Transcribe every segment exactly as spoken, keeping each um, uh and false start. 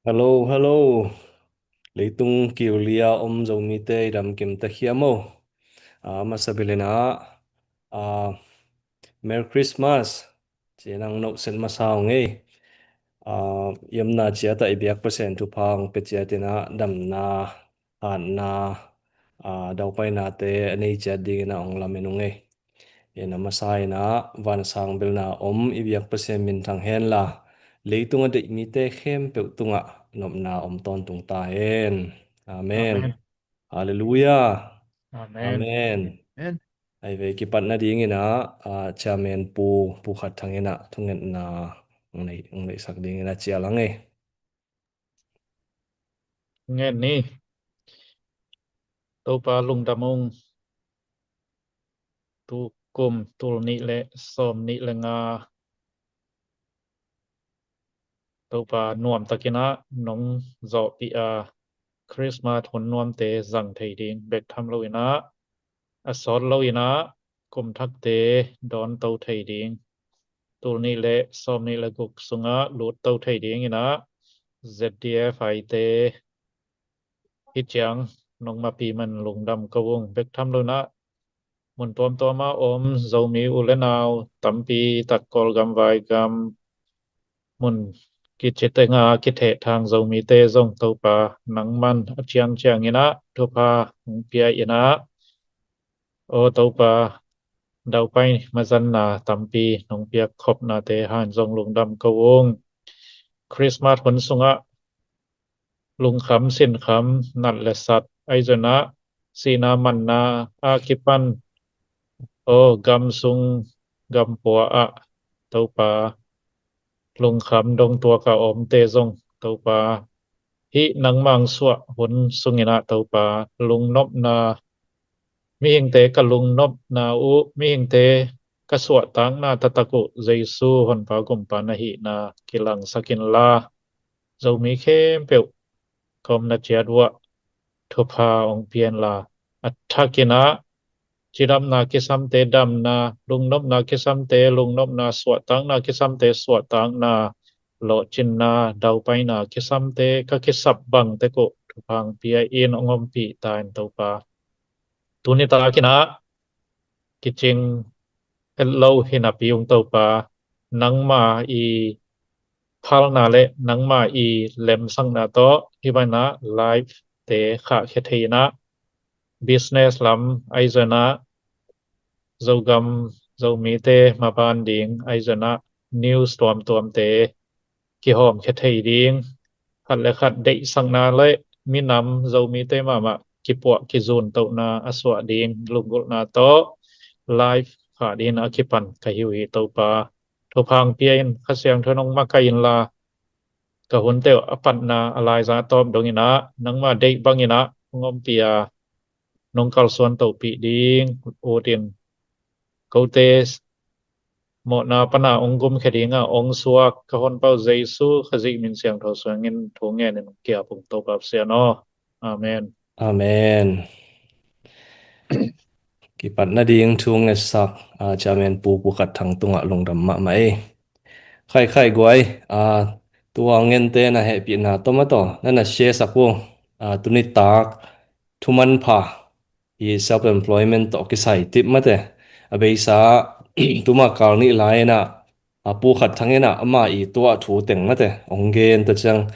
Hello, hello. Leitung kiulia om Zomite i dam kim ta khia maw? A, masa bilin ah, a, Merry Christmas. Ci-in ang nohset masa ung ei. A, i omna ciat ah i biak Pasian thupha ang pia ciat in ah damna, hatna, a, daupainate a nei ciat dingin ah ong lamen ung ei. In a masa in ah vansang belna om i biak Pasian minthang henla, leitung a deih mite khempeuh tungah nopna om tawntung ta hen. Amen. Amen. Halleluiah. Amen. Amen. Amen. Ai ve, kipat nadingin ah, a, Chairman Pu, Pu Khat Thang in ah thungetna ong nei, ong neihsak dingin ah cial ang ei. Ngen ni. Topa lungdam ung. Tu kum tul nih le sawm nih le nga Topa nuamtakin ah nong zawhpih a, Christmas hun nuamte zang thei ding bek tham loin ah, a sawt loin ah kum thakte dawnto thei ding, tul nih le sawm nih le guk sungah lutto thei dingin ah Z D F I te hi ciang nong mapi man lungdam ko ung. Bek tham loin ah mun tuamtuam ah om Zomi u le nau tampi tak Kawlgam, Vaigam, mun kici tenga kitheh thang Zomite zong Topa nangman a ciangciangin ah thupha hong pia in ah, aw Topa, daupai mazanna tampi nong piak khopnate hangin zong lungdam ko ung. Christmas hun sungah lungkham sinkham, nat le sat, ahi zongin ah sihna manna a kipan, aw gam sung gam pua ah Topa, lungkham dong tuak a omte zong Topa, hih nangmah suah hun sungin ah Topa, lungnopna, mihingte ka lungnopna uh, mihingte ka suahtakna taktak uh Jesu Honpa Kumpa na hihna kilangsak inla, Zomi khempeuh ka omna ciat uah thupha ong pia inla, a thakin ah cidamna kisamte damna, lungnopna kisamte lungnopna, suahtakna kisamte suahtakna, lawhcinna daupaina kisamte ka kisap bang tek uh thupha ong pia in ong ompih ta in Topa. Tuni takin ah kicing het lo hi napi ung Topa, nangma i phalna le nangma i lemsakna tawh hih bangin ah life te khahkhia thei in ah, business lam ahi zongin ah, Zogam Zomite maban ding ahi zongin ah, news tuamtuamte kihawmkhia thei ding, khat le khat deihsakna le minam Zomite mahmah kipuah kizuntohna a suah ding lunggulhna tawh life khah dingin a kipan ka hi uh hi Topa. Thupha ong pia in, Kha Siangtho in ong makaih inla, ka hunte uh a patna a laiza tawp dongin ah nangma deih bangin ah ong ompih a, nong kalsuan tohpih ding utin, kote mawhna pana ong gumkhia dinga ong suak ka Honpa uh Jesu Khazih min siangtho suangin thu ngenin ong ki-ap ung Topa Pasian aw. Amen. Amen. Kipat nading thu ngetsak, a, Chairman Pu Pu Khat Thang tungah lungdam mahmah ei. Khaikhai guai, a, tua ngente na hehpihna tawh mah tawh na na share sak uh, a, tuni tak thumanpha i self employment tawh kisai tip mate. A beisa tuma kal nih lai-in ah, a, Pu Khat Thang in ah ama i tua thu teng mate ong gen ta ciang,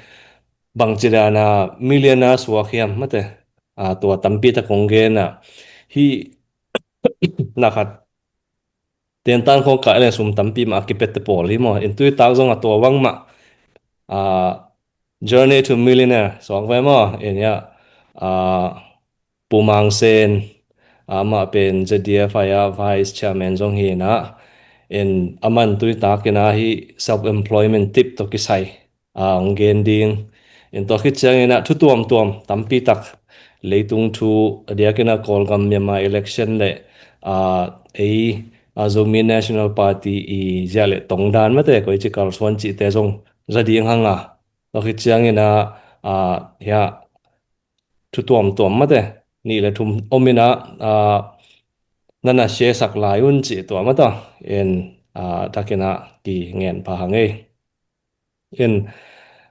bangci dan a millionaire suak hiam mate. A, tua tampi tak ong gen ah, hih na khat tentan khong kah le sum tampi mah a kipette pawl hi maw. In tui tak zong a tua bang mah, a, Journey to Millionaire suak ve maw. In ya, a, Pu Mang Sen, amah pen Z D F I a Vice Chairman zong hi in ah, in aman tui takin ah hih self employment tip tawh kisai, a, ong gen ding. In tua khit ciangin ah thu tuamtuam tampi tak, leitung thu, a diakin ah Kawlgam Myanmar election le, a, ei, a, Zomi National Party i zia le tong dan mate, koici kalsuan cihte zong za ding hang a. Tua khit ciangin ah, a, hia, thu tuamtuam mate nih le thum om in ah, a, na na share sak lai un cih tua mah ta. In, a, takin ah kingen pha hang ei. In,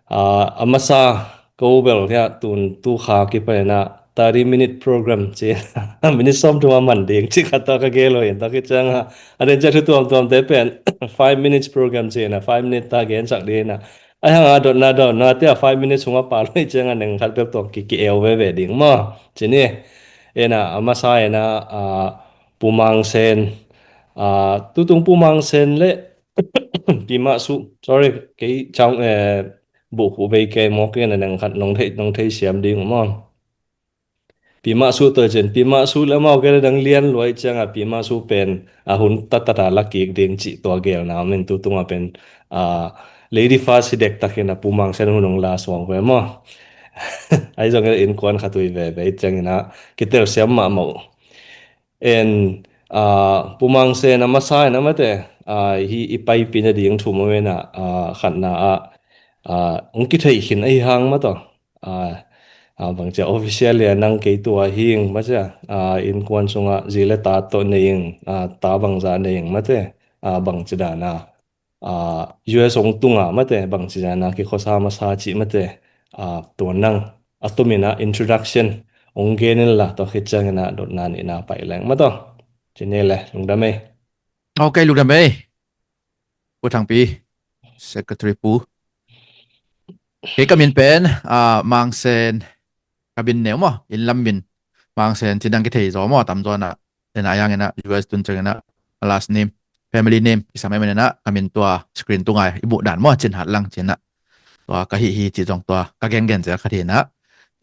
Ah, a masa ko bel hia tun tu kha kipan ina thirty minute program ci, minute sawm thum a man ding ci khat tawh ka gel uh in, tua khit ciangah a den ciang thu tuamtuamte pen five minutes program ci ina, five minute ta gensak ding ina. Ai hang a dotna dotna tia five minutes hong a pal uh ciangah neng khat bek tawh ki ki-eu veve ding maw ci ni. Ina a masa ina, ah, Pu Mang Sen, ah, tutung Pu Mang Sen le Pi Mah Su, sorry, kei chang, eh, buh khu vei kei mawk in a neng khat nong thei, nong thei siam ding maw. Pi Mah Su tawh cin, Pi Mah Su le amau kei le dang lian luai ciangah Pi Mah Su pen a hun tatata la kik ding cih tua gelna om in, tutungah pen, ah, lady first hi dektak in a Pu Mang Sen hun hong la suang ve maw. Ai zong in innkuan khat uh hi veve ciangin a kitel siam mahmah uh. En, ah, Pu Mang Sen a masa in a mate, ah, hi i paipih nading thu maw ina, ah, khatna ah, ah, hong kitheih khin ahi hang maw tawh. Ah, ah, bangcia official le nang kei tua hing maw cia, ah, innkuan sungah zi le ta tawh nei ing, ah, ta bangza nei ing mate, ah, bangci dana, ah, U S hong tunga mate, bangci dana kikhosa masa cih mate, ah, tua nang a tumin a introduction hong gen inla, tua khit ciangin a dotna nihna pai leng maw tawh. Ci ni le, lungdam ei. Ok, lungdam ei. Pu Thangpi, Secretary Pu. Kei ka min pen, ah, Mang Sen, ka min neu maw, inn lam min. Mang Sen ci dang kithei zaw maw, tamzaw na. Ina a yang ina U S tun ciang ina a last name, family name kisam em ina, ka min tua screen tunga i muh dan maw, Cin Hat Lang ci ina. Tua ka hih hi ci zong tua ka gengen zel khat hi ina.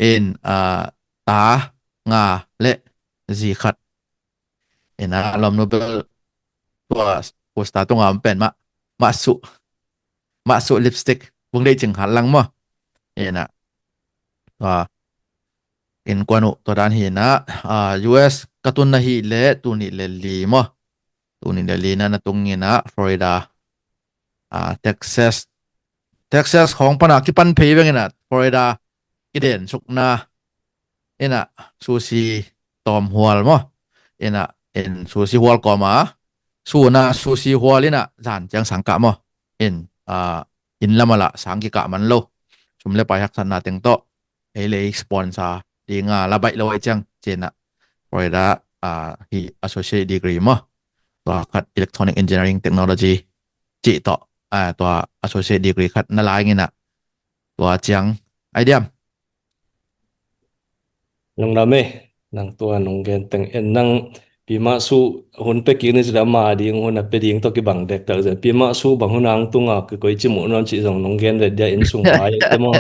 In, ah, ta nga le zi khat. Ina lawmnu bel tua poster tunga om pen Mah, Mah Su, Mah Su lipstick, Vung Dei Cing Hat Lang maw. Ina, ah, innkuan uh tua dan hi ina, ah, U S ka tun na hi le, tuni le li maw. Tuni le li na na tung ina Florida, ah, Texas, Texas khawng pana kipan phei veng ina Florida kiden sukna ina sushi tawm hual maw. Ina in sushi hual kawma, suna sushi hual ina zan ciang sang kah maw. In, ah, inn lama lah sang kikah man lo. Sum le pai haksatna teng tawh ei le ei sponsor dinga la baih lo ai ciang ci ina Florida, ah, hi associate degree maw. Tua khat electronic engineering technology cih tawh, ah, tua associate degree khat na lai ina. Tua ciang ai diam. Lungdam ei, nang tua nong gen teng en nang Pi Mah Su hun pia kik ni ci le ama ding hun a pia ding tawh kibang dektak zen. Pi Mah Su bang hun a hong tunga kikoi ci muh nuam cih zong nong gen vet dia, inn sung pai te maw.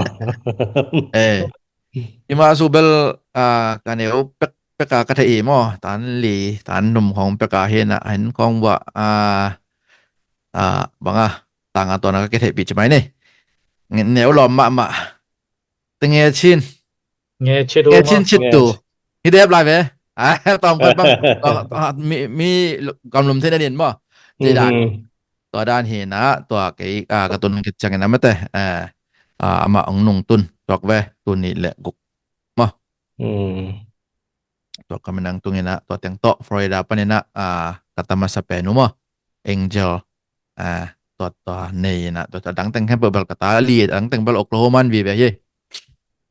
Eh, Pi Mah Su bel, ah, ka neu pek pek a ka thei i maw, tan li tan num khawng pek a hi ina, hin khawng bua, ah, ah, banga tanga tuana ka kitheihpih ci mai ni. Neu lawm mahmah. Te nge chin. Nge chin, nge chin cit tu. Hi dep lai ve. Ah, tawm khat bang. Mi, mi gamlum thei na din maw. Ci dan. Tua dan hi ina, tua kei, ah, ka tun kit ciangin a mate, eh, ah, amah hong nungtun tuak ve, tuni le guk maw. Tua ka minang tung ina, tua teng tawh Florida pan ina, ah, ka ta masa pen uh maw, Angel, ah, tua, tua nei ina, tua, tua dang teng khempeuh bel ka ta li, dang teng bel Oklahoma an vive hi.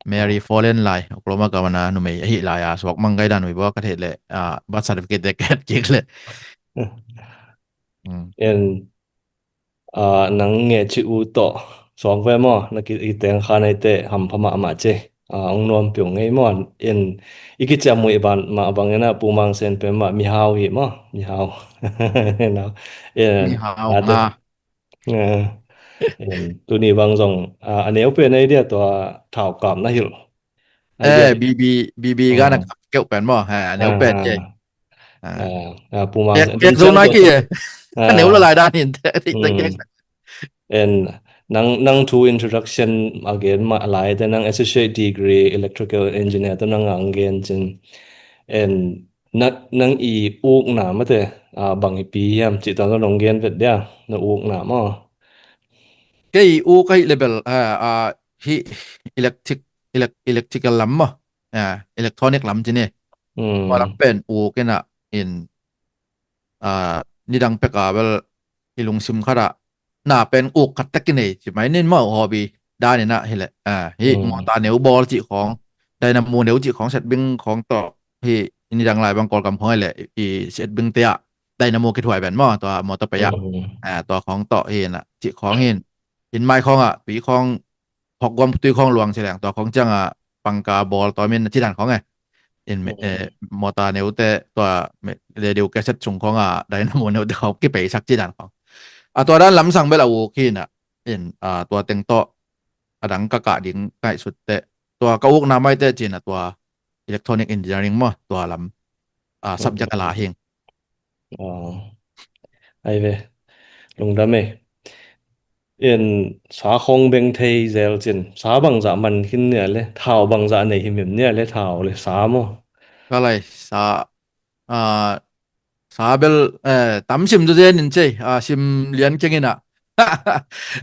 Mary Fallen lai, Oklahoma ka mana numei ahi lai a, suak mang gai dan ui bua ka theih le, ah, birth certificate te ka et kik le. En, ah, nang nge ci u tawh suak ve maw, na ki, i teng kha nei te hampha mahmah ci. Ah, hong nuam piu ngei maw. En, i kiciam uh i ban mah bang ina Pu Mang Sen pen mah mihau hi maw, mihau. En, mihau, ah, te. Ah. Eh, tuni bang zong, ah, a neu pen ei dia tua thaukap na hilh. Ai dia. Eh, B B, B B gana keuh pen maw. Eh, a neu pen ei. Ah, ah, Pu Mang Sen. Kek zo nai ki e. A neu lo lai dan hin te, te kek. En, nang, nang thu introduction a gen mah lai te, nang associate degree electrical engineer te nang a gen cin. En, na, nang i ukna mate, ah, bang i pi hiam cih tawh nong gen vet dia, na ukna maw. Kei uk ahi le bel, ah, ah, hi electric, elec-, electrical lam maw, ah, electronic lam ci ni. Tua lam pen uk ina in, ah, nidang pek a bel i lungsim khat ah na pen uk khat tek i nei ci mai nin maw, hobby. dan in ah hi leh, ah, hih mawta neu bawl cih khawng, dynamo neu cih khawng, setbing khawng tawh, hih nidang lai bang Kawlgam khawng hi leh i setbing te ah dynamo kithuai ven maw, tua mawta pei ah, ah, tua khawng tawh hi in ah cih khawng hi in, in mai khawng ah tui khawng, hawkguam tui khawng luang ci leng, tua khawng ciang ah pangka bawl tawm in a ci dan khawng e. In mawta neute tua radio cassette sung khawng ah dynamo neute khawng kipeisak ci dan khawng. A tua dan lamsang bel a uk hi in ah, in, ah, tua teng tawh a dang ka kah ding ngaihsut teh, tua ka ukna maite cin ah tua electronic engineering maw, tua lam, ah, subject a la hing. Ai ve, lungdam ei. In sa khawng beng thei zel cin, sa bangzah man khin nia le, thau bangzah nei himhim nia le, thau le sa maw? Ka lai sa, ah, sa bel, eh, tam sim tu zen in cei, ah, sim lian keng in ah.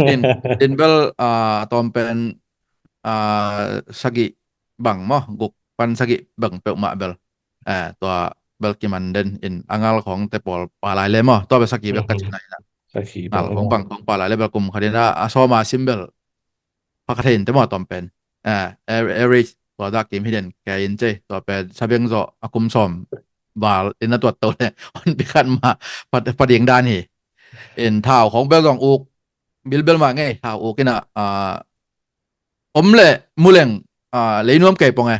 In, in bel, ah, tawm pen, ah, sagih bang maw, guk pan sagih bang peuhmah bel, eh, tua bel kiman den in, a ngal khawng te pawl pha lai le maw, tua bel sagih bel ka cina in ah. Ngal khawng bang khawng pha lai le bel kum khat in ah, a sawm a sim bel pha ka thei in te maw, tawm pen. Eh, average tua dak kim hi den kei in cei, tua pen sabeng zawh a kum sawm val in a tuat to le hon pi khat mah pha ding dan hi. In thau khawng bel zong uk bilbel mah ngei, thau uk in ah, ah, om le muleng, ah, lei nuam kei pong e.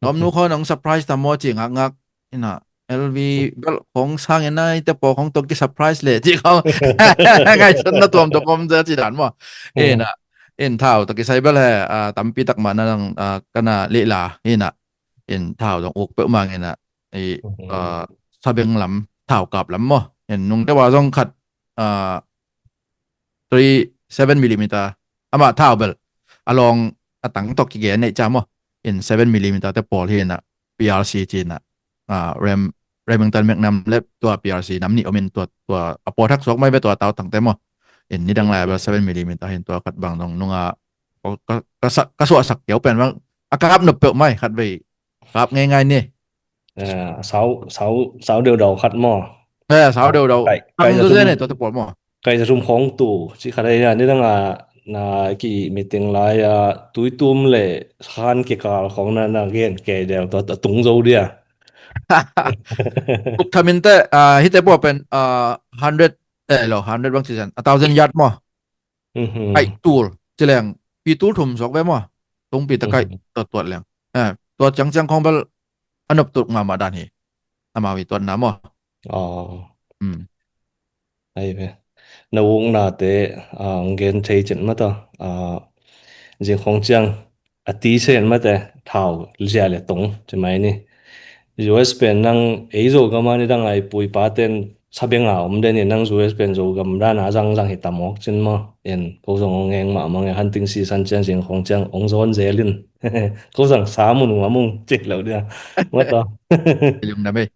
Nuam nu khawng nong surprise tam maw ci ngakngak in ah, L V bel khawng sang in ah, i te paw khawng tawh ki surprise le ci khawng ngaihsutna tuamtuam om zel ci dan maw. In ah, in thau tawh kisai bel he, ah, tampi tak mah na nang, ah, ka na leh la in ah, in thau zong uk peuhmah in ah, i, ah, sabeng lam, thau kap lam maw. In nung te wa zong khat, ah, three seven millimeter. Amah thau bel a lawng a tang tawh kigen neih ca maw. In seven millimeter te pawl hi in ah, P R C ci in ah, ah, Rem-, Remington Magnum le tua P R C nam nih om in, tua, tua a pawl thak suak mai ve tua tau tang te maw. In nidang lai bel seven millimeter hi in, tua khat bang dong nung ah ka, ka, ka suahsak kiau pen bang a kap nop peuh mai, khat vei kap ngeingai ni. Eh, sau, sau, sau deudau khat maw? Eh, sau deudau. Kai, kai za sum, tua te pawl maw? Kai za sum khawng tu ci khat a, ni dang a na ki meeting lai a, tui tum le khan kikal khawng na, na gen kei del tua, tua tung zo dia. Uk thamin te, ah, hi te pawl pen, ah, hundred, eh, lo, hundred bang ci zen, a thousand yard maw? Kaih tul ci leng, pi tul thum suak ve maw? Tungpi te kaih tuat tuat leng. Eh, tua ciangciang khawng bel a nop tuk mahmah dan hi. Amau i tuatna maw? Ai ve. Na ukna te, ah, gen thei cin mata. Ah, zing khawng ciang a ti sen mate, thau zia le tong ci mai ni. U S pen nang ei Zogam a ni dang a i pu i pa ten sabeng a om den in, nang U S pen Zogam dan a zangzang hi tam awk cin maw. En ko zong ong eng mahmah nge, hunting season ciang zing khawng ciang ong zawn zel in. Ko zang sa mun ung a mung cik lo dia. Mata. Lungdam ei.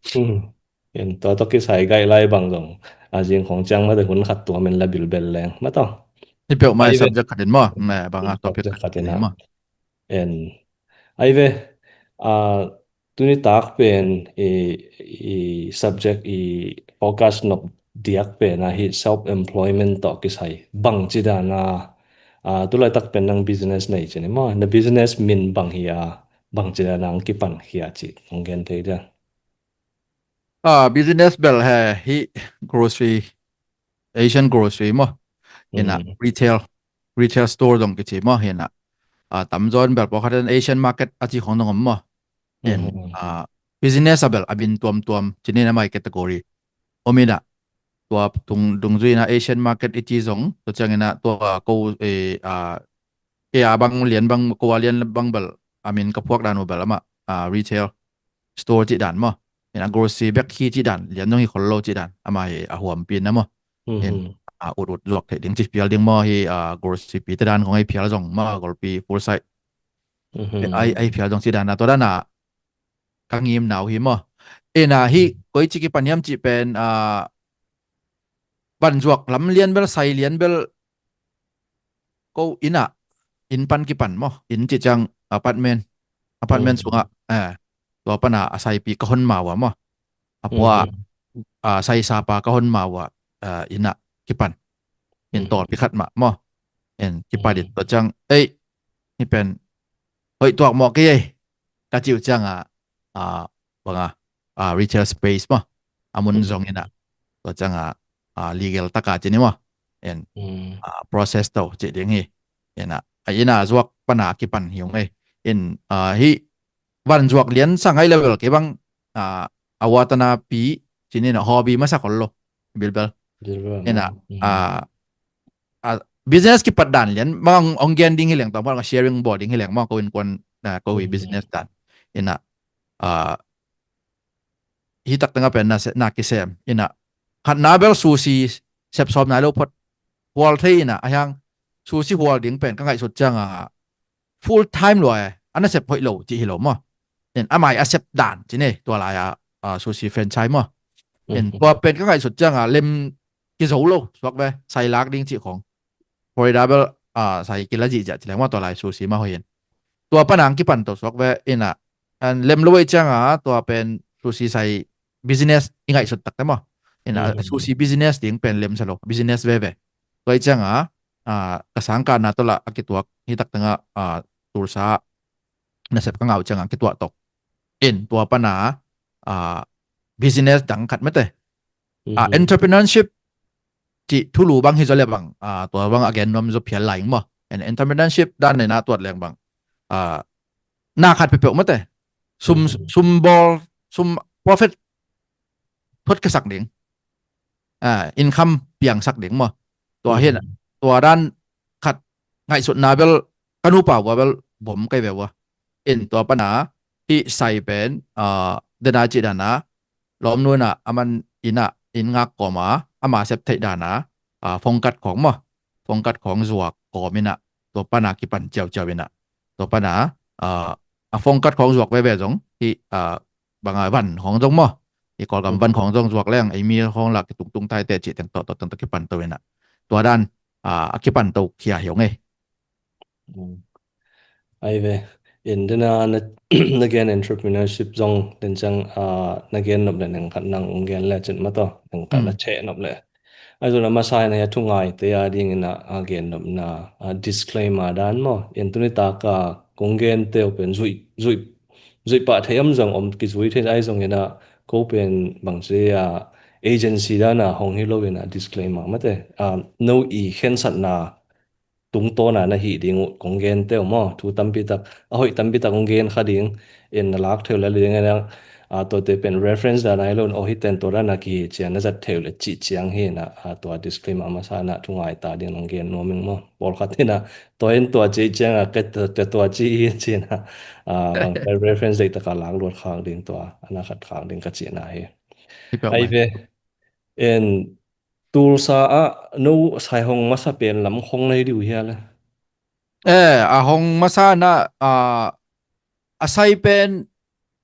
En tua tawh kisai gaih lai bang zong a zing khawng ciang mate hun khat tuam in la bilbel leng mata. Hi peuh mai subject khat in maw. Bang a topic khat in maw. En ai ve, ah, tuni tak pen i, i subject i focus nop diak pen a hi self employment tawh kisai bang ci dan a, ah, tulai tak pen nang business nei ci ni maw, na business min bang hi a, bang ci dan a ang kipan hi a ci ang gen thei dia. Ah, business bel he hi grocery, Asian grocery maw. Ina retail, retail store dong kici maw, ina, ah, tamzaw in bel pawlkhat in Asian market a ci khong dong om maw. In, ah, business a bel a min tuamtuam cinin a mai category om ina, tua tung dungzui ina Asian market i ci zong, tua ciang ina tua ko, eh, ah, kei a bang lian bang, ko a lian bang bel a min ka phuak dan uh bel amah, ah, retail store cih dan maw. Ina grocery bek hi cih dan, lian zong hi khol lo cih dan, amah hi a huampi na maw. In, ah, ut ut zuak theih ding ci phial ding maw hi, ah, grocery pi te dan khong ei phial zong maw, golpi full side. Ai, ai phial zong cih dan a, tua dan a ka ngim nau hi maw. Ina hi koi ci kipan hiam cih pen, ah, ban zuak lam lian bel, sai lian bel, ko ina, in pan kipan maw, in cih ciang apartment, apartment sungah, eh, tua pana a saipi ka hon ma ua maw, a pua, ah, sai sapa ka hon ma ua, ah, ina kipan, in tawlpi khat mah maw. En kipat in tua ciang ei, ni pen hoih tuak mawk kei ei, ka cih uh ciangah, ah, banga, ah, retail space maw, a mun zong inah tua ciangah, ah, legal taka cih ni maw, en, ah, process to cih ding hi. Inah, ah, inah zuak pana kipan hi ung ei. In, ah, hih van zuak lian sang ai level kei bang, ah, a watana pi cih ni na hobby masa khol lo bilbel. Inah, ah, ah, business kipat dan lian mang ong gen ding hi leng tawh mang sharing bawl ding hi leng mang ko innkuan, ah, ko hi business dan. Inah, ah, hi tak tengah pen na se-, na kisem. Inah, khatna bel sushi sep sawm nai lo phot, hual thei inah, a hiang sushi hual ding pen ka ngaihsut ciangah full time lua e, a nasep hoih lo cih hi lo maw. In a mai a sep dan cih ne, tua lai-a, ah, sushi franchise maw. In tua pen ka ngaihsut ciangah lem kizo lo suak ve, sai lak ding cih khong. Florida bel, ah, sai kila zihziah ci leng maw, tua lai sushi mah hoih in. Tua panang kipan to suak ve inah, an lem lo ei ciangah tua pen sushi sai business i ngaihsut takte maw. Inah sushi business ding pen lem sa lo, business veve. Tua ei ciangah, ah, ka sangkahna tawh lah a kituak hi tak tengah, ah, Tulsa nasep ka ngah uh ciangah kituak to. In tua pana, ah, business dang khat mate, ah, entrepreneurship cih thulu bang hi zaw le bang, ah, tua bang a gen nuam zaw phial lai maw. En entrepreneurship dan nei na tuat leng bang, ah, na khat peuhpeuh mate, sum, sum bawl, sum profit thot ka sak ding, ah, income piang sak ding maw. Tua hin, tua dan khat ngaihsutna bel ka nupa vua bel vom kai ve vua. In tua pana hih sai pen, ah, dena cih dana lawmnu inah a man inah inn ngak kawma ama sep theih dana, ah, phone kat khawng maw, phone kat khawng zuak kawm inah tua pana kipan ciauciau inah tua pana, ah, a phone kat khawng zuak veve zong hih, ah, banga van khawng zong maw, i Kawlgam van khawng zong zuak leng ei mi khawng lah kitungtung taite cih teng tawh, tawh teng tawh kipan to inah tua dan, ah, a kipan to khia hi ung ei. Ai ve, in dena na, na gen entrepreneurship zong den ciang, ah, na gen nop le neng khat nang ung gen le cin mataw, neng khat na cheh nop le. Ai zong a masa in a thu ngaite a ding inah a gen nopna, ah, disclaimer dan maw. In tuni taka kong gen teu pen zuih, zuih, zuih pah thei om zong om, kizui thei ai zong inah ko pen bangci, ah, agency dana hong hi lo inah disclaimer mate, ah, no i khensatna tungtawna na hih ding uh kong gen teu maw. Thu tampi tak, a hoih tampi tak kong gen kha ding, in na lak theu le ding inah, ah, tuate pen reference dan ai lo in, oh, hih ten tua dan a kihi cian na zat theu le cih ciang hi inah, ah, tua disclaimer a masa inah thu ngaita ding nong gen nuam ing maw. Pawlkhat inah tua in tua cih ciang a, ke tua, tua cih hi ci inah, ah, bang pen reference deih taka lak luat khak ding tua, a na khat khak ding ka cihna hi. Ai ve, in Tulsa ah no sai hong masa pen lam khong nei diu hia le? Eh, a hong masa na, ah, a sai pen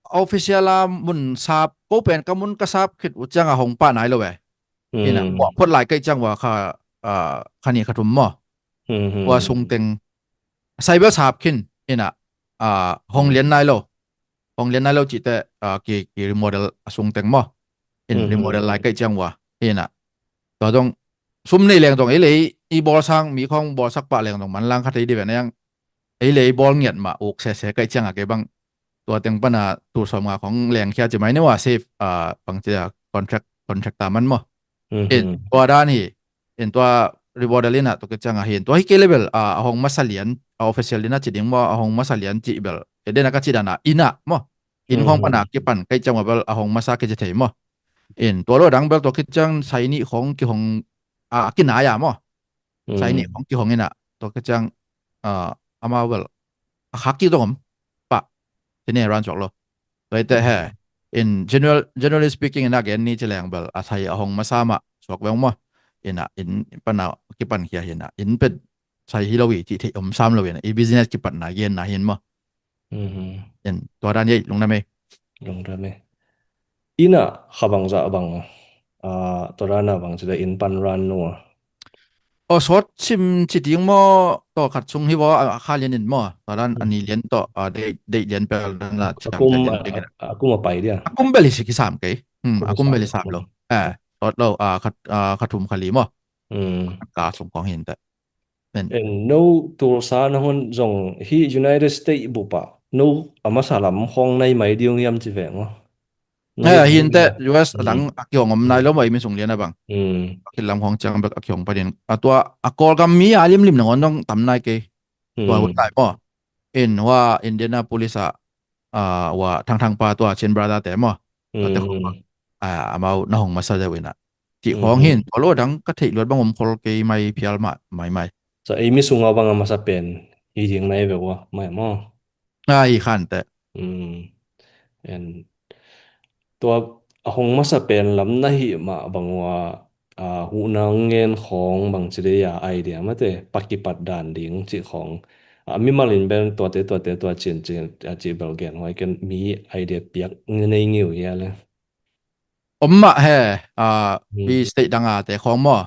official a mun sap, ko pen ka mun ka sap khit uh ciang a hong pah nai lo eh. Inah, puah phot lai kai ciang ua kha, ah, kha nih kha thum maw. Ua sung teng a sai bel sap khin inah, ah, hong lian nai lo. Hong lian nai lo cihte, ah, ki, ki remodel a sung teng maw. In remodel lai kai ciang ua. Inah tua zong sum nei leng zong ei le ei i bawl sang mi khawng bawlsak pah leng zong manlang kha thei di ve na iang. Ei le ei bawl ngiat mah uk sese kai ciang a kei bang tua teng pana tul sawm nga khawng leng khia ci mai ni ua safe, ah, bang ci a contract, contract ta man maw. In tua dan hi, in tua remodel inah tua kiciang a hi, in tua hi kei le bel, ah, a hong masa lian, a official inah ci ding maw, a hong masa lian cih bel. E dena ka ci dana inah maw. In khawng pana kipan kai ciang ua bel a hong masa kici thei maw. In tua lo dang bel tua kiciang sai nih khawng kihong, ah, kinai a maw. Sai nih khawng kihong inah tua kiciang, ah, amau bel a khak kik dong om pah. Tine ran suak lo. Tua ite he. In general, generally speaking inah gen ni ci leng bel a sai a hong masa mah suak veng maw. Inah in pana kipan khia hi inah in pen sai hi lo i cih theih om sam lo inah i business kipatna genna hi in maw. In tua dan ei lungdam ei. Lungdam ei. Inah kha bangzah bang, ah, tua dan a bang ci le in pan ran nua. Aw, sawt sim ci ding maw, tawh khat sung hi vaw, a kha lian in maw, tua dan a ni lian tawh, a deih, deih lian pel dan a ciam tel lian ding. A kum a pai dia. A kum bel hi si kisam kei. Hmm, a kum bel hi sam lo. Eh, sawt lo, a khat, a khat thum kha li maw. Hmm. Ka sung kong hin teh. En no tulsa na hun zong hi United States bupa no a masa lam khong nai mai diung hiam ci veng aw. Nai He, hi hinte U S a dang a kihong om nai lo maw, i mi sung lian a bang. A kilam khong ciang bek a kihong panin a tua a Kawlgam mi a limlim nangawn dong tam nai kei. Tua hun lai maw. In hua Indianapolis ah, ah, hua thangthang pa tua Chin brother te maw. Tua te khong ah, amau na hong masa deuh inah. Cih khong hin tua lo dang ka theih luat bang om khol kei mai phial mah mai mai. Sa ei mi sunga bang a masa pen hi ding nai ve ua mai maw. A hi khan te. En tua a hong masa pen lam na hih mah bang ua, a, huhna ngen khong bang ci dei a idea mate pakipat dan ding cih khong. A, mimal in bel tuate tuate tua cin cin a cih bel gen huai ken mi idea piak nei ngiu hia le. Om mah he, a, i state dang a te khong maw.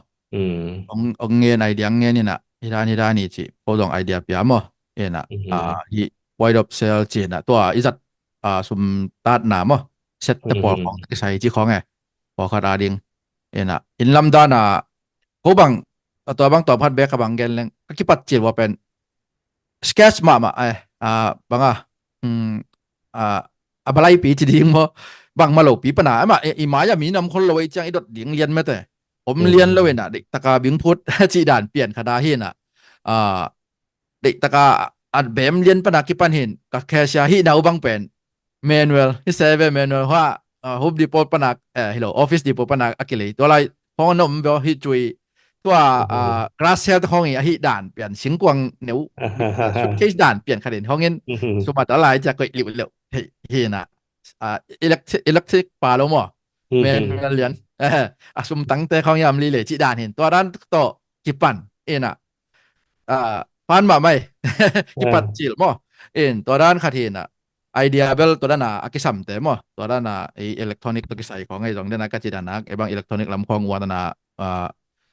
Ong, ong ngen idea ngen inah, hi dan hi dan hi cih, ko dong idea pia maw. Inah, a, hi point of sale ci inah, tua i zat, a, sum tatna maw. Set te pawl khong kisai cih khong e. Pawlkhat a ding. Inah, in lam dan a, ko bang, a tua bang tua phat bek ka bang gen leng, ka kipat cil ua pen. Sketch mahmah, eh, a, bang a, a, a balaipi ci ding maw, bang ma lopi pana, ama, i, i mai a mi nam khol lo i ciang i dot ding lian mete. Om lian lo inah, dik taka bing phut, cih dan pian khat a hi inah. A, dik taka a bem lian pana kipan hin, ka cashier hi nau bang pen, manual, hi se ve manual hua, a, Home Depot pana, eh, hi lo, Office Depot pana a kilei. Tua lai, hong nom beo hi cui, tua, a, glass cell te hong hi a hi dan pian, singkuang neu, suitcase dan pian khat in, hong in, sumat a lai cia koih liu liu, hi, hi inah, a, electric, electric pa lo maw, manual lian, a sum tangte hong yam li le, cih dan hin, tua dan to kipan, inah, a, pan mah mai, kipat cil maw. In, tua dan khat hi inah, idea bel tua dan a, a kisamte maw. Tua dan a, i electronic tua kisai khong ei zong den a ka ci dan a, ei bang electronic lam khong ua dan a, a,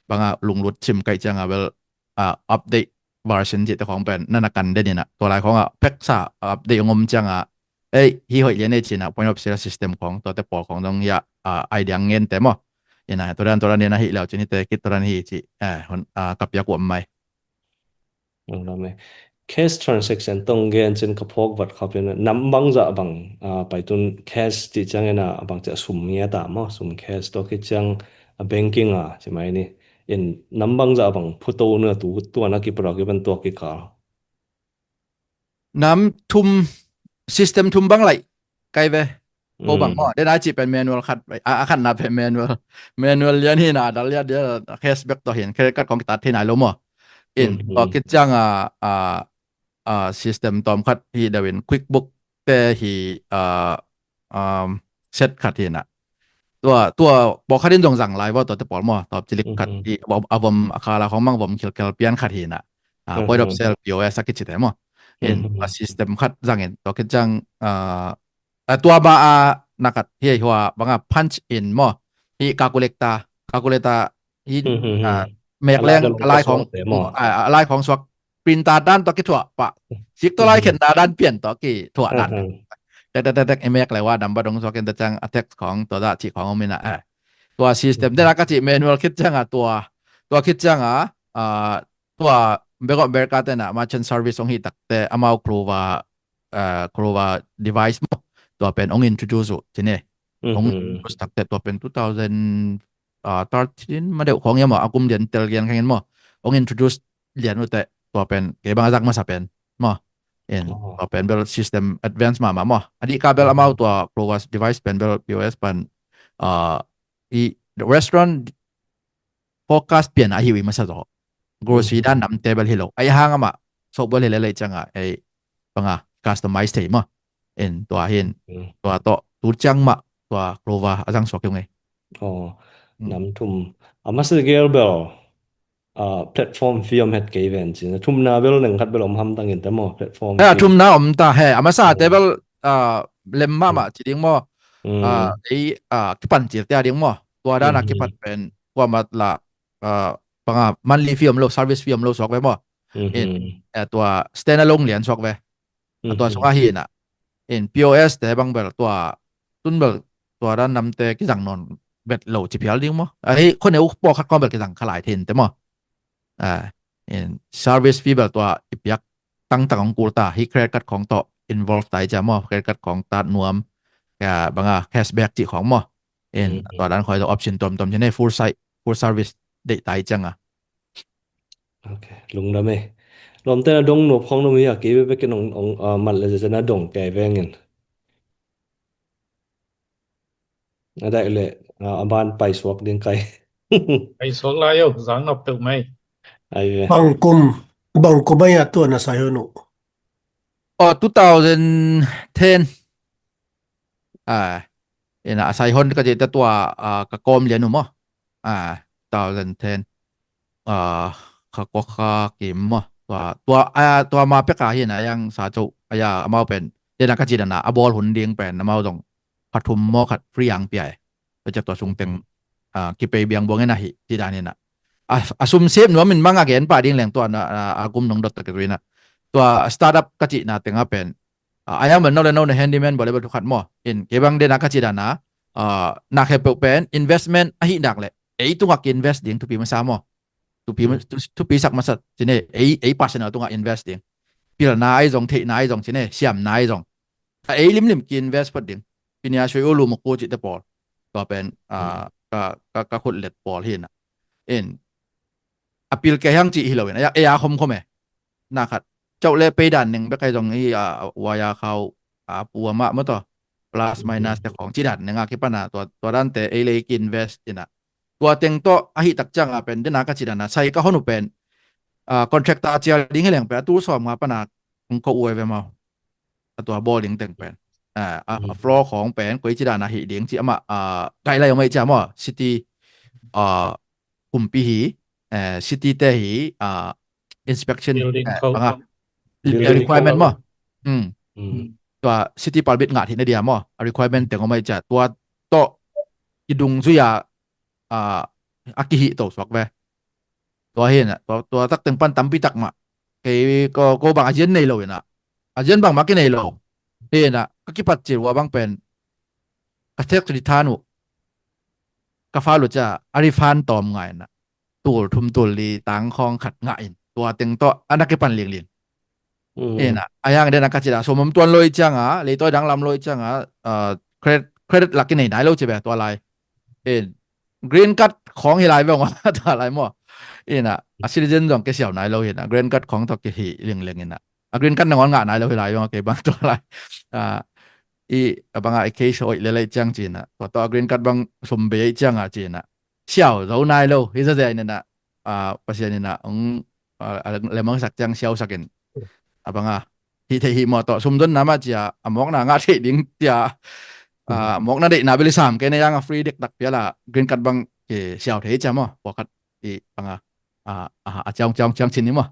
bang a lunglut sim kaih ciang a bel, a, update version cih te khong pen, na na kan den inah. Tua lai khong a, peksa update ong om ciang a, ei, hi hoih lian ei ci inah, point of sale system khong, tua te pawl khong dong hi a, a, idea ngen te maw. Inah, tua dan, tua dan inah hi leu cin hi te, kit tua dan hi ci, eh, hon, a, ka piak uam mai. Ang lam e. Cash transaction tong gen cin ka phawk vat khap in nam bang zah bang, a, paitun cash cih ciang inah bang ciah sum ngia ta maw, sum cash tua khit ciang a banking a, ci mai ni. In nam bang zah bang phuto na tu, tua na kipra kipan tua kikal. Nam thum system thum bang lai kai ve. Ko bang maw, den a cih pen manual khat, a, a khatna pen manual. Manual lian hi inah, dal lian dia, cashback to hin, credit card khong kitat hi nai lo maw. In, tua kit ciang a, a, a, system tawm khat hi deuh in, QuickBook te hi, a, um, set khat hi inah. Tua, tua, pawlkhat in zong zang lai vua, tua te pawl maw, tua cilik khat hi, a vom, a vom, a khala khong mang vom khilkhel pian khat hi inah. A, point of sale P O S a kici te maw. In, a system khat zang in, tua kit ciang, a, a tua ma a na khat hi hua bang a punch in maw. Hi calculator, calculator hi, a, mek leng a lai khong, a, a lai khong suak printer dan tua kithuah pah. Sik tua lai khenna dan pian tua kithuah dan. Tek, tek, tek, tek, i mek le ua number dong suak in tua ciang a text khong tua dah cih khong om inah, eh. Tua system den a ka cih manual khit ciang a tua, tua khit ciang a, a, tua Bank of America te na merchant service hong hi takte amau Clover, a, Clover device maw. Tua pen hong introduce uh, ci ne. Hong introduce takte tua pen two thousand, a, thirteen ma deuh khong ia maw, a kum lian tel gian khang in maw. Hong introduce lian uh te, tua pen, kei bang a zak masa pen maw. In, tua pen bel system advance mahmah maw. A dih ka bel amau tua Clover device pen bel P O S pan, a, i restaurant focus pian a hi uh i masa zaw. Grocery dan nam te bel hi lo. Ai hang amah, sok bel hi lelei ciang a, ei, bang a, customize thei maw. In, tua hin, tua tawh, tu ciang mah, tua Clover a zang suak hi ung ei. Aw, nam thum. A masa gel bel, a, platform fee om het kei ven cin. A thumna bel neng khat bel om hamtang in te maw, platform fee. A thumna om ta he, a masa te bel, a, lem mahmah ci ding maw. A, ei, a, kipan cil te a ding maw. Tua dan a kipat pen, tua mat la, a, bang a, monthly fee om lo, service fee om lo suak ve maw. In, a, tua stand alone lian suak ve. A tua sung a hi inah. In P O S te bang bel tua, tun bel tua dan nam te kizang non bet lo ci phial ding maw. A hi, khoneu pawlkhat khong bel kizang kha lai thei in te maw. A, In service fee bel tua i piak tangtang hong kul ta, hih credit card khawng tawh involve ta hi cia maw, credit card khawng tat nuam, banga cashback cih khawng maw. In tua dan khawng tawh option tuamtuam ci ne, full site, full service deih ta hi cianga. Ok, lungdam e. Lawmte na dong nuam khawng nuam hi a, kei bek bek in ong, ong, ah, mat le zena dong kei vengin. A daih le, ah, a ban paisuak ding kai. Paisuak lai o, zang nop peuh mai. Ai ve. Bang kum, bang kum ai a tua na sai hon uh? Oh, two thousand ten. Ah, ina a sai hon ka cih ta tua, ah, ka kawm lian uh maw. Ah, two thousand ten. Ah, kha kua kha kim maw. Tua, tua, ah, tua ma peka hi na yang sa co, aya, amau pen. Dena ka cih dana, a bawl hun ding pen, amau zong kha thum maw khat free ang pia e. Tua ciak tua sung teng, ah, kipei biang buang ina hi, cih dan ina. A, a sum sep nuam in mang a gen pah ding leng tua na, a, a gum nong dot ta ke tu ina. Tua startup ka cihna tenga pen, ah, a yang bel no le no na handyman bawl le bawl thu khat maw. In, kei bang dena ka cih dana, ah, na khempeuh pen investment ahi nak le. Ei tungah ki invest ding thupi masa maw. Thupi, thupi sak masa ci ne, ei, ei personal tungah invest ding. Pilna ai zong, theihna ai zong ci ne, siamna ai zong. A ei limlim ki invest phot ding. Pinia sui ulu muku cihte pawl. Tua pen, ah, ka, ka, ka khut let pawl hi na. In, a pil kei hang cih hi lo in, a, a khom khom e. Na khat. Cauh le pei dan neng bek ai zong hi, a, waya khau, a, pu amah maw tua. Plus minus te khawng cih dan neng a kipana, tua, tua dan te ei le ei ki invest ina. Tua teng tawh ahi tak cianga pen, dena ka cih dana, sai ka hon uh pen, ah, contractor cial ding hi leng pen, a tu sawm nga pana, kong ko ue ve mau. A tua bawl ding teng pen. Ah, a, a floor khawng pen, koi cih dana hi ding, cih amah, ah, guideline om ai cia maw, city, ah, kumpi hi, eh, city te hi, ah, inspection, building eh, code banga, maw. Building requirement code maw. Hmm. Hmm. Tua city permit ngat hi na dia maw, a requirement teng om ai cia, tua tawh, i dung zui a, ah, a kihih to suak ve. Tua hi na, tua, tua tak teng pan tampi tak mah. Kei ko, ko bang a zian nei lo hi na. A zian bang mah ki nei lo. Hi na, ka kipat cil ua bang pen. Ka tax return uh. Ka file uh cia, a refund tawm ngai na. Tul thum tul li tang khawng khat ngah in. Tua teng tawh, a na kipan lingling. Mm. Ina, a yang dena ka cih da, sum om tuan lo i cianga, leitawi dang lam lo i cianga, ah, credit, credit lak i nei nai lo ci ve tua lai. In, green card khawng hi lai ve ong tua lai maw. Ina, a citizen zong kisiau nai lo hi na, green card khawng tawh kihi lingleng ina. A green card nangawn ngah nai lo hi lai ve ong kei bang tua lai. Ah, i, a banga i case hoih lelai ciang ci na. Tua tawh a green card bang sum bei cianga ci na. Siau zo nai lo, hi zaze ina na, ah, Pasian ina, ong, ah, lemang sak ciang siau sakin. A banga, hi thei hi maw tawh, sum don na mah cia, a mawkna ngah thei ding cia, ah, mawkna deihna beli sam kei na yang a free dekdak piala, green card bang, ke siau thei cia maw, pawlkhat i banga, ah, ah, a ciang, ciang, ciang cin ni maw.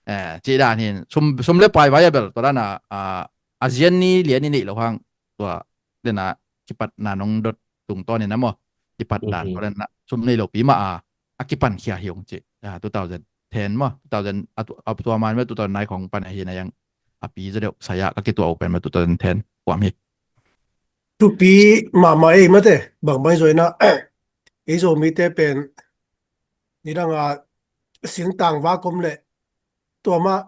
Eh, ci dan hin, sum, sum le pai vai a bel, tua dan a, ah, a zian ni, lian ni nih lo hang, tua, dena, kipatna nong dot tungtawn ina maw, kipatna, tua dena, sum nei lo pi mah a, a kipan khia hi ong ci. Ah, two thousand ten maw, two thousand, a tu-, a tua man maw, two thousand nine khong pan ahi na yang a pi zaw deuh saya ka kituah uh pen maw, two thousand ten kuam hi. Thupi mahmah ei mate, bang bai zaw ina, ei Zomite pen, nidang a singtang vak om le, tua mah,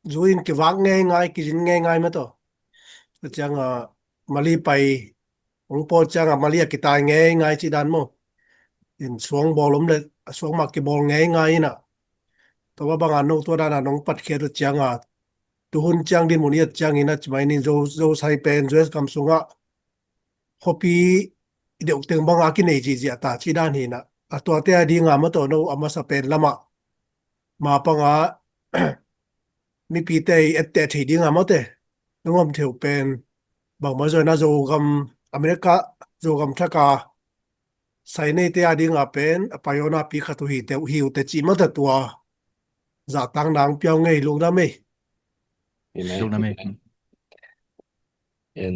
zu in kivak ngeingai, kizin ngeingai mah tawh. Tua cianga, mali pai, hong pawl cianga, mali a kitai ngeingai ci dan maw. In suang bawl om le, a suang mah kibawl ngeingai ina. Tua banga no tua dana nong patkhiat uh cianga, tuhun ciang din mun i at ciang ina, ci mai nin zo, zo sai pen, U S gam sungah, khuapi i deuh teng banga kinei zihziah ta ci dan hi na. A tuate a dinga maw tawh no a masa pen lamah. Ma panga mipite i etteh thei dinga mawte. Nungam theu pen bangmah zawina Zogam, America, Zogam thaka sai neite a dinga pen a payona pi khat uh hi teuh hi uh teci mawte tua. Zahtang nang piau ngei lungdam ei. Amen. Lungdam ei. Amen. En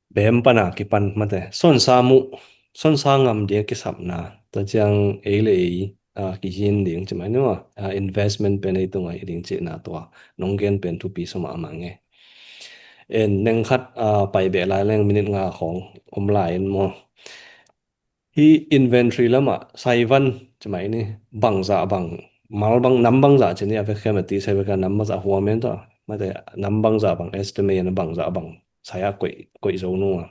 bem pana kipan mate. Sonsa muh, sonsa ngam dia kisapna. Tua ciang ei le ei, a, kizin ding ci mai ni maw. A, investment pen ei tunga i ding cihna tua. Nong gen pen thupi suma a mange. En neng khat, a, pai beh lai leng minute nga khong om lai in maw. Hi inventory lama saivan ci mai ni bangza bang mal bang, nam bangzah ci ni a, vekhiam a ti sai vekhiam nam bangzah huam en tawh. Mate, nam bangzah bang estimate na bangzah bang sai a koih, koih zo nung a.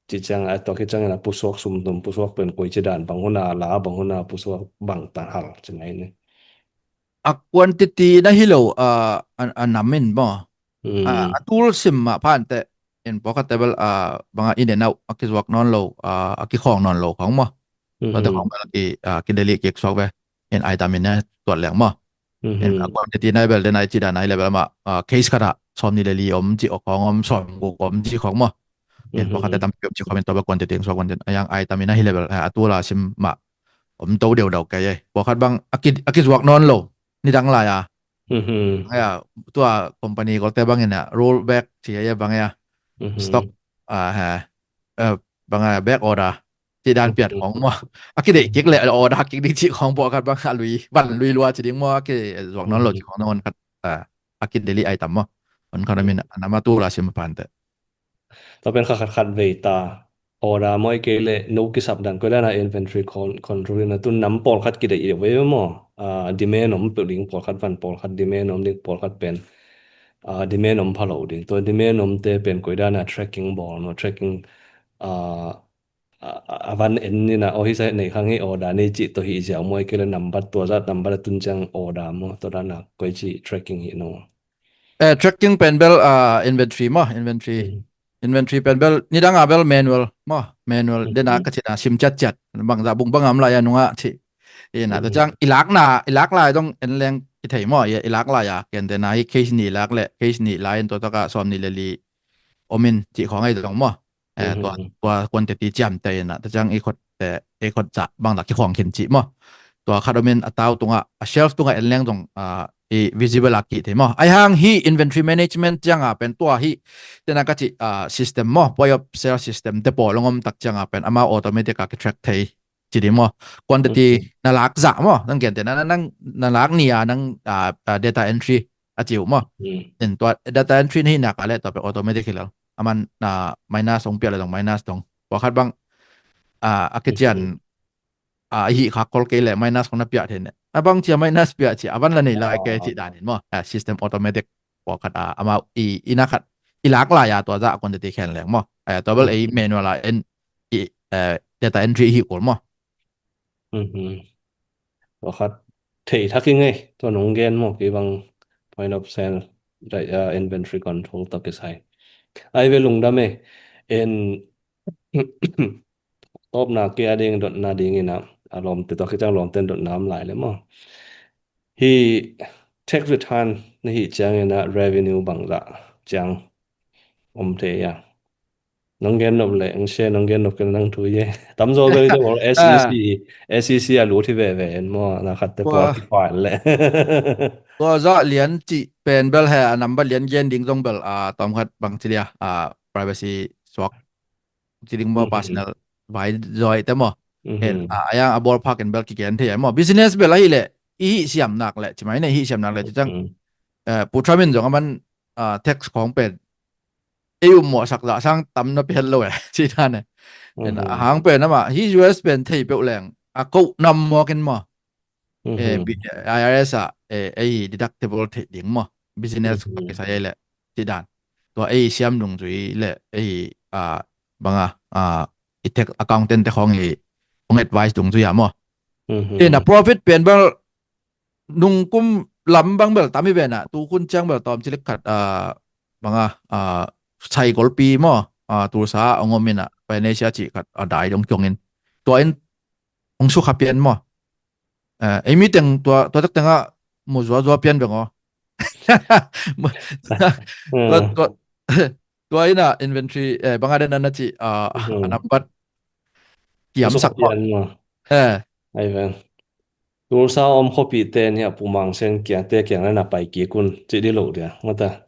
Ci ciang a, tua khit ciangin a pusuak sum tum, pusuak pen koi ci dan bang hun a la, bang hun a pusuak bang tan hal ci mai ni. A quantity na hi lo, a, a, a nam in maw. A, a tul sim mah phante in pawlkhat te bel, a, banga in and out a kizuak nawn lo, a, a kikhawng nawn lo khawng maw. Tua te khawng bel a ki, a, kidelih kik suak ve. In item in a tuat leng maw. In a quantity na bel den a i ci dan a hi le bel mah, a, case khat ah sawm nih le li om ci khawng om, sawm guk om ci khawng maw. In pawlkhat te tampi om ci khawng in tua bel quantity in suak wan den. A yang item in a hi le bel, a, a tul a sim mah om to deuh deuh kei e. Pawlkhat bang a ki, a kizuak nawn lo. Nidang lai a. Aya, tua company kolte bangin a roll back ci a bang a stock, a, ha, eh, bang a back order ci dan piat khawng maw. A kideih kik le order kik ding ci khawng pawlkhat bang a lui, van lui lua ci ding maw, a kizuak nawn lo ci khawng na on khat, a, a kidelih item maw. On khat a min a nam a tul a sim a phante. Tua pen kha khat khat vei ta. Order maw, i kei le no kisap dan koi dan a inventory con-, control in a tun nam pawlkhat kideih i deuh vei maw. A, demand om peuh ding pawlkhat van, pawlkhat demand om ding pawlkhat pen. A, demand om pha lo ding. Tua demand om te pen koi dan a tracking bawl maw, tracking, a, a, a van en ni na, o hi sa nei khang hi order nei ci tawh hi ziau maw, i kei le nambat tua zat nambat a tun ciang order maw, tua dan a koi ci tracking hi no. Eh, tracking pen bel, ah, inventory maw, inventory. Inventory pen bel, nidang a bel manual maw, manual. Den a ka cina sim ciat ciat. Bangzah bung bang am lai a nunga ci. Ina, tua ciang i lak na, i lak lai dong en leng i thei maw, i, i lak lai a. Ken den a hi case nih lak le, case nih lai in tua taka sawm nih le li om in ci khawng ai dong maw. Eh, tua, tua quantity ciamteh in a, tua ciang i khut, eh, i khut zah bangzah kikhawng khin cih maw. Tua khat om in a tau tungah, a shelf tungah en leng zong, ah, i visible a kih thei maw. Ai hang hi inventory management ciang a pen tua hi, tena ka cih, ah, system maw, point of sale system te pawl ong om tak ciang a pen amau automatic a ki track thei ci di maw. Quantity na lak zah maw, nang gen te na, na, nang, na lak ni a nang, ah, ah, data entry a ci uh maw. In tua data entry na hi nak a le tua pen automatic hi lo. Aman, ah, minus ong piah le dong, minus dong. Pawlkhat bang, ah, a kician, ah, i hih khak khol kei le minus khong na piah thei ne. A bang cia minus piah cia, a van la nei lai kei cih dan in maw. Ah, system automatic pawlkhat, ah, amau i, i na khat, i lak lai a tua zah quantity khen leng maw. Ah, tua bel ei manual a en i, eh, data entry i hih kul maw. Tua khat thei thak i ngei, tua nong gen maw, kei bang point of sale, dai, ah, inventory control tawh kisai. Ai ve lungdam e, en tawpna kei a ding dotna ding in a, a lawmte tawh kiciang lawmte in dotna om lai le maw. Hi tax return na hih ciangin a revenue bangzah ciang om thei a. Nong gen nop le, ong share nong gen nop kei nang thu ye. Tamzaw bel i te bawl S E C, S E C a lut hi veve en maw, na khat te pua ki file le. Tua zah lian cih pen bel he a number lian gen ding zong bel, ah, tawm khat bang ci lia, ah, privacy suak ci ding maw, personal vai zoi te maw. En, ah, a yang a ballpark in bel ki gen thei a maw. Business bel ahi le, i hih siam nak le, ci mai ne i hih siam nak le, ci ciang, eh, Pu Trump in zong aman, ah, tax khong pen ei um mawhsak zah sang tam na piat lo e, ci dan e. En, a hang pen amah hi U S pen thei peuh leng a koh nam mawk in maw. Eh, I R S ah, eh, ei deductible thei ding maw. Business khat kisai ei le, ci dan. Tua ei siam dungzui le, ei, ah, banga, ah, i tax accountant te khong i hong advice dungzui a maw. En, a profit pen bel nungkum lam bang bel tam hi ven a, tu khun ciang bel tawm cilik khat, ah, banga, ah, sai golpi maw, ah, Tulsa ong om in a, Venetia cih khat, ah, dai dong kiong in. Tua in ong sukha pian maw. Eh, ei mi teng tua, tua tak tengah mu zua zua pian beng aw. Tua, tua, tua in a inventory, eh, banga den a na ci, ah, a nambat kiam sak maw. Eh. Ai ven. Tulsa om khuapi te ni a Pu Mang Sian kiang te kiang na pai kik un ci di lo dia. Ngata.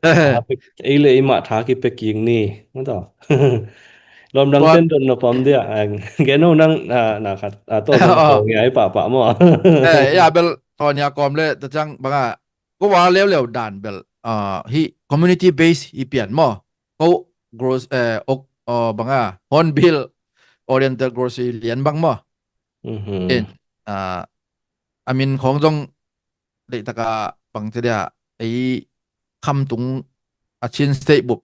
Ei le ei mah tha ki pe kik ni. Ngata. Lom dang ten don na pam dia. Gen no nang, ah, na khat, ah, to nang ko ngai pa pa maw. Eh, ya bel to nia kom le ta chang banga ko wa leu leu dan bel, ah, hi community base i pian maw. Ko gros-, eh, ok, oh, banga Hornbill Oriental Grocery lian bang maw. En, ah, a min khong zong deihtak a bang ci dia, ei khamtung a Chin State bup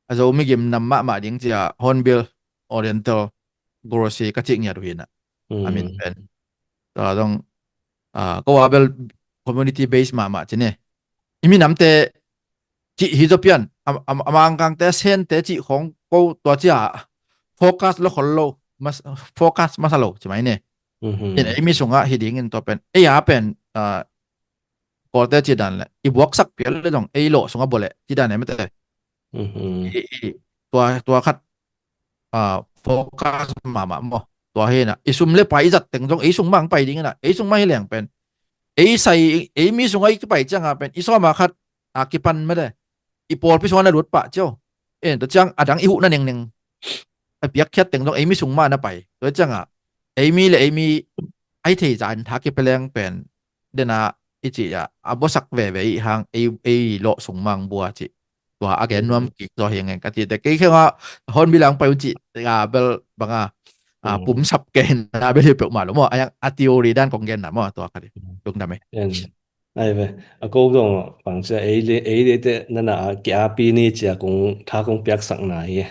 a Zomi gim nam mahmah ding ci a Hornbill Oriental Grocery ka cih ngiat uh hi na. A min pen tua zong, ah, ko a bel community base mahmah ci ni. I minamte cih hi zaw pian, a, a, a Mangkangte, Sente cih khong ko tua ci a focus lo khol lo, mas, focus masa lo ci mai ni. Ina ei mi sungah hi dingin tua pen, ei a pen, ah, Kawlte ci dan le i buaksak pial le zong ei lawh sungah bawleh ci dan e mate. I, i, tua, tua khat, ah, focus mahmah maw. Tua hi na, i sum le pai i zat teng zong ei sung mah ang pai ding ina, ei sung mah hi leng pen ei sai, ei mi sungah i kipai cianga pen i sawma khat a kipan mate, i pawlpi sungah na lut pah cio. En, tua ciang a dang i huhna nengneng a piakkhiat teng zong ei mi sung mah na pai. Tua cianga ei mi le ei mi ai thei zan tha kipia leng pen dena i cih a, a buasak veve i hang ei, ei lawh sung mang bua cih. Tua a gen nuam kik zaw hi ngeng ka cihte kei khenga Hornbill ang pai uh cih a bel banga, a, pumsap ke hin a bel hi peuhmah lo maw. A yang a theory dan kong genna maw tua ka di. Lungdam e. Ai ve, a ko zong pang cia ei le, ei le te nana a kia pi ni cia kong tha kong piaksakna hi.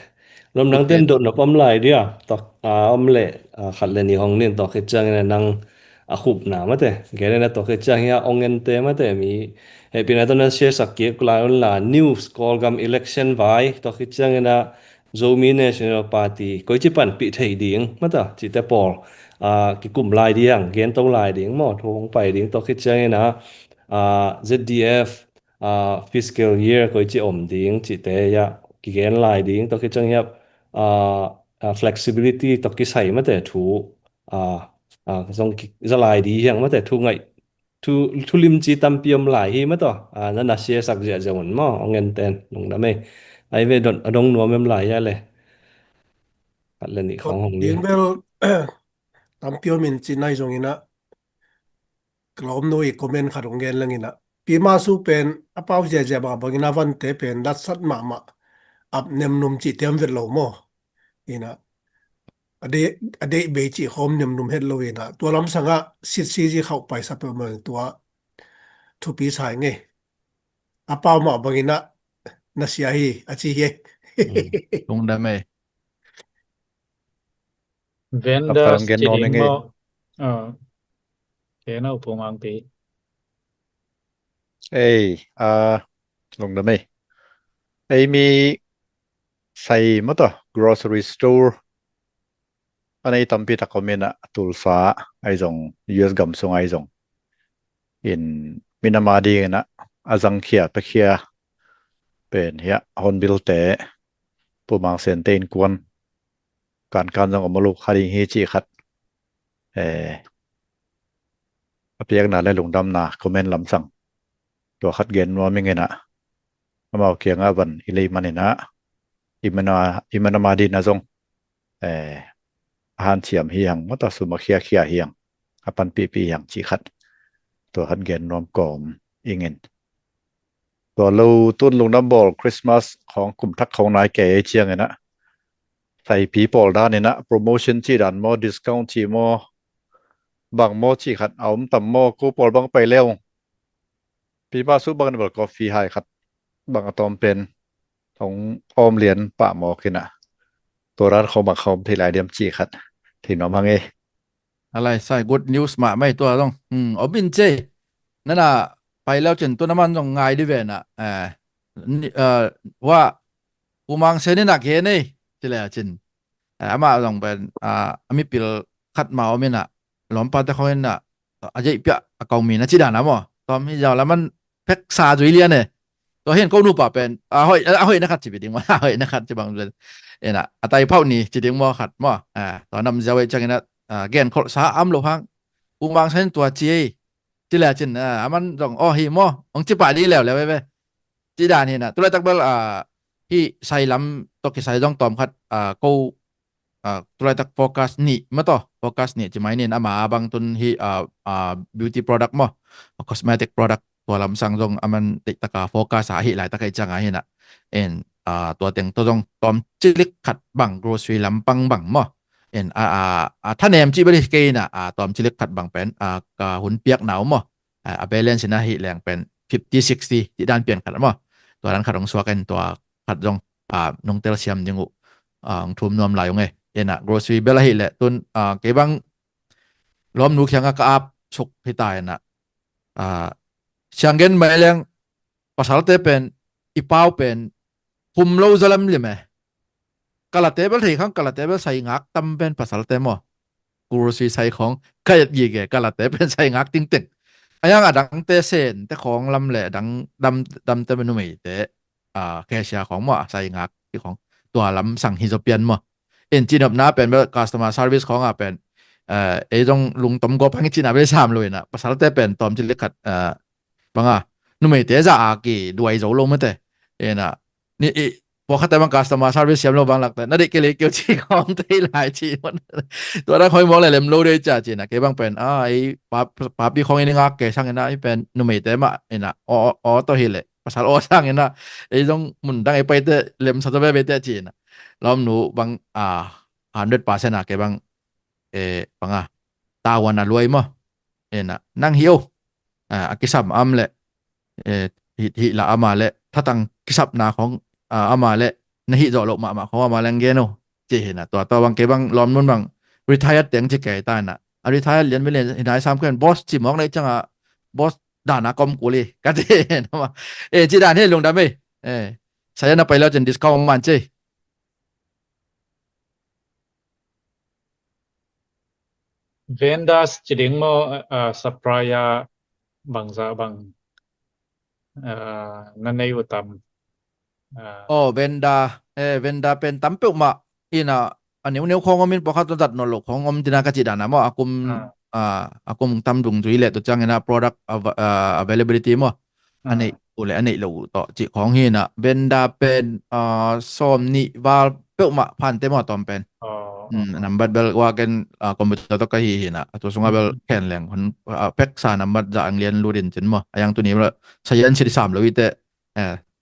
Lom nang ten dot nop om lai dia, tok a om le, a, khat le ni hong nin tok hi ciangin a nang a khupna mate. Gene na tok hi ciang hi a ong en te mate mi. He pina to nan share sak kik lai un la news Kawlgam election vai tok hi ciangin a Zomi National Party koi ci panpih thei ding mata cite pawl, a, kikum lai ding, gen to lai ding maw, thu hong pai ding tok hi ciangin a, a, Z D F, a, fiscal year koi ci om ding cite ya kigen lai ding tok hi ciangin a, a, flexibility tok kisai mate thu, a, a, zong ki, za lai ding hiang mate thu ngaih thu, thu limci tampi om lai hi mataw. A, nana share sak ziahziah un maw, ong en ten lungdam ei. Ai ve don, a dong nuam em lai hia le. Khat le nih khawng hong ni. Ding bel tampi om in ci nai zong ina. Ka lawm nu i comment khat ong gen lang ina. Pi ma su pen a pau ziahziah mah bangin a vante pen latsat mahmah ap nemnum ci tiam vet lo maw. Ina. A deih, a deih bei cih khawm nemnum het lo ina. Tua lamsangah sitsi zi khauh paisa peuhmah tua thupi sai ngei. A pau mah bangin ah na sia hi, a ci hi. Lungdam ei. Vendors ci ding maw. Kena upung ang pi. Ei, a, lungdam ei. Ei mi sai mata grocery store a nei tampi tak om ina Tulsa ahi zong, U S gam sung ahi zong. In minam a ding ina a zangkhia, pekhia pen hia Hornbill te, Pu Mang Sen te innkuan kankan zong om lo kha ding hi cih khat. Eh, a piakna le lungdamna comment lamsang tua khat gen nuam ing ina. Amau kiangah van i lei man ina i mana, i mana ma dina zong, eh, a hanciam hi hang, mata sum a khiakhia hi hang, a panpihpih hi hang cih khat tua khat gen nuam kawm ing in. Tua lo tun lungdam bawl Christmas khawng kum thak khawng nai kei ei ciang ina. Saipi pawl dan ina promotion cih dan maw, discount cih maw, bang maw cih khat a om tam maw, ko pawl bang pai leu. Pi ma su bang ni bal coffee hai khat bang a tawm pen hong awm lian pah mawk ina. Tua dan khawng bang khawm thei lai diam cih khat thei nuam hang ei. A lai sai good news mah mai tua zong. Hmm, om in cei. Nana pai leu cin tua na man zong ngai di ve na. Eh, ni, eh, wa Pu Mang Sen ina gen ei. Ci le a cin. Eh, amah zong pen, ah, a mipil khat ma om ina. Lawmpa te khawng ina. A jeih piah a kau mi na ci dan a maw. Tawm hi zau la man pek sa zui lian e. Tua hin ko nupa pen, a hoih, a hoih na khat ci bi ding maw, a hoih na khat ci bang pen. Ina, a tai phauh ni ci ding maw khat maw. A, tua nam ziau ei ciang ina, a, gen kholh sa am lo hang. Pu Mang Sen tua ci ei. Ci le cin, a, aman zong, oh, hi maw. Ong ci pah di leuleu ei ve. Ci dan hi na. Tulaitak bel, a, hi sai lam, tok hi sai zong tawm khat, a, ko ah, tulaitak focus nih mataw, focus nih ci mai nin ama a bang tun hi, ah, ah, beauty product maw, cosmetic product tua lamsang zong aman teihtaka focus a hi laitak hi cianga hi na. En, ah, tua teng tawh zong tawm cilik khat bang grocery lampang bang maw. En, ah, ah, ah, thanem ci bel hi kei na, ah, tawm cilik khat bang pen, ah, ka hun piak nau maw. A balance in ahih leng pen fifty sixty cih dan pian khat maw. Tua dan khat hong suak in tua khat zong nong telsiam ding uh hong thum nuam lai ung e. Ina grocery bel ahih leh tun kei bang lawmnu kiangah ka ap suk hi ta ina, sianggen mai leng pasalte pen i pau pen hum lo zalam lim e. Kalate bel thei khang, kalate bel sai ngak tam pen pasalte maw. Grocery sai khong ka et gige, kalate pen sai ngak tingteng. Ayang a dangte sen te khong lam le dang dam damte bel numeite cashier khong maw, sai ngak ti khong tua lam sang hi zaw pian maw. In cinopna pen bel customer service khong a pen ei zong lungtom gawp hang i cina bel sam lo ina, pasalte pen tawm ci le khat banga numeite za a kiduai zo lo mate. Ina ni i pawlkhatte bang customer service siam lo bang lakte na deih kei le kei ci khawm thei lai ci. Tua dang hoi mawk le lem lo dei cia cina kei bang pen a ei papi khawng i ni ngak kei sang ina i pen numeite mah ina aw tawh hi le pasal aw sang ina ei zong mun dang ei paite lem sa tawh veve te cina lawmnu bang a hundred percent a kei bang banga tawan a luai maw. Ina nang hi o a kisam am le hih la ama le thatang kisapna khong ama le na hih zawh loh mahmah khong ama leng gen o. Ci hina tua tua bang kei bang lawmnun bang retired teng ci kei ta ina a retired lian bel hinai sam khen boss ci mawk na i canga boss dana kom kuli ka ti hina ma. E ci dan hi lungdam ei. Saya na pai lo cin discount man ci. Vendors ci ding maw, supplier bangzah bang na nei uh tam? Aw vendor, vendor pen tam peuhmah ina a neuneu khawng om in pawlkhat zat nawn lo khawng om tina ka cih dana maw, a kum a kum tam dungzui le tu ciang ina product availability maw a neih uh le a neih lo uh tawh cih khawng hi ina vendor pen sawm nih val peuhmah phante maw tawm pen. Nambat bel waken computer tawh ka hi hi ina a tu sungah bel khen leng hun peksa nambat zah ang lian lut in cin maw a yang tuni bel sayan si di sam lo i te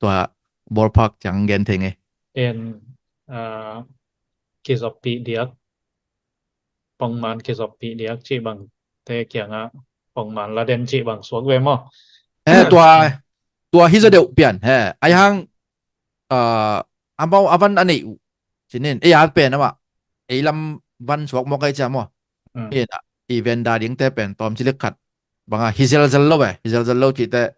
tua ballpark ciang gen thei ngei. En kizoppih diak pongman kizoppih diak cih bang te kiangah pongman la den cih bang suak ve maw? He tua tua hi zaw deuh pian he ai hang amau a van a neih uh cinin ei a pen amah ei lam van suak mawk ai cia maw? Hina i vendor dingte pen tawm ci lik khat banga hi zelzel lo e, hi zelzel lo cihte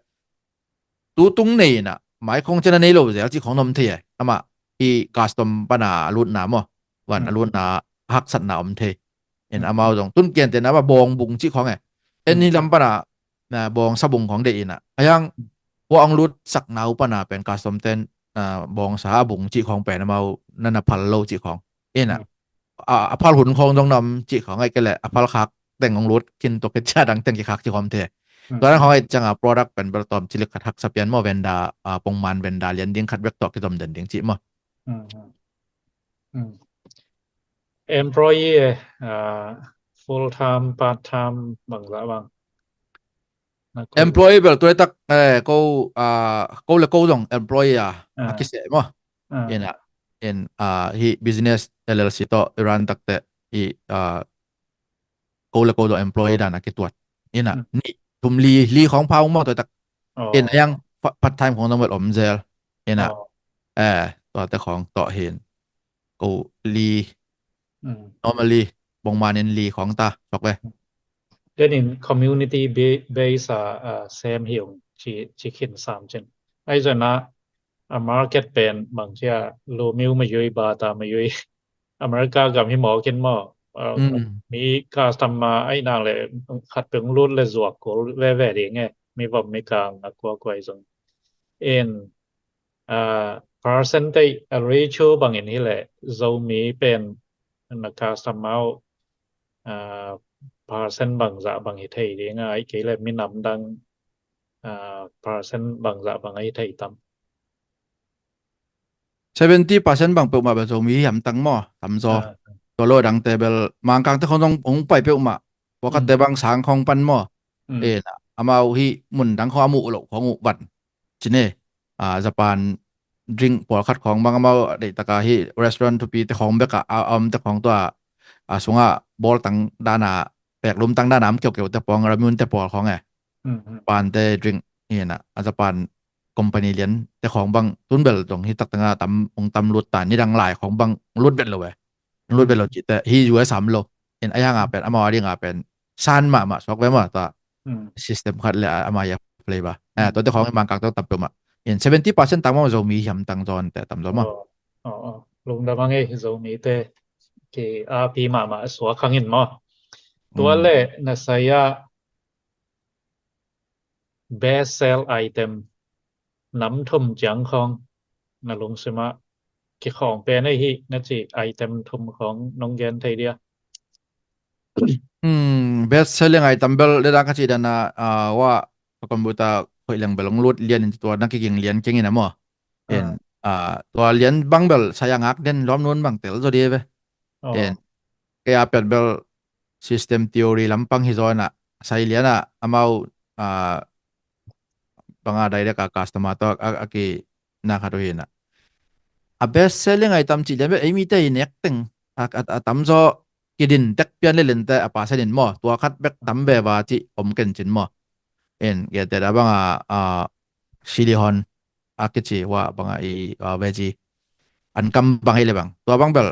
tutung nei ina mai khong cina nei lo zel cih khong na om thei e. Amah i custom pana a lutna maw van a lutna haksatna om thei. In amau zong tun kian tena amah bawng bung cih khong e. En hi lam pana bawng sa bung khong dei ina a yang hua ong lut sakna uh pana pen custom ten bawng sa a bung cih khong pen amau nana phal lo cih khong ina a phal hun khawng dong nam cih khawng ai kei leh a phal khak teng hong lut khin tua khit cia dang teng kikhak ci khawm the. Tua dang khawng ai cianga product pen bel tawm ci lik khat haksa pian maw vendor pongman vendor lian ding khat bek tawh kizom den ding cih maw? Employee full time part time bangzah bang employee bel tuaitak ko ko le ko zong employee a a kiseh maw? Ina in hi business L L C tawh i ran takte i ko le ko zong employee dan a kituat ina nih thum li li khawng pha ung maw tuaitak. In a yang part time khawng zong bel om zel ina tuate khawng tawh hin ko li normally bongman in li khawng ta sok ve. Then in community base a sem hi ung ci khin sam cin ai zona a market pen bang cia lo miu ma yui ba ta ma yui America gam hi mawk in maw? Mi customer ai nang le khat peng lut le zuak kul veve ding e mi vom mi kang a kua kuai zong in percentage a ratio bangin hi leh Zomi pen na customer uh, percent bangzah bang hi thei ding a ai kei le minam dang uh, percent bangzah bang a hi thei tam? Seventy percent bang peuhmah bel Zomi hi hamtang maw tamzaw. Tua lo dangte bel Mangkangte khong zong hong pai peuhmah pawlkhatte bang sang khong pan maw? Amau hi mun dang khong a muh loh khong uh van cine Japan drink pawlkhat khong bang amau deihtaka hi restaurant thupi te khong beka a om te khong tua a sunga bawl tang dana peklum tang dana am keukeu te pawng ramun te pawl khong e. Japan te drink hi na, a Japan company lian te khawng bang tun bel zong hi tak tengah tam ong tam lut ta, nidang lai khawng bang lut vet lo ve. Lut vet lo ci te hi U S am lo. In a yang a pen amau a ding a pen san mahmah suak ve mah ta. System khat le amau a flavor. Tua te khawng i Mangkang tawh tam peuhmah. In seventy percent tang mah Zomi hiam tang zaw te tam zaw mah. Lungdam a ngei Zomi te ki a pi mahmah suak hangin maw. Tua le na saya best sell item nam thum ciang khawng na lungsimah kikhawng pen ei hi na ci item thum khawng nong gen thei dia? Best selling item bel le dang ka ci dan a wa ka computer khoih leng bel ong lut lian in tua na kiging lian keng in a maw. In tua lian bang bel sai a ngak den lawm nun bang tel zaw di ve. In kei a piat bel system theory lampang hi zaw in a sai lian a amau banga direct a customer tawh a ki na khat uh hi na. A best selling item cih lian bel ei mite i nek teng a tamzaw kidin tek pian le lente a percent in maw tua khat bek tam ve va cih om ken cin maw. In gete da banga a silihon a kici wa banga i veggie an kam bang hi le bang tua bang bel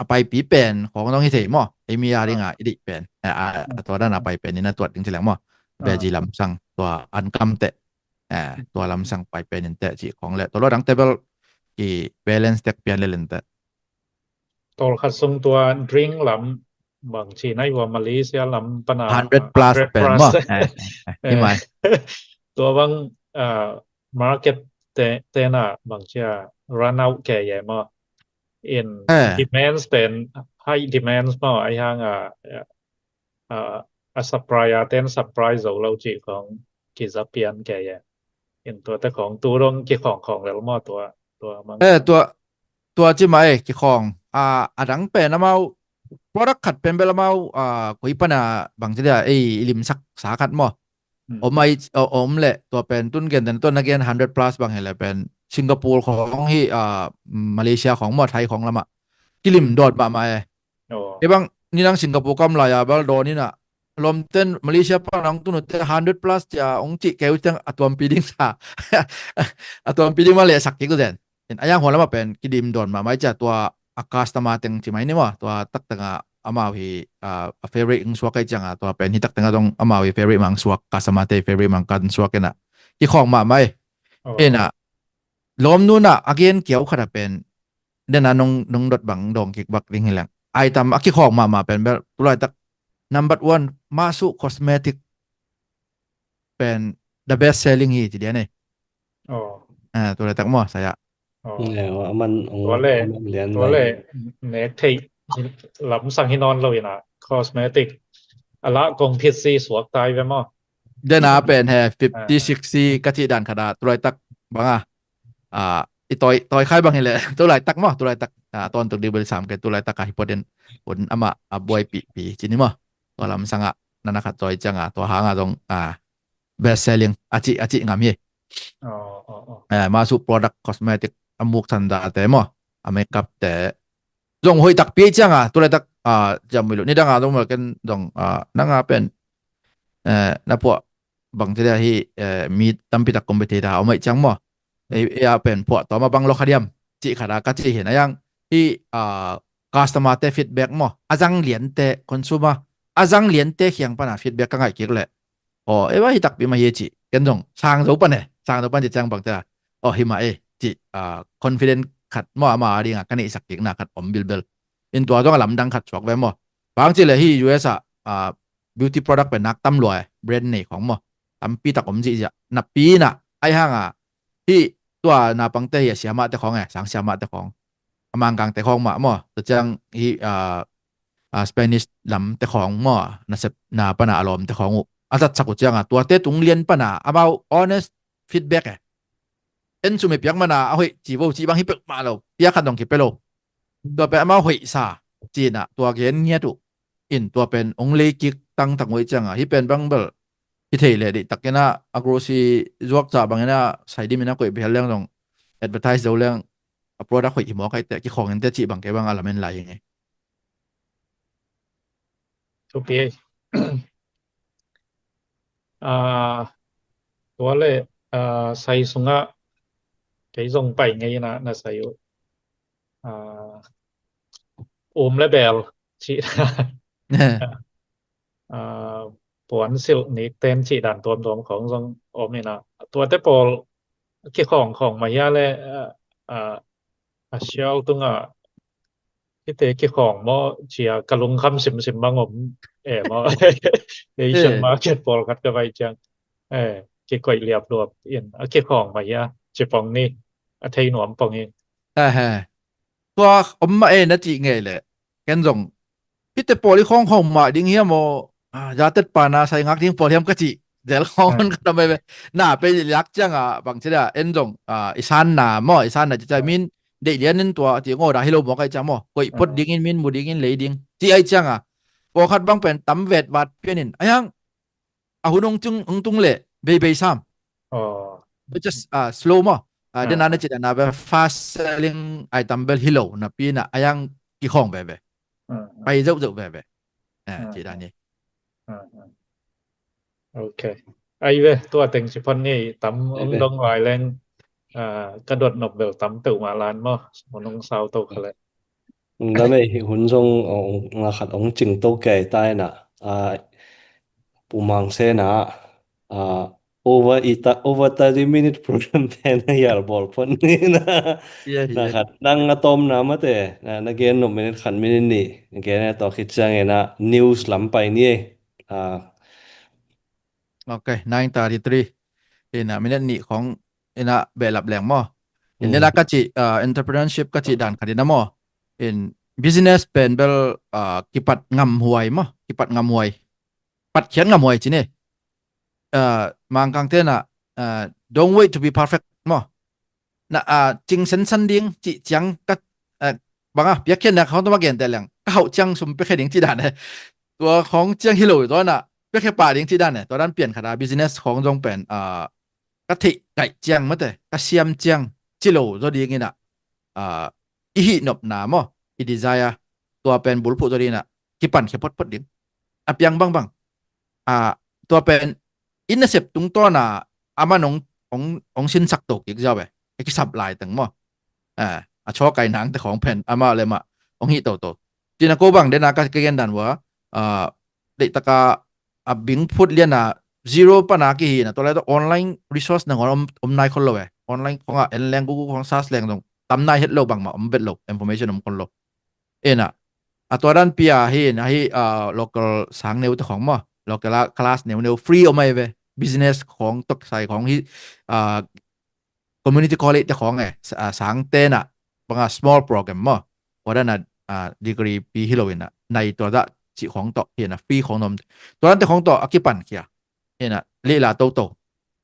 a paipi pen khawng dong hi thei maw. Ei mi a ding a i dih pen a tua dan a pai pen in a tuat ding ci leng maw. Veggie lamsang tua an kam teh tua lamsang pai pen in teh cih khawng le tua lo dang te bel ki balance tek pian le lente. Tawlkhat sung tua drink lam bang ci na i wa Malaysia lam pana hundred plus pen maw. Tua bang market te na bang cia run out ke ye maw. In demands pen high demands maw ai hang a a supply a ten supply zo lo cih khawng kiza pian ke ye. In tua te khawng tu dong kikhawng khawng lel maw tua tua mang. Eh tua tua ci mah eh kikhawng a a dang pen amau product khat pen bel amau a koi pana bang ci dia ei i limsak sa khat maw. Om ai om le tua pen tun gen den tua na gen hundred plus bang hi le pen Singapore khawng hi a Malaysia khawng maw Thai khawng lamah kilim dawt mahmah eh. Kei bang ni nang Singapore kam lai a bel dawn in a lawmten Malaysia pan ang tun te hundred plus cia ong cih keu ciang a tuampi ding sa a tuampi ding ma leh sak kik zen. In a yang huan lamah pen kidim dawn mahmah cia tua a customer teng ci mai ni maw tua taktak a amau hi a favorite ong suak kai ciang a tua pen hi taktak a dong amau hi favorite mang suak customer te favorite mang kan suak in a kikhawng mahmah eh. In a lawm nun a a gen kiau khat a pen den a nong nong dot bang dong kik bak ding hi leng ai tam a kikhawng mahmah pen bel tulai tak number one masu cosmetic pen the best selling hi ci dia nei. Tulai tak maw saya. Aman tua le tua le nek thei lamsang hi nawn lo in a cosmetic a lah kong phit si suak tai ve maw. Den a pen he fifty sixty ka cih dan khat a tulai tak bang a i tawi tawi khai bang hi le tulai tak maw tulai tak tawntung ding bel sam ke tulai tak a hi pawh den un amah a buai pihpi ci ni maw. Tua lamsang a nana khat tawi ciang a tua hang a zong a best selling a cih a cih ngam hi. Masu product cosmetic a muk sanda te maw a makeup te zong hoih takpi ciang a tulai tak a ciam mui lo ni dang a zong mal ken zong a nang a pen na puah bang ci dia hi mi tampi tak competitor a om aih ciang maw. Ei a pen puah tawm a bang lo kha diam cih khat a ka cih hi na yang hi a customer te feedback maw a zang lian te consumer a zang lian te khiang pana feedback ka ngaih kik leh aw ei va hi takpi mah hi cih ken zong sang zo pan e sang zo pan cih ciang bang ci dia aw hi mah e cih confident khat maw ama a ding a ka neihsak kikna khat om bilbel. In tua zong a lamdang khat suak ve maw. Bang ci leh hi U S a beauty product pen nak tam lua e brand nei khawng maw tampi tak om zihziah napi in a ai hang a hi tua napangte hi a siamahte khawng e sang siamahte khawng a mangkangte khawng mah maw tua ciang hi Spanish lamte khawng maw nasep na pana a lawmte khawng uh a zatsak uh ciang a tuate tung lian pana amau honest feedback e en sum i piak mana a hoih ci vo ci bang hi peuhmah lo piak khat dong kipia lo. Tua pen amau hoih sa ci in a tua gen ngiat uh in tua pen ong lei kik tangtang uh i ciang a hi pen bang bel hi thei leh deih tak in a a grocery zuak cah bang in a sai dim in a koih bihal leng zong advertise zo leng a product hoih hi mawk aih teh kikhawng in teh cih bang kei bang a lamen lai hi ngei. Thupi ei. Ah, tua le, ah, sai sungah kei zong pai ngei na, na sai uh. Ah, um le bel cih, ah, puan silh nik ten cih dan tuamtuam khong zong om ina. Tuate pawl kikhawng khawng mah hia le, ah, ah, a sial tungah hite kikhawng maw cia ka lungkham simsim bang om e maw. Asian market pawlkhat ka vai ciang, eh, kikoih liapluap in a kikhawng mah hia ci pong ni, a thei nuam pong hi. Tua om mah e na cih ngei leh ken zong hite pawl i khawng khawng mah ding hiam aw, ah, zatet pana sai ngak ding pawl hiam ka cih zel khawng hon ka na mai ve. Na pe lak ciangah bang ci dah en zong, ah, i sanna maw, i sanna ci ciang min deih lian in tua ci ngaw dah hi lo maw ka i ciang maw, koih phot dingin min mu dingin lei ding ci ai ciangah pawlkhat bang pen tam vet vat pian in a hiang a hun hong tung, hong tung leh beibei sam. Just, ah, slow maw. Ah, den ana ci dan a be fast selling item bel hi lo napi na a hiang kikhawng veve. Pai zeuhzeuh veve. Ah, ci dan hi. Ok. Ai ve, tua teng ci phon ni tam hong dong lai leng, ah, ka dot nop bel tam peuhmah lan maw. Hun hong sau to kha leh. Dam ei hi hun zong ong, nga khat ong cing to kei tai na. Ah, Pu Mang Sen ah, ah, over i ta, over thirty minute program te na hial bawl phot ni na. Na khat nang a tawm na mate, na, na gen nop minute khat minute ni, na gen e tawh khit ciang e na news lam pai ni e. Ah. Ok, nine thirty-three. Ina minute ni khong ina behlap leng maw. In ina ka ci, ah, entrepreneurship ka ci dan khat ina maw. In business pen bel, ah, kipat ngam huai maw, kipat ngam huai. Patkhiat ngam huai ci ni. Ah, Mangkang te na, ah, don't wait to be perfect maw. Na, ah, cing sensan ding ci ciang ka, ah, bang a piakkhiatna khong tuma gen te leng ka hauh ciang sum piakkhe ding ci dan e. Tua khong ciang hi lo tua na piakkhe pah ding ci dan e. Tua dan pian khat a business khong zong pen, ah, ka theih kaih ciang mate, ka siam ciang ci lo zaw ding ina, ah, i hih nopna maw, i desire, tua pen bulphuh zaw ding ina kipan khia photphot ding. A piang bangbang, ah, tua pen i nasep tungtawn a aman ong, ong, ong sinsak to kik ziau e. E kisap lai teng maw. Ah, a chaw kai nang te khong pen amah le mah ong hih toto. Tina ko bang dena ka, ka gen dan ua, ah, deihtaka a bing phut liana zero pana kihi na tua lai to online resource nangawn om, om nai khol lo e. Online khong a en leng Google khong search leng zong tam nai het lo bangmah om vet lo, information om khol lo. Ena a tua dan pia hi na hi, ah, local sang neu te khong maw, local a class neu neu free om ai ve. Business khong tok sai khong hi, ah, community college te khong e, sa-, ah, sang te na banga small program maw. Tua dan a, ah, degree pi hi lo ina nai tua dah ci khong tok hi na free khong nom. Tua dan te khong tok a kipan kia. Hi na lila toto.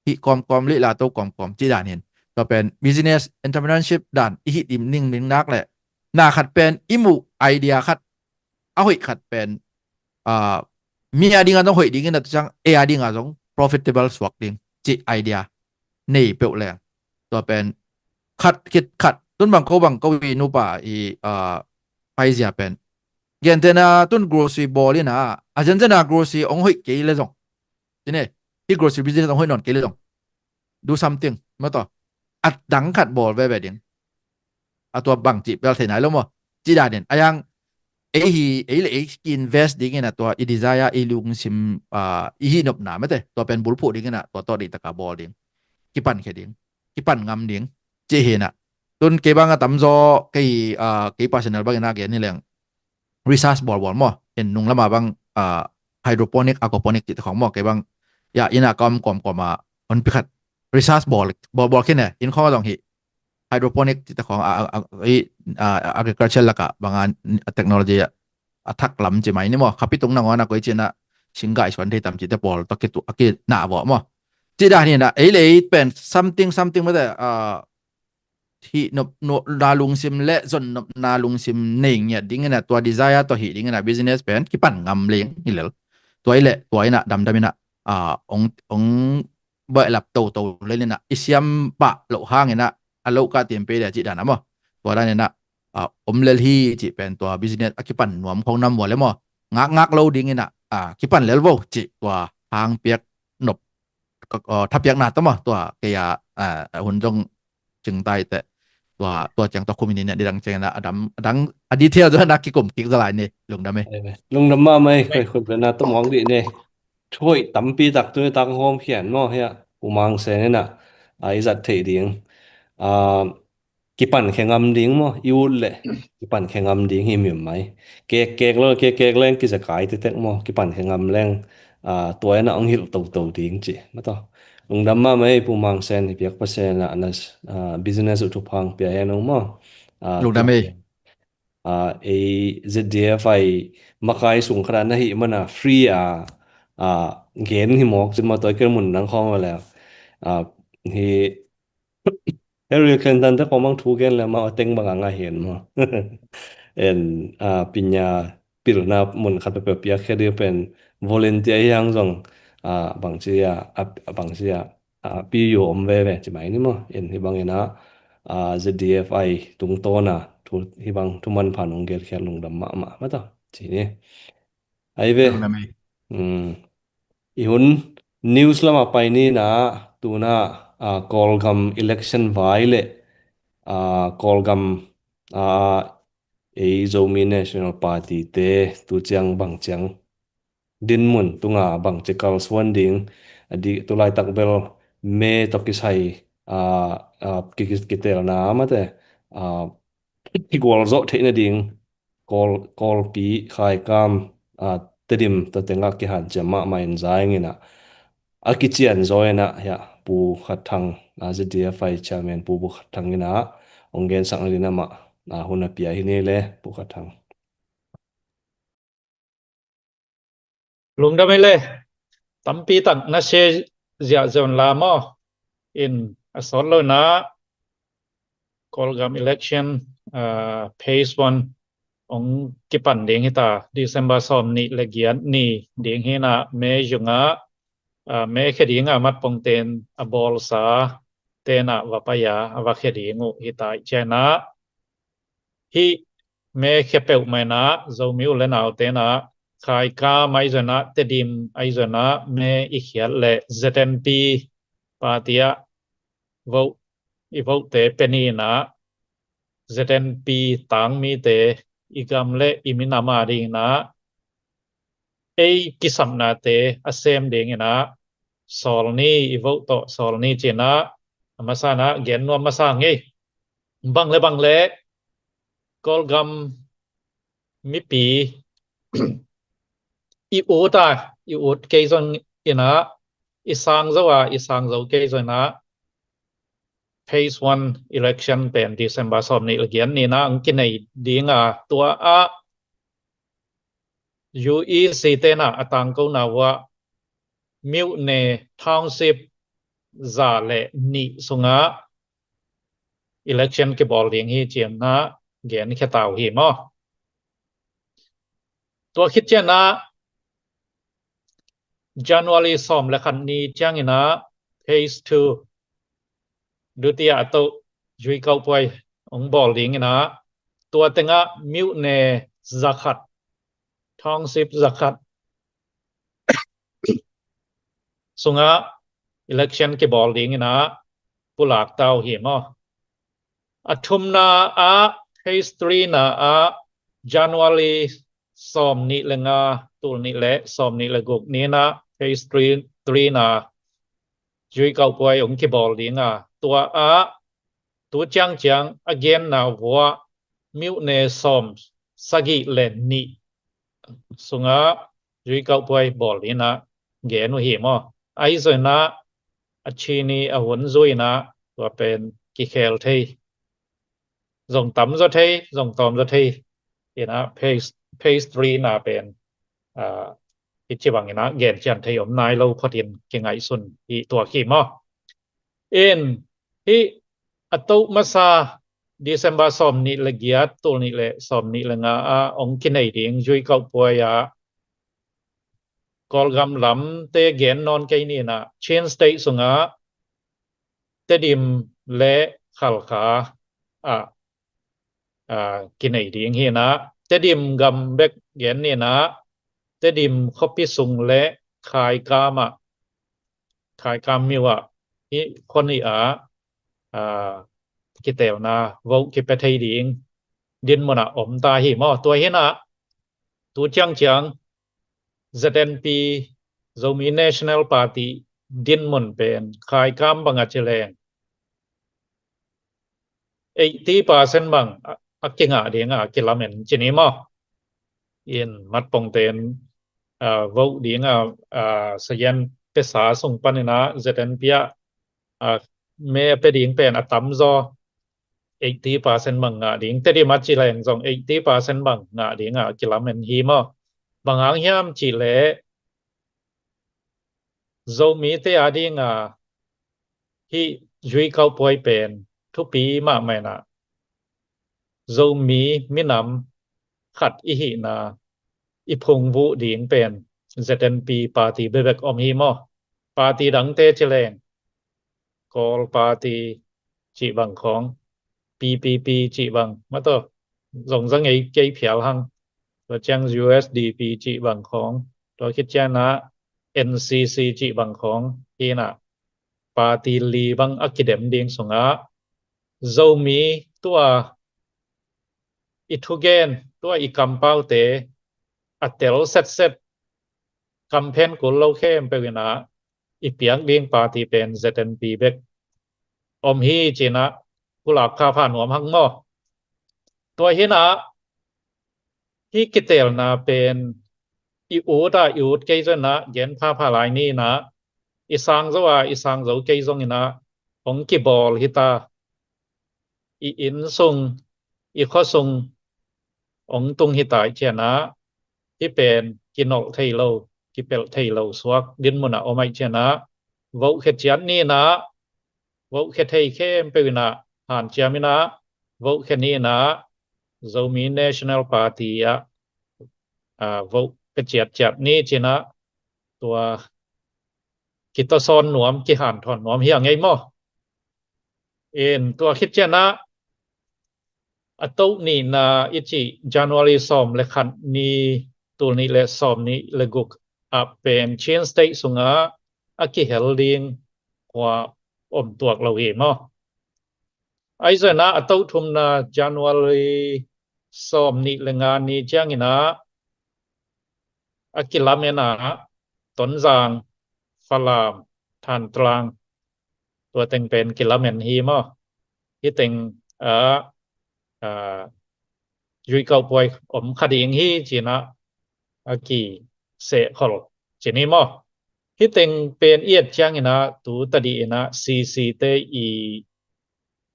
Hi kom kom lila to kom kom ci dan hin. Tua pen business entrepreneurship dan i hi dim ning ning nak le. Na khat pen i mu idea khat a hoih khat pen, ah, mi a dinga zong hoih dingin a tu ciang ei a dinga zong profitable suak ding ci idea nei peuh leng. Tua pen khat khit khat tun bang ko bang ko i nupa i, ah, paizia pen. Gentena tun grocery bawl ina a zenzena grocery ong hoih kei le zong. Tine, hi grocery business ong hoih non kei le zong. Do something, maw tua. At dang khat bawl veve ding. A tua bang ci bel thei nai lo maw. Ci danin a yang ei hi, ei le ei ki invest dingin a tua i desire, i lungsim, ah, i hi nopna mate tua pen bulphuh dingin a tua tawh dihtaka bawl ding. Kipan khe ding, kipan ngam ding. Ci hi na. Tun kei bang a tamzaw kei, ah, kei personal bangin a gen hi leng research bawlbawl maw. In nung lama bang, ah, hydroponic, aquaponic cih te khong maw. Kei bang, ya, ina ka om kawmkawm a, on pikhat research bawl, bawlbawl khin e, in khong a zong hi. Hydroponic cih te khong, a, a, a, i, a, agriculture laka banga, a technology a, a thak lam ci mai ni maw. Khapi tung nangawn a koi cina singgai suan thei tam cih te pawl tawh kitu, a kinah vawh maw. Ci dan hi na, ei le ei pen something, something mate, ah, hih nop, nop, na lungsim le zon nopna lungsim nei ngiat dingin a tua desire tawh hih dingin a business pen kipan ngam leng hi lel. Tua i le tua ina damdam ina, ah, ong, ong baih lap toto lel ina i siam pah loh hang ina a loh ka tiam pe dia cih dan a maw. Tua dan ina, ah, om lel hi cih pen tua business a kipan nuam khong nam vua le maw. Ngak ngak lo ding ina, ah, kipan lel vo cih tua hang piak nop ka, uh, thapiakna tawh maw, tua kei a, uh, hun zong cingtai teh, tua, tua ciang tua khum in i ne ding dang ciang a, a dam, a dang, a detail zong na kikum kik zaw lai ni, lungdam ei. Lungdam mahmah ei, khoi khut bena tawh mawk dih ni. Thu hoih tampi tak tuni tak hawm khian maw, hia, Pu Mang Sen in a, a i zat theih ding. Ah, kipan khe ngam ding maw, i ut leh kipan khe ngam ding hi mimmai. Kek kek lo, kek kek leng kizekai tektek maw, kipan khe ngam leng, ah, tua in a hong hilh toto ding ci. Mataw. Lungdam mahmah ei, Pu Mang Sen, i piak Pasian in a na, ah, business uh thupha pia hen ung maw. Ah, lungdam ei. Ah, ei Z D F I makai sung khat a na hih man a free a, ah, gen hi mawk cin maw, tua i kel mun nang khawng a leh. Ah, hi Hillary Clinton te kawmang thu gen le amau a teng bang a ngai hen maw. En, ah, pinya pilna mun khat peuhpeuh piak khia ding pen volunteer hi hang zong, ah, bangci a, a, bangci a, ah, pi yo om veve ci mai ni maw. En hih bang in a, ah, Z D F I tungtawn a thu, hih bang thu manpha nong gelkhiat lungdam mahmah mataw ci ni. Ai ve. Lungdam ei. Hmm. I hun news lamah pai ni in a, tuna, ah, Kawlgam election vai leh, ah, Kawlgam, ah, ei Zomi National Party te tu ciang bang ciang dinmun tunga bang ci kalsuan ding, a di tu laitak bel me tawh kisai, ah, ah, ki, ki, kitelna mate, ah, kigualzawh theihna ding, Kawl, Kawlpi, Khaikam, ah, Tedim tua tengah kihanciam mahmah in za ing in a, a kician zaw in a, hia, Pu Khat Thang, ah, Z D F I chairman Pu, Pu Khat Thang in a hong gensak nading amah, ah, hun a pia hi ni le, Pu Khat Thang. Lungdam ei le, tampi tak na share ziahziah un la maw. In a sawt lo in a, Kawlgam election, ah, phase one hong kipan ding hi ta, December sawm nih le giat ni ding hi in a, me zung a, ah, me khe ding a mat pongten a bawlsa ten a va pai a, a va khe ding uh hi ta i cian a. Hih me khe peuhmah in a, Zomi u le naute in a, Khaikam ahi zong in a, Tedim ahi zong in a, me i khiat leh Z N P party ah vote, i vote te pia ni in a, Z N P tangmite i gam le i minam a ding in a, ei kisapnate a sem ding in a, sawl ni, i vote tawh sawl ni ci in a, a masa in a gen nuam masa ngei. Bang le bang le Kawlgam mipi i ut a, i ut kei zong in a, i sang zo a, i sang zo kei zong in a, phase one election pen December sawm nih le giat ni in a hong kinei ding a, tua ah U E C te in a a tangkona uh ah myone, township za le nih sungah election kibawl ding hi ci in a gen khia ta uh hi maw. Tua khit ciang a January sawm le khat ni ciang in a phase two, dutiya a toh, zuikauhpuai hong bawl ding in a, tua tengah myone za khat, township za khat sungah election kibawl ding in a pulak ta uh hi maw. A thumna ah, phase three na ah, January sawm nih le nga, tul nih le sawm nih le guk ni in a phase three, three na zuikauhpuai hong kibawl ding a, tua ah tu ciangciang a genna uh ah myone sawm sagih le nih sungah zuikauhpuai bawl ding in a gen uh hi maw. Ahi zong in a, a ci ni a hun zui in a, tua pen kikhel thei, zong tam zaw thei, zong tawm zaw thei in a, phase, phase three na pen, ah, i ci bang in a gen cian thei om nai lo phot in kingaihsun hi tua hi maw. In hih a toh masa December sawm nih le giat, tul nih le sawm nih le nga ah hong kinei ding zuikauhpuai ah Kawlgam lamte gen nawn kei ni in a, Chin State sungah Tedim le Khalkha ah, ah, kinei ding hi in a, Tedim gam bek gen ni in a, Tedim khuapi sung le Khaikam ah Khaikam Myo ah hih khua nih ah, aa, kiteelna vote kipia thei ding dinmun ah om ta hi maw. Tua hi in ah tu ciangciang Z N P, Zomi National Party dinmun pen Khaikam bang a ci leng eighty percent bang a, a kingah ding a kilamen ci ni maw. In matpongten, aa, vote ding a, aa, sayan pesa sung panin ah Z N P ah, aa, me a pia ding pen a tamzaw eighty percent bang ngah ding, Tedim a ci leng zong eighty percent bang ngah ding a kilamen hi maw. Bang hang hiam cih leh Zomite a ding a hih Zui Kauh Puai pen thupi mahmah in ah Zomi minam khat i hihna i phungvuh ding pen Z N P party bebek om hi maw. Party dangte ci leng Kawl Party cih bang khawng, P P P cih bang, mataw, zong za ngei kei phial hang. Tua ciang U S D P cih bang khawng, tua khit ciang ah N C C cih bang khawng hi in ah party li bang a kidem ding sungah Zomi tua i thugen, tua i kampaute a tel setset, kamphen kul lo khempeuh in ah i piak ding party pen Z N P bek om hi ci in ah pulak phapha nuam hang maw. Tua hi in ah hih kiteelna pen i ut a i ut kei zong in ah gen phapha lai ni in ah, i sang zo a i sang zo kei zong in ah hong kibawl hi ta, i inn sung, i khua sung hong tung hi ta ahih ciang ah, hih pen kinolh thei lo, kipelh thei lo suak dinmun ah om ahih ciang ah, vote khia ciat ni in ah, vote khia thei khempeuh in ah hanciam in ah, vote khia ni in ah, Zomi National Party ah, aa, vote pia ciatciat ni ci in ah, tua kitawsawn nuam, kihanthawn nuam hi a ngei maw. In tua khit ciang ah a toh nihna i cih January sawm le khat ni, tul nih le sawm nih le guk ah pen Chin State sungah a kihel ding khua om tuak lo hi maw. Ahi zongin ah a toh thumna January sawm nih le nga ni ciangin ah a kilamen ah Tonzang, Falam, Thantlang, tua teng pen kilamen hi maw. Hih teng ah, ah, Zui Kauh Puai om kha ding hi ci in ah a kisehkhol ci ni maw. Hih teng pen i et ciangin ah tu tadih in ah C C te i,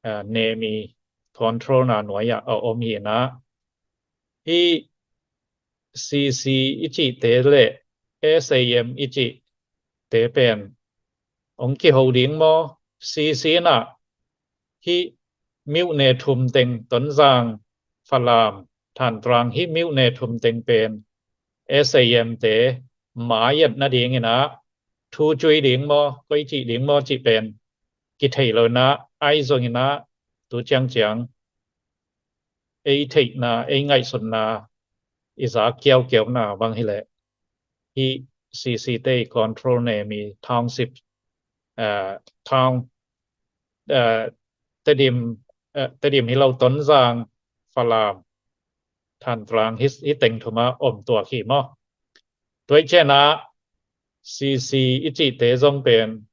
ah, nem i control na nuai ah a om hi in ah, hih C C i cihte le S A M i cihte pen hong kiho ding maw? C C in ah hih myone thum teng, Tonzang, Falam, Thantlang, hih myone thum teng pen S A M te mai-et nadingin ah thu cui ding maw, koi cih ding maw cih pen kithei lo in ah, ahi zongin ah tu ciangciang ei theihna, ei ngaihsutna, i zak kiaukiauna bang hi leh hih C C te i control nem i township, ah, town, ah, Tedim, ah, Tedim hi lo, Tonzang, Falam, Thantlang, hih, hih teng thum ah om tuak hi maw. Tua ahih ciang ah C C i cihte zong pen,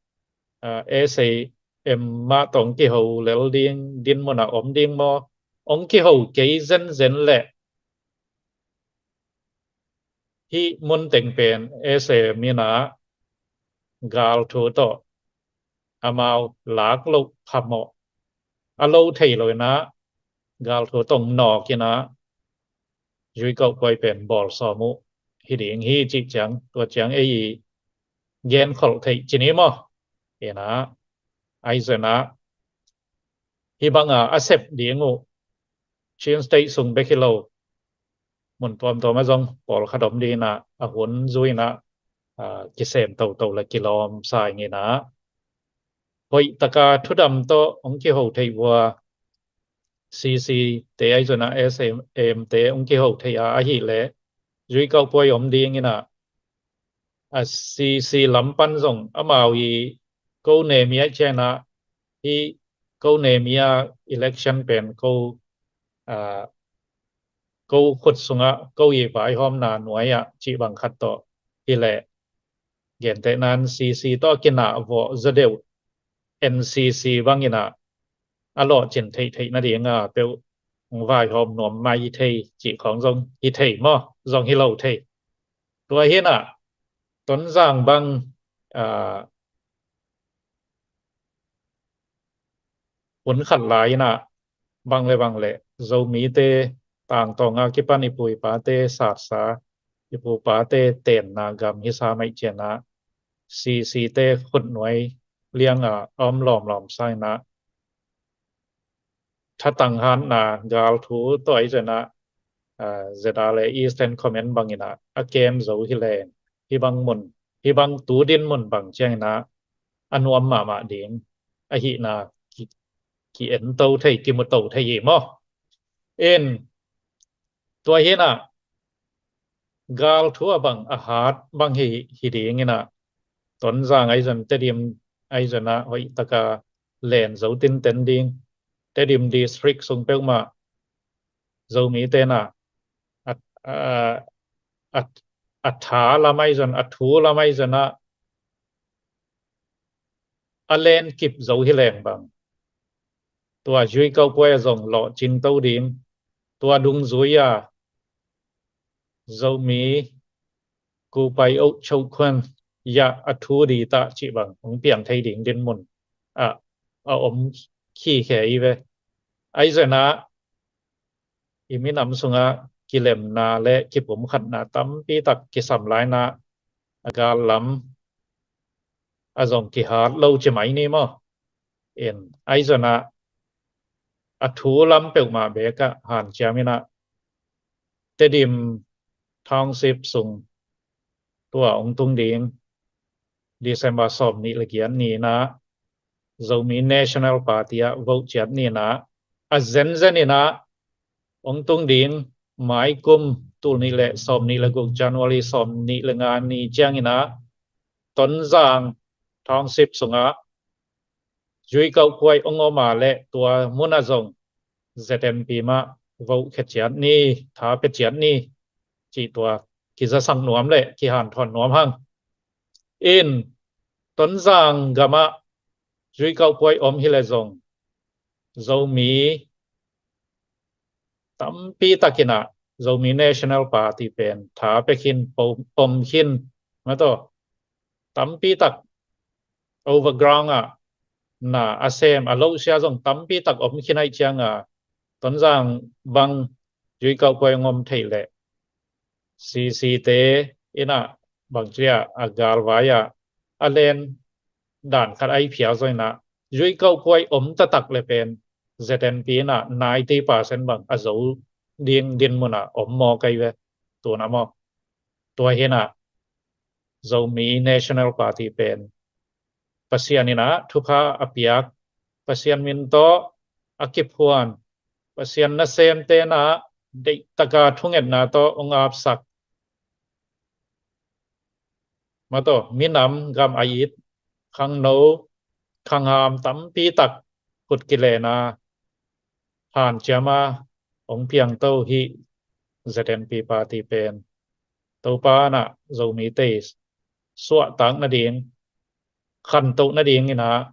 ah, S A M mah tawh hong kiho lel ding dinmun ah om ding maw? Hong kiho kei zenzen leh hih mun teng pen S A M in ah gal thu tawh amau lak loh phamawh a lo thei lo in ah gal thu tawh nawk in ah Zui Kauh Puai pen bawl sawm uh hi ding hi cih ciang, tua ciang ei i genkholh theih ci ni maw. In ah, ahi zongin ah hih bang a a sep ding uh Chin State sung bek hi lo, mun tuamtuam ah zong pawlkhat om ding in ah, a hun zui in ah, ah, kisem toto le kilawm sa ing in ah, hoih taka thudam tawh hong kiho theih uh a, C C te ahi zongin ah S A M te hong kiho theih a, ahih leh Zui Kauh Puai om ding in ah, a C C lam pan zong amau i ko nemi ahih ciangin ah, hih ko nemi a election pen ko, ah, ko khut sungah ko i vaihawmna nuai ah cih bang khat tawh hi leh, gentehna in C C tawh a kinah vawh zaw deuh N C C bangin ah a lawhcin theihtheih nading a peuh hong vaihawm nuam mai thei cih khawng zong hi thei maw, zong hi lo thei. Tua hi in ah Tonzang bang, ah, hun khat lai in ah bang le bang le Zomite tangtawng a kipan i pu i pate satsa, i pu i pate tenna gam hi sa mai ciangin ah C C te khut nuai liang a om lawmlawm sa in ah thatang hatna gal thu tawh ahi zongin ah, ah, Z R A Eastern Command bangin ah a kem zo hi leng, hih bang mun, hih bang tu din mun bang ciangin ah a nuam mahmah ding ahihna ki, ki en to thei, ki mu to thei hi maw. In tua hi in ah gal thu a bang a hat bang hi, hi ding in ah Tonzang ahi zong Tedim ahi zong ah hoih taka len zo tinten ding, Tedim district sung peuhmah Zomite in ah a, a, a, a tha lam ahi zong, a thu lam ahi zong ah a len kip zo hi leng bang, tua Zui Kau Puai a zong lawhcing to ding, tua dungzui a Zomi Kupai Oh Cho Khuan ya a thu di tah cih bang hong piang thei ding din mun ah a om khikhe hi ve. Ahi zongin ah i minam sungah kilemna le kipumkhatna tampi tak kisam lai in ah a gal lam a zong kihat lo ci mai ni maw. In ahi zongin ah a thu lam peuhmah bek ah hanciam in ah Tedim Township sung tua hong tung ding December sawm nih le giat ni in ah Zomi National Party ah vote ciat ni in ah a zenzen in ah hong tung ding maikum tul nih le sawm nih le guk, January sawm nih le nga ni ciangin ah Tonzang Township sungah Zui Kau Puai hong om a le tua mun ah zong Z N P mah vote khia ciat ni, tha pia ciat ni cih tua kizasak nuam le kihanthawn nuam hang. In Tonzang gam ah Zui Kau Puai om hi le zong Zomi tampi tak in ah Zomi National Party pen tha pia khin, pom, pom khin, mataw, tampi tak overground ah na a sem a lohsia zong tampi tak om khin ahih ciangin ah Tonzang bang Zui Kau Puai hong om thei leh C C te in ah bangci a, a galvai ah a len dan khat ahi phial zongin ah Zui Kau Puai om taktak le pen Z N P in ah ninety percent bang a zo ding din mun ah om mawk ahi ve. Tu in ah maw, tua hi in ah Zomi National Party pen Pasian in ah thupha a piak, Pasian min tawh a kiphuan, Pasian nasemte in ah deih taka thungetna tawh hong apsak, mataw, minam gam a it khangno khangham tampi tak khut kilen a hanciam a hong piang to hih Z N P party pen Topa in ah Zomite suahtak nading, khantoh nading in ah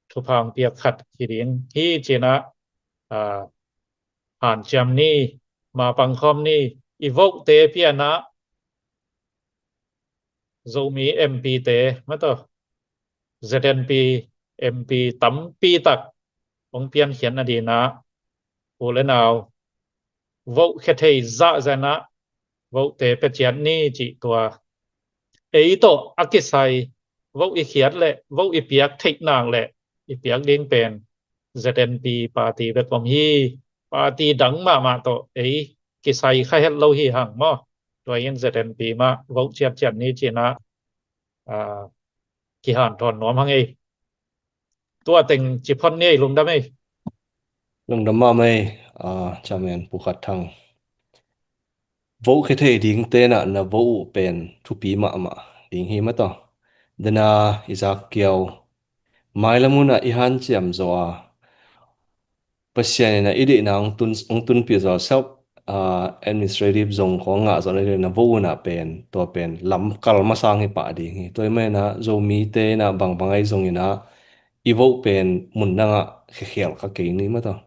thupha hong piak khat hi ding hi ci in ah, aa, hanciam ni, mapang khawm ni. I vote te pia in ah Zomi M P te, mataw, Z N P M P tampi tak hong piankhiat nading in ah u le nau vote khia thei zahzah in ah vote te pia ciat ni cih tua ei tawh a kisai vote i khiat le vote i piak theih nak le i piak ding pen Z N P party bek om hi. Party dang mahmah tawh ei kisai kha het lo hi hang maw. Tua in Z N P mah vote ciatciat ni ci in ah, aa, kihanthawn nuam hang ei. Tua teng ci phot ni ei, lungdam ei. Lungdam mahmah ei, aa, Chairman Pu Khat Thang. Vote khia thei dingte in ah na vote uh pen thupi mahmah ding hi, mataw. Dena i zak kiau mailam hunah i hanciam zaw a, Pasian in ah i deihna hong tun, hong tunpih zaw, self, ah, administrative zong khawng ngah zawh nading in ah, vote hunah pen, tua pen lamkal masa hong hi pah ding hi. Tua ahih manin ah Zomite in ah bangbang ahi zongin ah i vote pen mun dangah khekhial kha kei ni maw taw.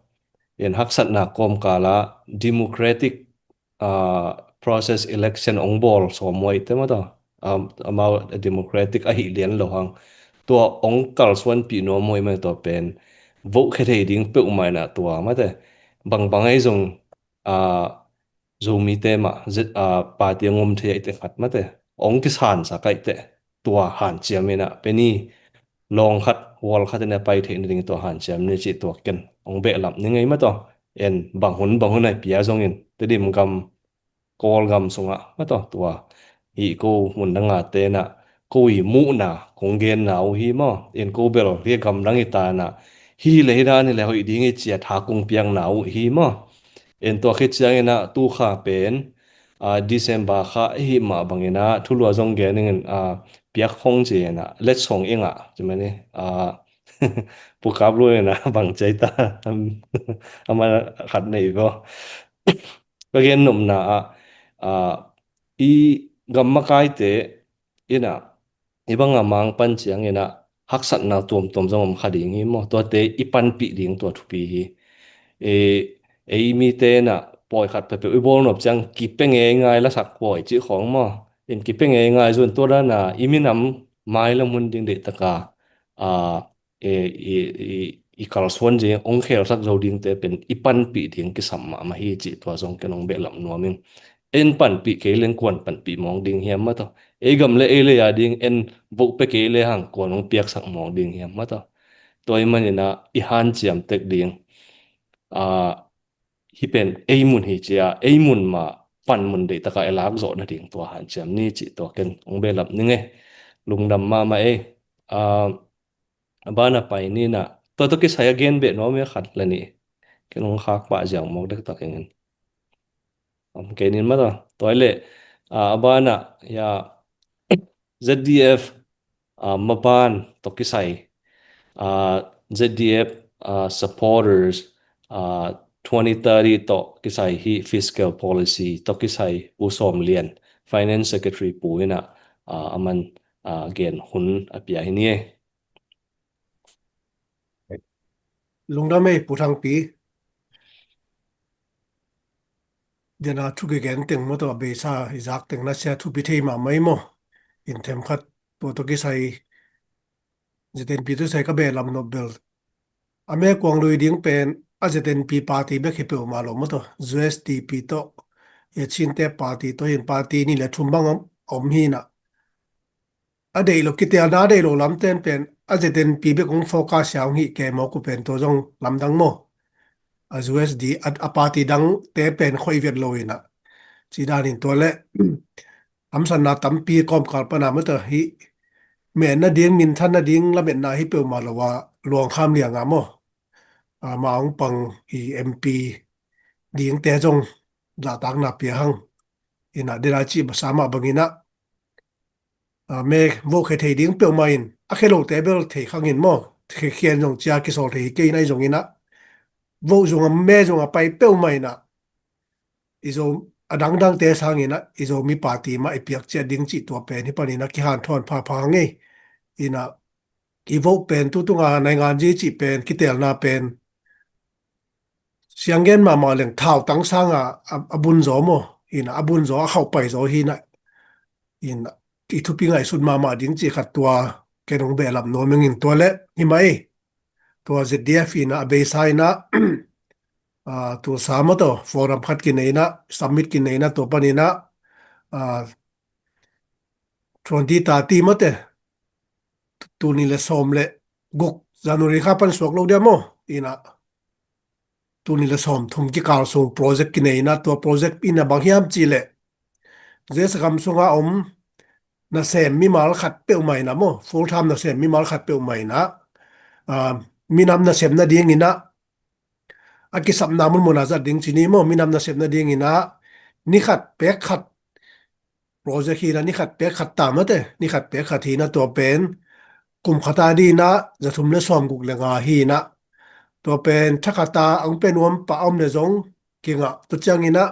En haksatna kawmkal ah democratic, ah, process election hong bawl sawm huai te maw taw. Um, amau democratic ahih lian lo hang. Tua hong kalsuanpih nuam huai mah tua pen vote khia thei ding peuhmah in ah tua mate. Bangbang ahi zong, ah, Zomite mah, zet, ah, party hong om thei ahih teh khat mate. Hong kisansak ahih teh tua hanciam in ah pen i lawng khat, wall khat in a pai theih nading tua hanciam ni cih tua ken hong behlap ni ngei maw taw. En bang hun, bang hun ahi pia zongin, Tedim gam, Kawlgam sungah maw taw, tua hi ko mun dang a te in ah ko i muhna kong genna uh hi maw. En ko bel hi gam dang hi ta in ah hi le hi dan hi le hoih ding hi ci a tha kong piakna uh hi maw. En tua khit ciangin ah tu kha pen, ah, December kha ahih mah bangin ah thulu a zong gen ing in, ah, piak hong ci in ah let song ing ah ci mah ni, ah, Pu Kap Lun in ah bang ci ta, amah khat nei vaw. Ka gen nopna ah, ah, i gam makaite in ah i bang a mang pan ciangin ah haksatna tuamtuam zong om kha ding hi maw. Tuate i panpih ding tua thupi hi. E, ei mite in ah pawi khat peuhpeuh i bawl nop ciang kipe ngeingai lasak pawi cih khawng maw. In kipe ngeingai zun tua dan a i minam mailam hun ding deih tak a, a, e, i, i, i kalsuan ding, hong khelsak zo dingte pen i panpih ding kisam mahmah hi cih tua zong ken hong behlap nuam ing. En panpih kei leng kuan panpih mawng ding hiam maw taw. Ei gam le ei lei a ding en vote pia kei le hang kuan hong piaksak mawng ding hiam maw taw. Tua ahih manin ah i hanciam tek ding, ah, hi pen ei mun hi ci a, ei mun mah panmun deih tak a i lak zawh nading tua hanciam ni cih tua ken hong behlap ni ngei. Lungdam mahmah ei. Ah, a ban a pai ni in ah, tua tawh kisai a gen beh nuam hi a khat le nih. Ken hong khak pah ziau mawk dektak ing in. Om kei ni maw taw. Tua hi leh, ah, a ban ah, ya, Z D F, ah, maban tawh kisai, ah, Z D F, ah, supporters, ah, twenty thirty tawh kisai hi fiscal policy tawh kisai U Sawm Lian, Finance Secretary pu in ah, ah, aman, ah, gen hun a pia hi ni ei. Lungdam ei, Pu Thangpi. Dena thu kigen teng maw taw, a beisa i zak teng na sia thupi thei mahmah ei maw. In themkhat tua tawh kisai, Z N P tawh kisai ka behlap nop bel, a mekuang lui ding pen a Z N P party bek hi peuhmah lo maw taw. U S D P tawh, e, Chinte party tawh hin party nih le thum bang om, om hi in ah. A deih lo, kitelna a deih lo lamten pen a Z N P bek hong focus sia hong hih kei mawk uh pen tua zong lamdang maw. A U S D, a, a party dangte pen khoih vet lo in ah. Ci dan in tua le, hamsatna tampi kawmkal pan a maw taw hi, metna ding, minthan nading lametna hi peuhmah lo a, luangkham liang a maw. Ah, ma hong pang i M P dingte zong zahtakna pia hang. In ah dena cih basa mah bangin ah, ah, me vote khia thei ding peuhmah in, a khia lote bel thei khang in maw. Khia, khian zong cia kisawl thei hi kei in ahi zongin ah, vote zong a me zong a pai peuhmah in ah, i Zo, a dangdangte sangin ah i Zomi party mah i piak ciat ding cih tua pen hi panin ah kihanthawn phapha ngei. In ah i vote pen tutung a nainganzi cih pen, kitelna pen sianggen mahmah leng thautang sang a, a, a bun zaw maw. In ah a bun zaw, a khauh pai zaw hi in ah, in ah i thupi ngaihsut mahmah ding cih khat tua ken hong behlap nuam ing in tua le hi mah ei. Tua Z D F in ah a beisa in ah, ah, Tulsa maw taw, forum khat kinei in ah, summit kinei in ah, tua panin ah, ah, twenty thirty maw te, tul nih le sawm le guk January kha pan suak lo dia maw. In ah tul nih le sawm thum kikal sung project kinei in ah, tua project in ah bang hiam cih leh, U S gam sung a om nasem mimal khat peuhmah in ah maw, full time nasem mimal khat peuhmah in ah, ah, minam nasem nading in ah, a kisapna munmun a zat ding ci ni maw, minam nasem nading in ah, ni khat pek khat project hi in ah, ni khat pek khat ta maw te, ni khat pek khat hi in ah tua pen kum khat a dinah za thum le sawm guk le nga hi inah, tua pen tha khat a ang pen nuam pah a om le zong kingah, tua cianginah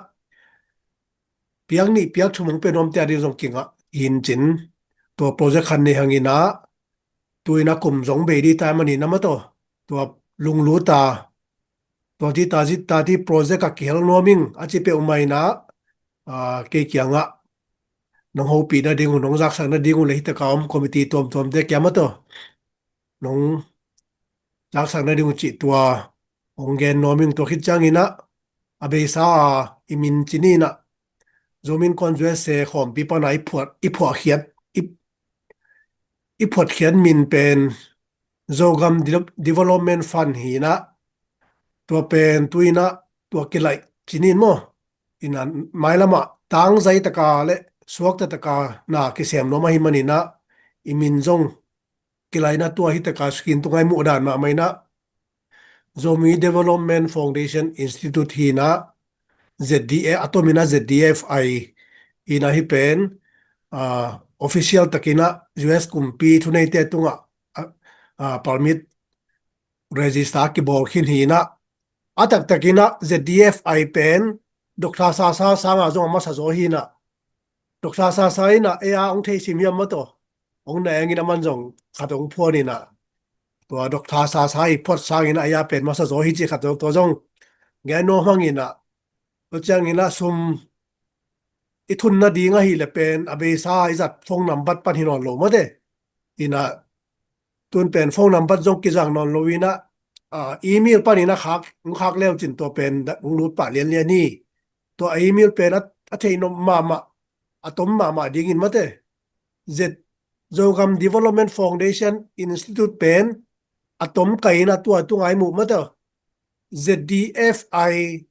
piak nih piak thum ang pen nuam tia ding zong kingah hin cin, tua project khat nei hanginah tu inah kum zong bei di tai maninah mataw, tua lunglut a tua ti ta zi ta ti project a kihel nuam ing a ci peuhmah inah, aa, kei kiangah nong hopih nading uh, nong zaksak nading uh le hitak a om committee tuamtuamte kiang mataw nong zaksak nading uh cih tua hong gen nuam ing. Tua khit cianginah a beisa a i min ci ni inah Zomi Innkuan U S A khawmpi pana i phuat, i phuahkhiat, i, i phuatkhiat min pen Zogam De-, Development Fund hi inah, tua pen tu inah tua kilaih ci ni in maw. Inah mailamah tangzai taka le suakta taka na kisem nuam ahi maninah i min zong kilaihna tua hi taka screen tungah i muh dan mahmah inah Zomi Development Foundation Institute hi inah Z D A, a tom inah Z D F I hi inah hi pen, ah, official takinah U S kumpi thuneite tungah, ah, ah, permit register kibawl khin hi inah, a taktakinah Z D F I pen Doctor Sasa sangah zong a masa zaw hi inah, Doctor Sasa inah ei a hong theisim hiam mataw, hong na engin a man zong khat hong phuan inah, tua Doctor Sasa i phuat sangin a ei a pen masa zaw hi ci khat zong, tua zong gen nuam hang inah, tua cianginah sum i thun nading ahih le pen a beisa i zat phone nambat pan hi nawn lo mate. Inah tun pen phone nambat zong kizang nawn lo inah, ah, email paninah khak, hong khak leu cin tua pen hong lut pah lianlian hi. Tua email pen a, a theih nop mahmah, a tom mahmah dingin mate, Z, Zogam Development Foundation Institute pen a tom kai inah tua tungai muh mate, Z D F I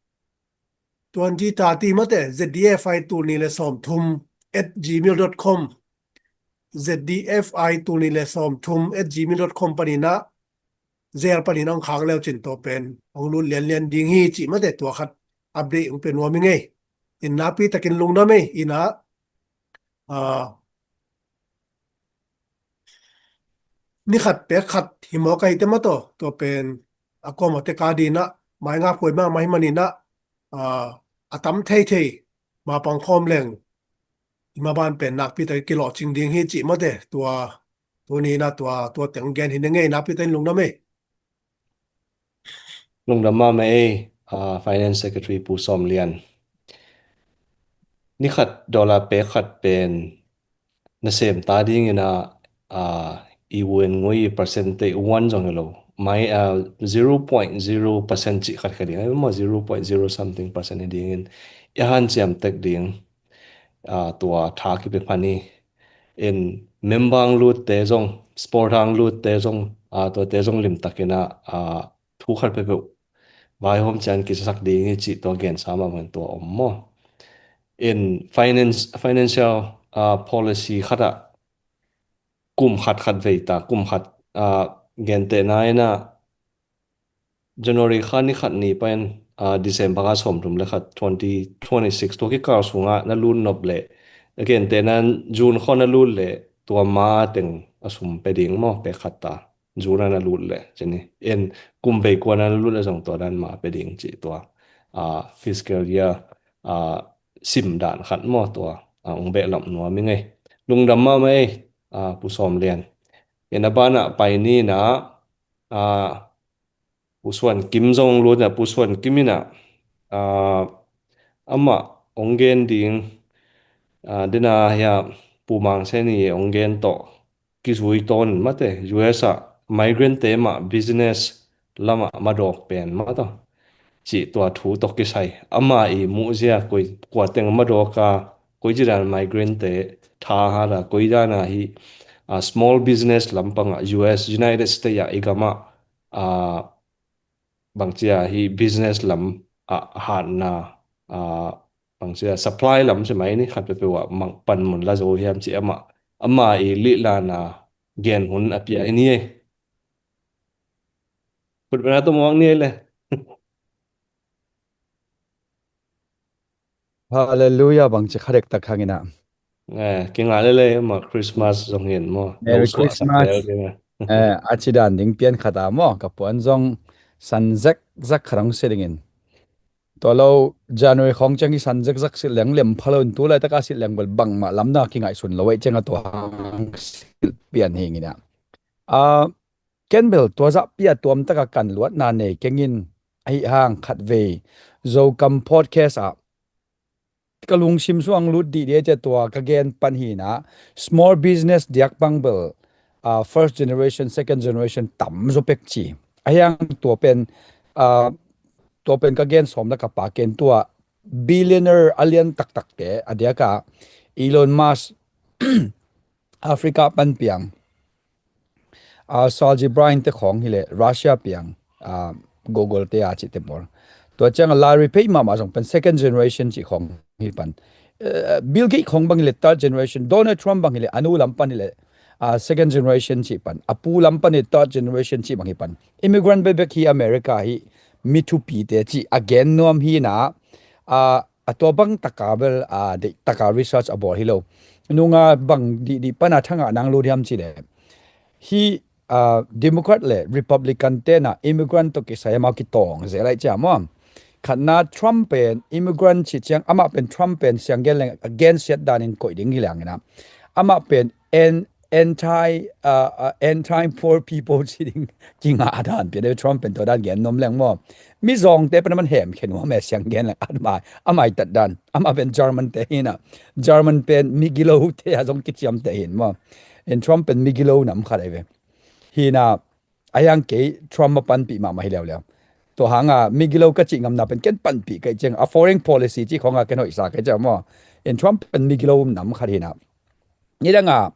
twenty thirty mate, Z D F I tul nih le sawm thum at gmail dot com, Z D F I tul nih le sawm thum at gmail dot com paninah, zel paninah hong khak leu cin tua pen hong lut lianlian ding hi cih mate, tua khat update hong pe nuam ing ei. In nakpi takin lungdam ei inah, ah, ni khat pek khat hi mawk ahi te mataw, tua pen a kuamah te ka dinah mai ngap huai mahmah hi maninah, ah, a tam theithei ma pang khawm leng i maban pen nakpi takin kilawhcing ding hi cih mate, tua tuni inah tua, tua teng gen hi ning ei, nakpi takin lungdam ei. Lungdam mahmah ei, ah, Finance Secretary Pu Sawm Lian. Ni khat dollar pek khat pen nasem ta dingin ah, ah, i un ngui percent te one zong hi lo. Mai, ah, zero point zero percent cih khat kha ding. Ai maw, zero point zero something percent hi dingin i hanciam tek ding, ah, tua tha kipe phan hi. In member hong lutte zong, sponsor hong lutte zong, ah, tuate zong limtakin ah, ah, thu khat peuhpeuh vaihawm ciang kisasak ding hi cih tua gensa mahmah in tua om maw. In finance, financial, ah, policy khat ah kum khat khat vei ta, kum khat, ah, gentehna in ah January kha ni khat ni pan, ah, December kha sawm thum le khat twenty twenty-six tua kikal sungah na lut nop leh, a gentehna June khaw na lut leh tua ma teng a sum pe ding maw, pek khat ta. June a na lut leh, cini. En kum vei kua na lut leh zong tua dan ma pe ding cih tua, ah, fiscal year, ah, sim dan khat maw tua, ah, hong behlap nuam ing ei. Lungdam mahmah ei, ah, Pu Sawm Lian. En a banah pai ni nah, ah, Pu Suan Kim zong lut nah, Pu Suan Kim in ah, ah, amah hong gen ding, ah, dena hia Pu Mang Sen i hong gen tawh kizui tawn mate, U S ah migrant te mah business lamah madawk pen mah tawh cih tua thu tawh kisai. Ama i muhzia koi, kua teng madawk a, koi ci dan migrant te tha hat a, koi dan a hi, ah, small business lampang ah U S, United States ah i gam ah, ah, bangci a hi business lam ah hatna, ah, bangci a supply lam ci mai ni, khat peuhpeuh ah mang panmun la zo hiam ci amah, ama i lihlana gen hun a pia hi ni ei. Khutbetna tawh muak ni ei le. Hallelujah, bangci kha dektak hang in ah. Eh, kingah lel ei, amah Christmas zong hi in maw. Merry Christmas. Eh, a ci dan ding pian khat a maw, ka puan zong san zekzak khat hong si dingin. Tua lo January khawng ciang hi san zekzak silh leng lem pha lo in, tu laitaka silh leng bel bangmah lamdang a kingaihsun lo ahih cianga tua hang silh pian hi ing ina. Ah, ken bel tua zahpi a tuamtaka kan luatna nei keng in, ahi hang khatvei Zokam podcast ah ka lungsim sung lut dihdih a cia tua ka gen pan hi ina, small business diak bang bel, ah, first generation, second generation tam zaw pek ci. Ahi hang tua pen, ah, tua pen ka gen sawm laka pa ken tua billionaire a lian taktakte a diaka Elon Musk, Africa pan piang, ah, Sergey Brin te khawng hileh Russia piang, ah, Google te a cihte pawl. Tua cianga Larry Page mahmah zong pen second generation cih khawng hi pan. Eh, Bill Gates khawng bang hileh third generation, Donald Trump bang hileh a nu lam pan hileh, ah, second generation cih pan, a pu lam pan hileh third generation cih bang hi pan. Immigrant bekbek hi America hi, mi thupite cih a gen nuam hi ina, ah, a tua bang taka bel, ah, deih taka research a bawl hi lo. Nunga bang dihdih pana thangah nang lut hiam cih leh, hi, ah, Democrat le Republican te na immigrant tawh kisai amau kitawng zel ahih ciang maw. Khatna Trump pen immigrant cih ciang, amah pen Trump pen siang gen leng a gensiat danin koih ding hi leng ina, amah pen an-, anti, ah, ah, anti poor people ci ding kingah dan pian, Trump pen tua dan gen nuam leng maw. Mizawngte pen a man hemkhia nuam e, siang gen leng, amah, amah i tat dan, amah pen German te hi ina, German pen migilote a zong kiciamteh hi in maw. In Trump pen migilo nam khat ahi ve. Hi ina, ahi hang kei Trump a panpih mahmah hi leuleu. Tua hanga migilo ka cih ngamna pen ken panpih ka hih ciang, a foreign policy cih khawnga ken hoihsa ka hih ciang maw. In Trump pen migilo nam khat hi ina. Nidanga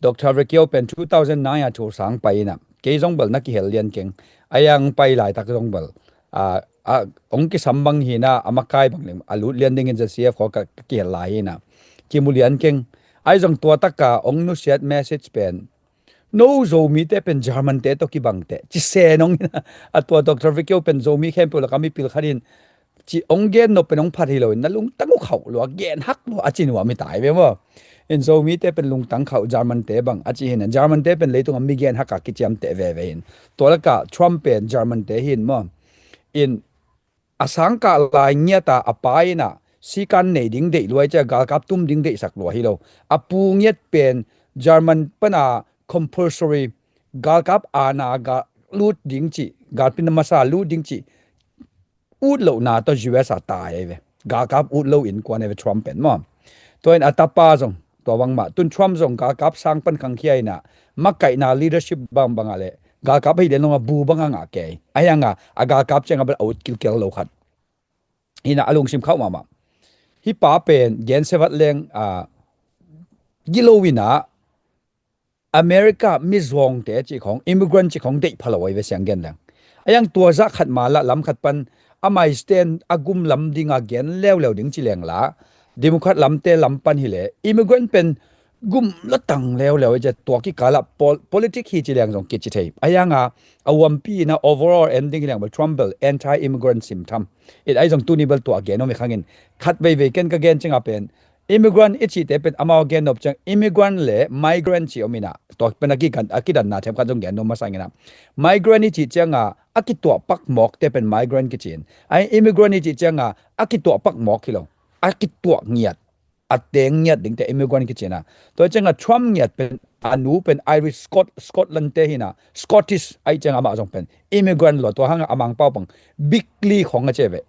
Doctor Vikio pen two thousand nine a thu sang pai ina, kei zong bel na kihel lian keng. Ahi hang pai laitak zong bel, a, a, hong kisam bang hi ina, a makai bang leng a lut lian dingin Z C F khawng ka, ka kihel lai hi ina, kimu lian keng. Ahi zong tua taka hong nusiat message pen, no Zomite pen German te tawh kibang teh ci se nong ina, a tua Doctor Vikio pen Zomi khempeuh laka mipil khat in, ci hong gen nop pen hong phat hi loin, na lungtang uh khauh lua, gen hak lua a ci nuam hi ta hi ve maw. In Zomite pen lungtang khauh, German te bang a ci hi ina, German te pen leitunga mi gen haka kiciamteh veve hi in. Tua laka Trump pen German te hi in maw. In a sangkah lai ngiata a pa ina sikan nei ding deih lua ahih ciang, galkap tum ding deihsak lua hi lo. A pu ngiat pen German pana compulsory galkap ana ga lut ding cih, galpi na masa lut ding cih ut lohna tawh U S a tai ahi ve. Galkap ut lo innkuan ahi ve Trump pen maw. Tua in a tapa zong tua bangmah, tun Trump zong galkap sang pan khangkhia ina, makaihna leadership bangbang ah le galkap ahi lian lo a bu banga ngah kei. Ahi hanga a galkap cianga bel a ut kilkel lo khat hi ina, a lungsim khauh mahmah. Hih pa pen gensia vat leng, ah, gilo ina, America mizawngte cih khawng, immigrant cih khawng deih pha lo ahi ve siang gen leng. Ahi hang tua zah khat mah lah lam khat pan a mai stand a gum lam dinga gen leuleu ding ci leng lah, Democrat lamte lam pan hileh immigrant pen gum lua tang leuleu ahi ciang, tua kikalah pol-, politic hi ci leng zong kici thei. Ahi hanga a uampi ina overall en ding hi leng bel Trump bel anti-immigrant sim tham. It ahi zong tuni bel tua gen om hi khangin, khat veivei ken ka gen cinga pen immigrant i cihte pen amau a gen nop ciang, immigrant le migrant ci om ina, tua pen a kigan, a kidanna themkhat zong gen nuam masa ing ina. Migrant i cih cianga a kituah pak mawkte pen migrant kici in. Ahi, immigrant i cih cianga a kituah pak mawk hi lo, a kituah ngiat, a teng ngiat dingte immigrant kici ina. Tua cianga Trump ngiat pen, a nu pen Irish, Scot-, Scotland te hi ina, Scottish ahih cianga amah zong pen immigrant lua. Tua hanga a Mangpau bang bigly khawng a ci ve.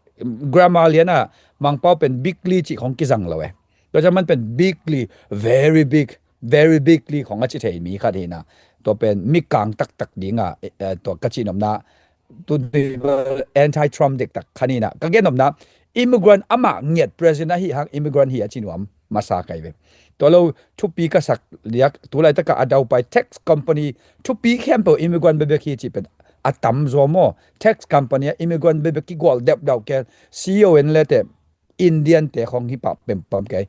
Grammar liana Mangpau pen bigly cih khawng kizang lo e. Tua ciang man pen bigly, very big, very bigly khawng a ci thei mi khat hi ina. Tua pen mikang taktak dinga, eh, eh, tua ka cihnopna, tu anti-Trump dektak khat hi ina. Ka gennopna, immigrant amah ngiat president ahi hang immigrant hi a ci nuam masa ka hi ve. Tua lo thupi ka sak liak, tu laitaka a daupai tax company thupi khempeuh immigrant bekbek hi cih pen a tam zaw maw. Tax company a immigrant bekbek kigual deuhdeuh kei. C E O en leteh Indian te khawng hi pah pempam kei.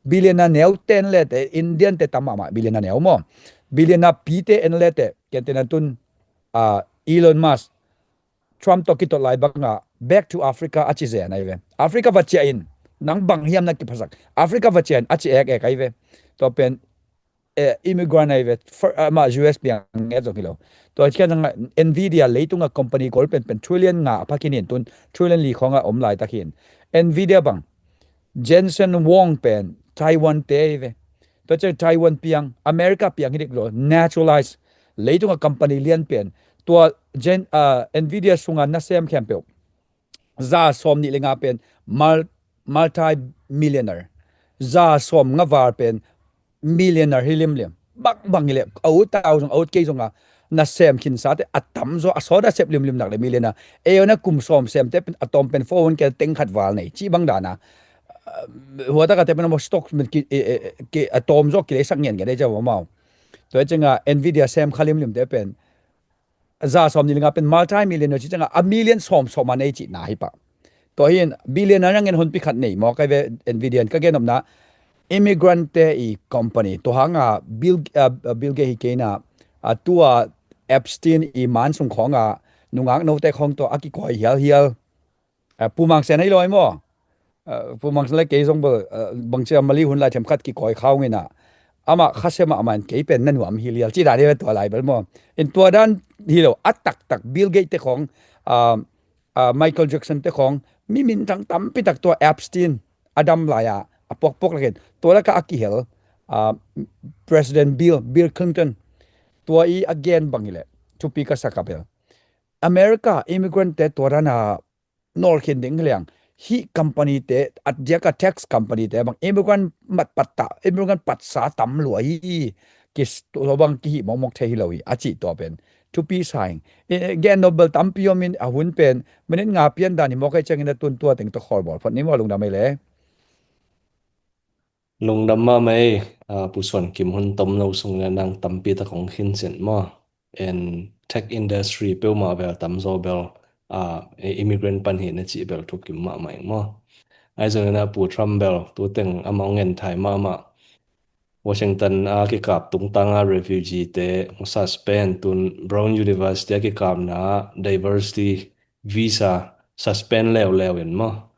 Billionaire neu ten leteh Indian te tam mahmah, billionaire neu maw. Billionaire pite en leteh, kentena tun, ah, Elon Musk, Trump tawh kitot lai banga back to Africa a ci zen ahi ve. Africa va ciah in, nang bang hiam na kiphasak, Africa va ciah in a ci ekek ahi ve. Tua pen eh, immigrant ahi ve, for, ah, amah U S piang nget zong hi lo. Tua ciang Nvidia leitunga company goal pen pen trillion nga a pha khin in, tun trillion li khawng a om laitak hi in. Nvidia bang, Jensen Huang pen Taiwan te ahi ve. Tua ciang Taiwan piang, America piang hi dik lo, naturalize. Leitunga company lian pen tua Gen, ah, Nvidia sunga nasem khempeuh za sawm nih le nga pen mul-, multi millionaire. Za sawm nga val pen millionaire hi limlim. Bangbang hi le, a ut tau zong, a ut kei zong a, nasem khinsa te a tamzaw, a sawt a sep limlim nak le millionaire. Ei na kum sawm sem te pen a tawm pen four hundred K teng khat val nei cih bang dan a. Ah, hua tak a te pen a maw stock pen ki, eh, eh, ki, a tawmzaw kilei sak ngen ngen dei ciang maw. Tua ciang a Nvidia sem kha limlim te pen za sawm nih le nga pen multi millionaire ci ciang a, a million sawm sawm a nei cihna hi pah. Tua hi in billionaire ngen honpi khat nei maw, kai ve Nvidia in ka gen nopna. Immigrant te i company, tua hang a Bill, ah, Bill Gates hi kei na, ah, tua Epstein i man sung khawng a nungak note khawng tua a kikawi hial hial. Ah, Pu Mang Sen hi lo ai maw? Ah, Pu Mang Sen le kei zong bel, ah, bangci a Mali hun lai themkhat kikawi khau ngei na. Amah khasia mahmah in kei pen na nuam hi lial. Ci dan hi tua lai bel maw? In tua dan hi lo, a taktak Bill Gates te khawng, ah, ah, Michael Jackson te khawng, mi minthang tampi tak tua Epstein a dam lai a, a puakpuak lakin tua laka a kihel, ah, President Bill, Bill Clinton, tua i a gen bang hi le thupi ka sak a bel America immigrant te tua dan a nawlkhin ding hi leng, hih company te, a diak a tax company te bang immigrant mat pat ta, immigrant patsa tam lua hi, kis tua bang kihih mokmok thei hi lo hi, a cih tua pen thupi sa ing. Eh, gen nop bel tampi om in a hun pen minute nga pian dan hi mawk ei ciangin a tun tua teng tawh khawl bawl phot ni maw, lungdam ei le. Lungdam mahmah ei, ah, Pu Suan Kim, hun tomno sungin a nang tampi tak hong khinsin maw. En tech industry peuhmah bel tamzaw bel, ah, e, immigrant pan hi na cih bel thukim mahmah ing maw. Ahi zongin a Pu Trump bel tu teng amah hong en thai mahmah. Washington a kikap tungtang a refugee te hong suspend, tun Brown University a kikapna diversity visa suspend leuleu in maw.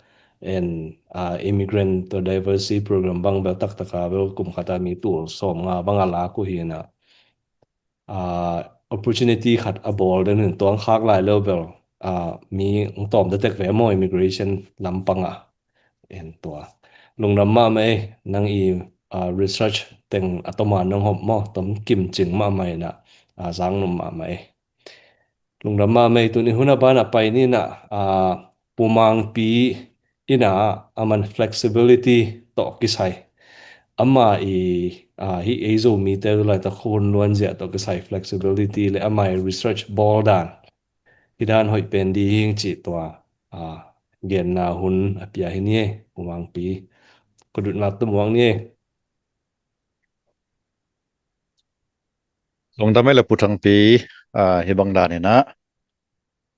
En, ah, immigrant tua diversity program bang bel taktak a bel kum khat a mi tul sawm nga bang a lak uh hi na. Ah, opportunity khat a bawl den in tua hong khak lai leu bel, ah, mi hong tawm ta tek ve maw immigration lampang a. En tua. Lungdam mahmah ei, nang i, ah, research teng a tom a nong hawm maw, tom kim cing mahmah in a, ah, zang nop mahmah ei. Lungdam mahmah ei, tun i hun a ban a pai ni na, ah, Pu Mangpi in a, aman flexibility tawh kisai. Ama i, ah, hih ei Zomite tu laitak khun luanzia tawh kisai flexibility le ama i research bawl dan. Hih dan hoih pen di hing cih tua, ah, genna hun a pia hi ni ei, Pu Mangpi. Ka dutnak tumuang ni ei. Lungdam ei le Pu Thangpi, ah, hih bang dan in a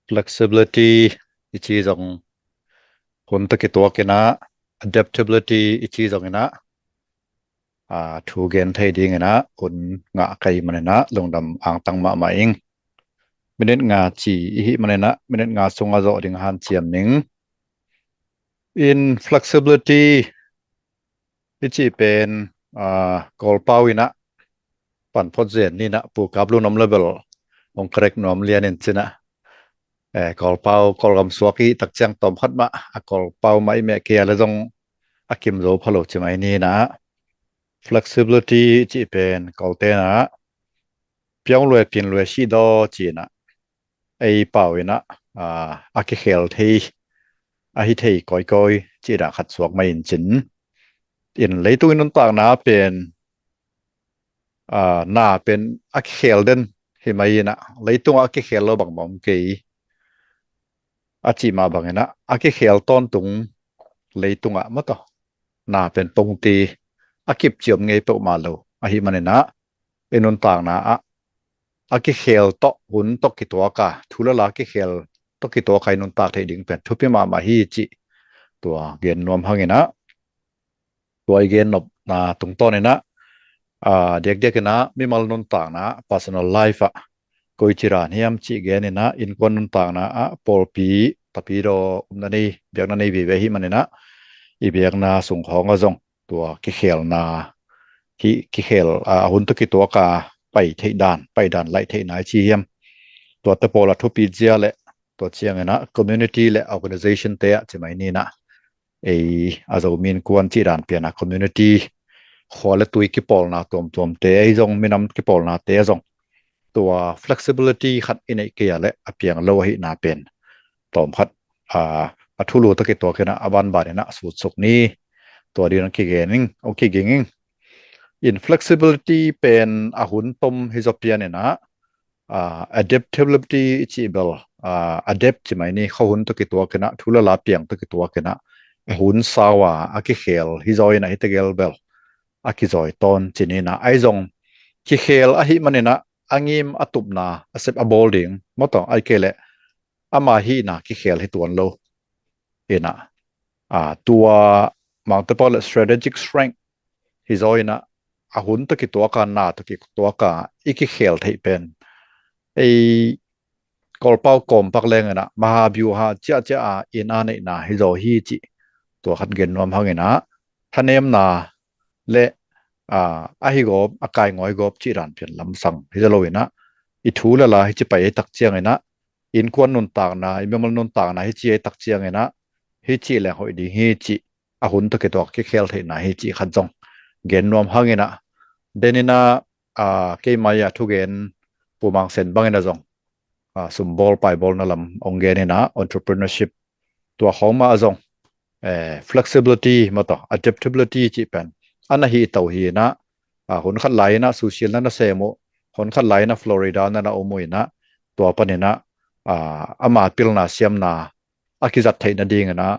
flexibility i ci zong hun tawh kituak in a, adaptability i ci zong in a, ah, thu gen thei ding in a hun ngah ka hih man in a lungdam angtang mahmah ing. Minute nga ci i hih man in a minute nga sung a zawh ding hanciam ning. In flexibility i cih pen, ah, Kawlpau in a pan phot zen ni na, Pu Kap Lun om le bel hong correct nuam lian in ci na. Eh, Kawlpau, Kawlgam suak i tak ciang tawm khat mah a Kawlpau mah i meh kei a le zong a kim zo pha lo ci mai ni na. Flexibility i cih pen Kawlte na piang lue, pin lue, sih daw ci na. Ei pau in a, ah, a kikhel thei, a hi thei kawikawi cih dan khat suak mai in cin. In leitung i nuntakna pen, ah, na pen a kikhel den hi mai in a, leitung a kikhel lo bangmah om kei. A cih mah bang in a, a kikhel tawntung leitung ah maw taw, na pen pongti a kip ciam ngei peuhmah lo. Ahih man in a, i nuntakna ah a kikhel tawh, hun tawh kituak a, thu le la kikhel tawh kituak a i nuntak theih ding pen thupi mahmah hi cih tua gen nuam hang in a, tua i gen nopna tungtawn in a, ah, diakdiak in a mimal nuntakna, personal life ah koici dan hiam cih gen in a, innkuan nuntakna ah pawlpi, tapidaw umna nei, biakna nei vive ahih man in a, i biakna sung khawng ah zong tua kikhelna hi kikhel a hun tawh kituak a pai theih dan, pai dan laih theihna i ci hiam? Tuate pawl a thupi zia le tua ciangin ah community le organization te ah ci mai ni nah, ei a Zomi innkuan cih dan pian a community, khua le tui kipawlna tuamtuamte ahi zong, minam kipawlnate ah zong tua flexibility khat i neih kei a le a piang lo ahihna pen tawm khat a, a thulu tawh kituakin ah a banbanin ah sutsuk ni. Tua ding hong kigen ing, hong kiging ing. In flexibility pen a hun tom hi zaw pianin ah, ah, adaptability i cih bel, ah, adapt ci mai ni, khuahun tawh kituakin ah, thu le la piang tawh kituakin ah, a hun sau a, a kikhel hi zaw in ah hi tegel bel a kizawi tawn ci ni nah. Ahi zong kikhel ahih manin ah a ngim a tupna a sep a bawl ding maw tawh, ahih kei leh ama hihna kikhel hi tuan lo. In ah, ah, tua mangte pau le strategic strength hi zaw in ah, a hun tawh kituak a, na tawh kituak a i kikhel theih pen ei Kawlpau kawmpak leng in ah maha byuha ciahciah a in a neihna hi zaw hi cih tua khat gen nuam hang in ah, thanemna le, ah, ahi gawp, a kaingawi gawp cih dan pian lamsang hi zaw lo in ah, i thu le la hi ci pai ei tak ciangin ah, innkuan nuntakna, i mimal nuntakna hi ci ei tak ciangin ah, hi cih leng hoih ding hi cih, a hun tawh kituak kikhel theihna hi cih khat zong gen nuam hang in ah, den in ah, ah, keimah a thugen Pu Mang Sen bangin ah zong, ah, sumbawl paibawlna lam hong gen in ah entrepreneurship tua khawng mah ah zong, eh, flexibility maw tawh, adaptability cih pen a na hi to hi in ah, ah, hun khat lai in ah Sushi-ah na na sem uh, hun khat lai in ah Florida na na om uh in ah, tua panin ah, ah, ama pilna siamna a kizat theih nadingin ah,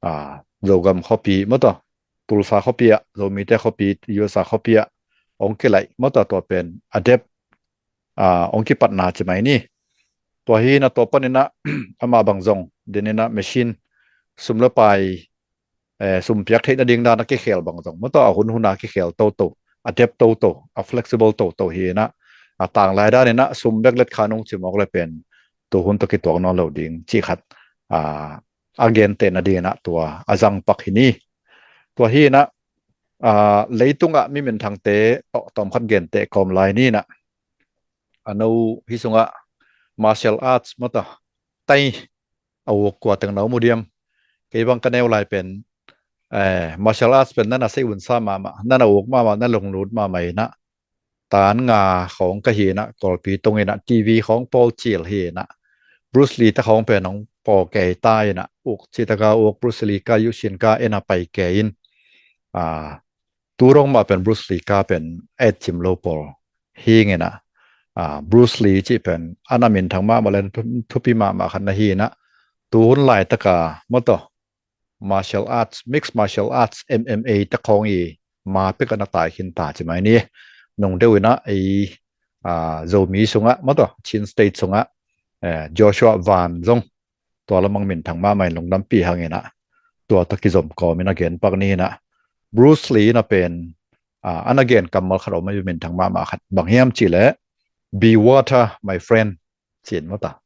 ah, Zogam khuapi maw tawh, Tulsa khuapi ah, Zomite khuapi, U S A khuapi ah hong kilaih maw tawh, tua pen adapt, ah, hong kipatna ci mai ni. Tua hi in ah tua panin ah amah bang zong den in ah machine, sum le pai, eh, sum piak theih nading dan a kikhel bang zong maw tawh, a hun hun a kikhel toto, adapt toto, a flexible toto hi in ah, a tanglai dan in ah sum bek let kha nung ci mawk le pen tu hun tawh kituak nawn lo ding cih khat, ah, a genteh nadingin ah tua a zang pak hi ni. Tua hi in ah, ah, leitungah mi minthangte tawh tawm khat genteh kawm lai ni nah. A no hi sungah martial arts maw tawh, tai a uk kua teng na om uh diam? Kei bang ka neu lai pen, eh, martial arts pen na na sei unsa mahmah, na na uk mahmah, na lunglut mahmah in ah, tan nga khawng ka hi in ah, Kawlpi tungin ah T V khawng pawl cil hi in ah, Bruce Lee te khawng pen hong pawl kei ta in ah, uk cih taka uk, Bruce Lee ka, Yushin ka en a pai kei in, ah, tu dong mah pen Bruce Lee ka pen et cim lo pawl hi ing in ah, ah, Bruce Lee cih pen a na minthang mahmah le thupi mahmah khat na hi in ah, tu hun laitaka maw tawh, martial arts, mixed martial arts, M M A te khawng i ma pek a na tai khin ta ci mai ni. Nung deuh in ah ei, ah, Zomi sungah maw tawh, Chin State sungah, eh, Joshua Van zong tua lamang minthang mahmah in lungdampih hang in ah, tua tawh kizom kawm in a gen pak ni in ah, Bruce Lee in ah pen, ah, a na gen kammal khat om a, minthang mahmah khat, bang hiam cih leh, "Be water, my friend," ci in maw tawh.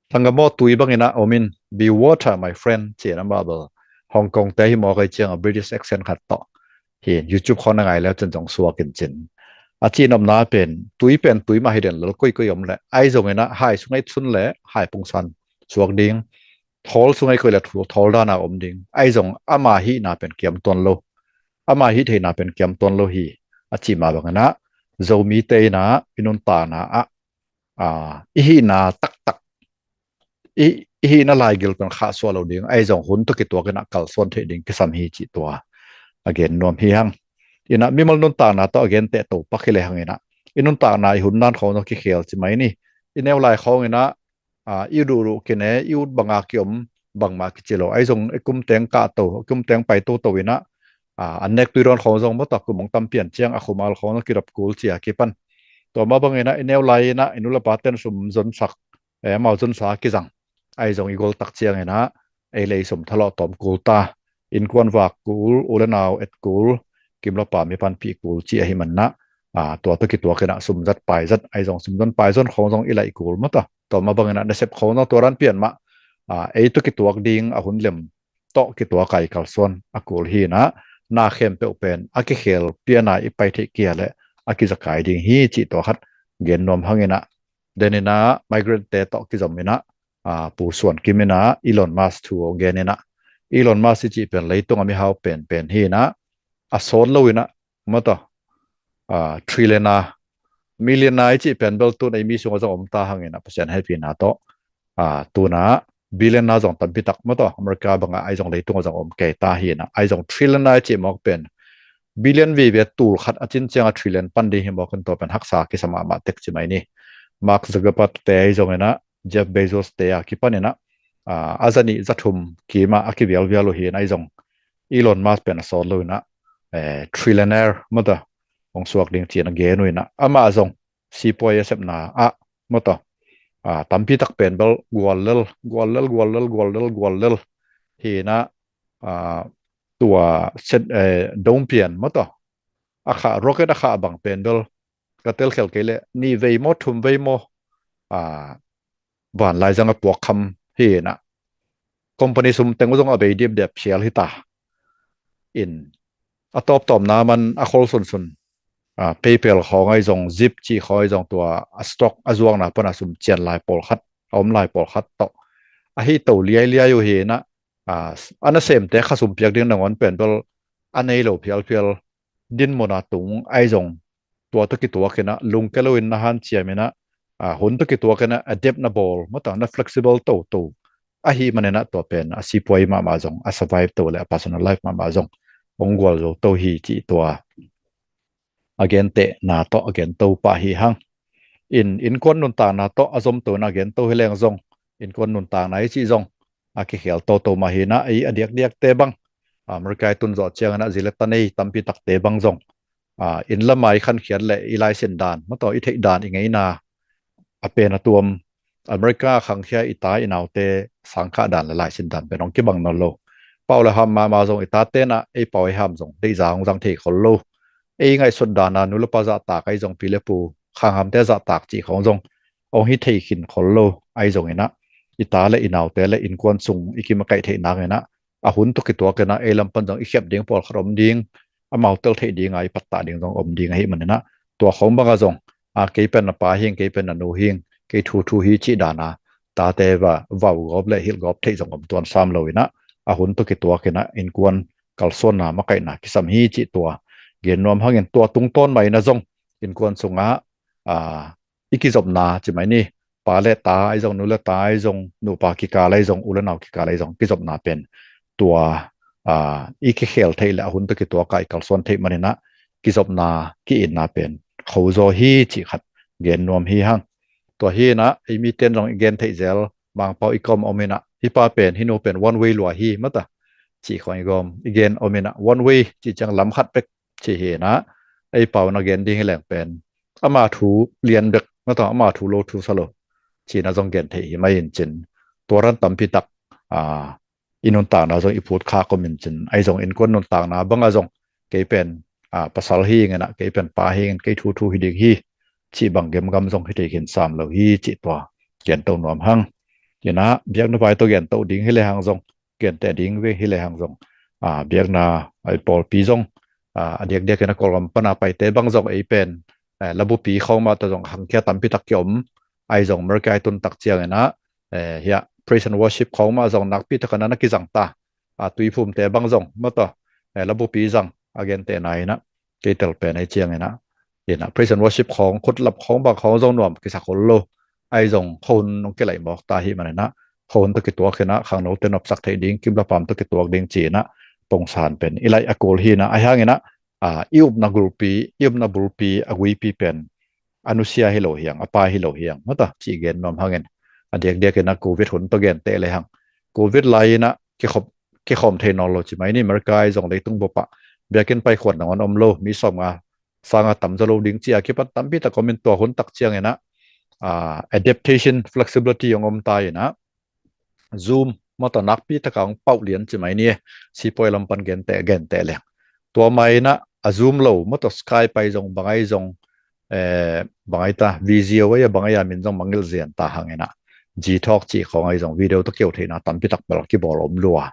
Thangam aw, tui bangin ah om in, "Be water, my friend," ci in, amah bel Hong Kong te hi mawk ei ciang a British accent khat tawh hi in, YouTube khawng na ngai le cin zong suak in cin. A cihnopna pen tui pen tui mah hi den lel, koikoi om leh, ahi zongin ah hai sung ei sun leh hai pungsan suak ding, thawl sung ei koih leh thawl dan a om ding, ahi zong ama hihna pen kiam tuan lo, ama hih theihna pen kiam tuan lo hi. A cih mah bangin ah Zomite in ah i nuntakna ah, ah, i hihna taktak, i, i hihna laigil pen khahsuah lo ding, ahi zong hun tawh kituakin ah kalsuan theih ding kisam hi cih tua a gen nuam hi hang. In ah mimal nuntakna tawh a genteh to pak hi le hang in ah, i nuntakna i hun dan khawng zong kikhel ci mai ni. I neu lai khawng in ah, ah, i duhduh kine, i ut banga kiom bangmah kici lo, ahi zong i kum teng kah to, i kum teng pai toto in ah, ah, an nek tui dawn khawng zong maw tawh, kum hong tam pian ciang a khumal khawng zong kidop kul ci a kipan. Tua mah bangin ah i neu lai in ah i nu le pa ten sum zonsak, eh, amau zonsa kizang, ahi zong i gol tak ciangin ah ei le i sum thalawh tawm kul ta, innkuan vak kul, u le nau et kul, kim le pam i panpih kul ci ahih manin ah, ah, tua tawh kituakin ah sum zat pai zat, ahi zong sum zon pai zon khawng zong i laih kul maw tawh. Tua mah bangin ah nasep khawng zong tua dan pian mah, ah, ei tawh kituak ding a hun lem tawh kituak a i kalsuan a kul hi in ah, na khempeuh pen a kikhel piana i pai theih kia le a kizakai ding hi cih tua khat gen nuam hang inah, den inah migrant te tawh kizom inah, ah, Pu Suan Kim inah Elon Musk thu a gen inah, Elon Musk i cih pen leitung a mihau pen pen hi inah, a sawt lo inah, mataw, ah, trillionaire, millionaire i cih pen bel tun ei mi sungah zong om ta hang inah Pasian hehpihna tawh, ah, tuna billionaire zong tampi tak mataw, America bangah ai zong leitung a zong om kei ta hi inah, ai zong trillionaire i cih mawk pen billion vive tul khat a cin cianga trillion pan ding hi mawk in tua pen haksa kisa mahmah tek ci mai ni. Mark Zuckerberg te ai zong inah, Jeff Bezos te a kipan inah, ah, a zanih zathum kima a kivialvial uh hi inah ai zong Elon Musk pen a sawt lo inah, eh, trillionaire mataw hong suak ding ci inah gen uh inah, amah zong sipuai a sepna ah mataw, ah, tampi tak pen bel guallel guallel guallel guallel guallel hi inah, ah, tua set, eh, dongpian mataw, a khah rocket a khah bang pen bel ka telkhel kei le nih vei maw thum vei maw, ah, vanlai zang a puak kham hi inah, company sum teng uh zong a bei dipdep sial hi ta in, a tawptawpna man a khol sunsun, ah, PayPal khawng ai zong, Zip cih khawng ai zong tua a stock a zuakna pana sum cian lai pawlkhat, a om lai pawlkhat tawh ahi to liailiai uh hi inah, ah, a nasemte kha sum piak ding nangawn pen bel a nei lo phialphial dinmuna tung ai zong tua tawh kituak inah lungke loin na hanciam inah, ah, hun tawh kituak inah adapt na bawl mataw, na flexible toto ahi man inah tua pen a sipuai mahmah zong a survive to le a personal life mahmah zong hong gual zo to hi cih tua a gentehna tawh a gen to pah hi hang. In, innkuan nuntakna tawh a zom to inah a gen to hi leng zong, innkuan nuntakna i cih zong a kikhel toto mah hi inah, ei a diakdiakte bang, America i tun zawh ciang inah zi le ta nei tampi takte bang zong, ah, inn lamah i khankhiat le i laisin dan mataw, i theih dan i ngeina a pen a tuam, America a khangkhia i ta i naute sangkhah dan le laisin dan pen hong kibang nawn lo. Pau le ham mahmah zong i tate inah ei pau ei ham zong deihza hong zang thei khol lo. Ei ngaihsut dana nu le pa zahtak ai zong, pi le pu khanghamte zahtak cih khawng zong hong hi thei khin khol lo. Ai zong inah i ta le i naute le innkuan sung i kimakaih theih nak inah a hun tawh kituak inah ei lam pan zong i khiap ding pawlkhat om ding, amau tel theih dinga i pattah ding zong om ding ahi man inah, tua khawng banga zong, a, kei pen na pa hing, kei pen na nu hing, kei thuthu hi cih dana tate va vau gawp le hilh gawp theih zong om tuan sam lo inah, a hun tawh kituak inah innkuan kalsuanna makaihna kisam hi cih tua gen nuam hangin, tua tungtawn mah inah zong innkuan sungah, a, i kizopna ci mai ni, pa le ta ai zong, nu le ta ai zong, nupa kikal ai zong, u le nau kikal ai zong kizopna pen tua, a, i kikhel theih le a hun tawh kituak a i kalsuan theih man inah kizopna ki-itna pen khozaw hi cih khat gen nuam hi hang. Tua hi inah ei mite in zong i gen theih zel, Mangpau i kawm om inah, hih pa pen, hih nu pen one way lua hi mataw cih khawng i gawm i gen om inah, one way cih ciang lam khat pek ci hi inah, ei pau na gen ding hi leng pen ama thu lian bek mataw, ama thu lo thu sa lo ci inah zong gen theih hi mai in cin, tua ran tampi tak, a, i nuntakna zong i phut khak om in cin, ai zong innkuan nuntakna banga zong kei pen, a, pasal hing inah, kei pen pa hing in, kei thuthu hi ding hi cih bang gemgam zong hi thei khin sam lo hi cih tua gen to nuam hang. Inah biakna vai tawh gen to ding hi le hang zong, genteh ding ve hi le hang zong, a, biakna ai pawlpi zong, a, a diakdiak inah Kawlgam pana paite bang zong ei pen, eh, labupi khawng mah tawh zong khangkhia tampi tak kiom. Ai zong America i tun tak ciang inah, eh, hiah praise and worship khawng mah zong nakpi tak a na kizang ta, a, tuiphumte bang zong mataw, eh, labupi zang a gentehna inah kei tel pen ai ciang inah, inah praise and worship khawng, khutlap khawng bang khawng zong nuam kisa khol lo. Ai zong khon nong kilaih mawk ta hi man inah, khon tawh kituak inah khangnote nopsak theih ding, kimlapam tawh kituak ding ci inah pongsan pen i laih a kul hi inah, ai hang inah, a, i upna gulpi, i upna bulpi a guipi pen a nusia hi lo hiang, a pai hi lo hiang mataw cih gen nuam hangin, a diakdiak inah Covid hun tawh genteh le hang, Covid lai inah kikhop, kikhawm thei nawn lo ci mai ni, America i zong leitung bupah biakinn paikhuan nangawn om lo, mi sawmnga sanga tamzaw lo ding ci a kipan tampi tak om in, tua hun tak ciang inah, a, adaptation, flexibility hong om ta inah, Zoom mataw nakpi taka hong pauh lian ci mai ni, sipuai lam pan genteh, genteh leng. Tua mah inah a Zoom lo mataw Skype ai zong, bang ai zong, eh, bang ai ta, Visio ai a, bang ai a min zong mangngilh zian ta hang inah, Gtalk cih khawng ai zong video tawh keu theihna tampi tak bel kibawl om lua.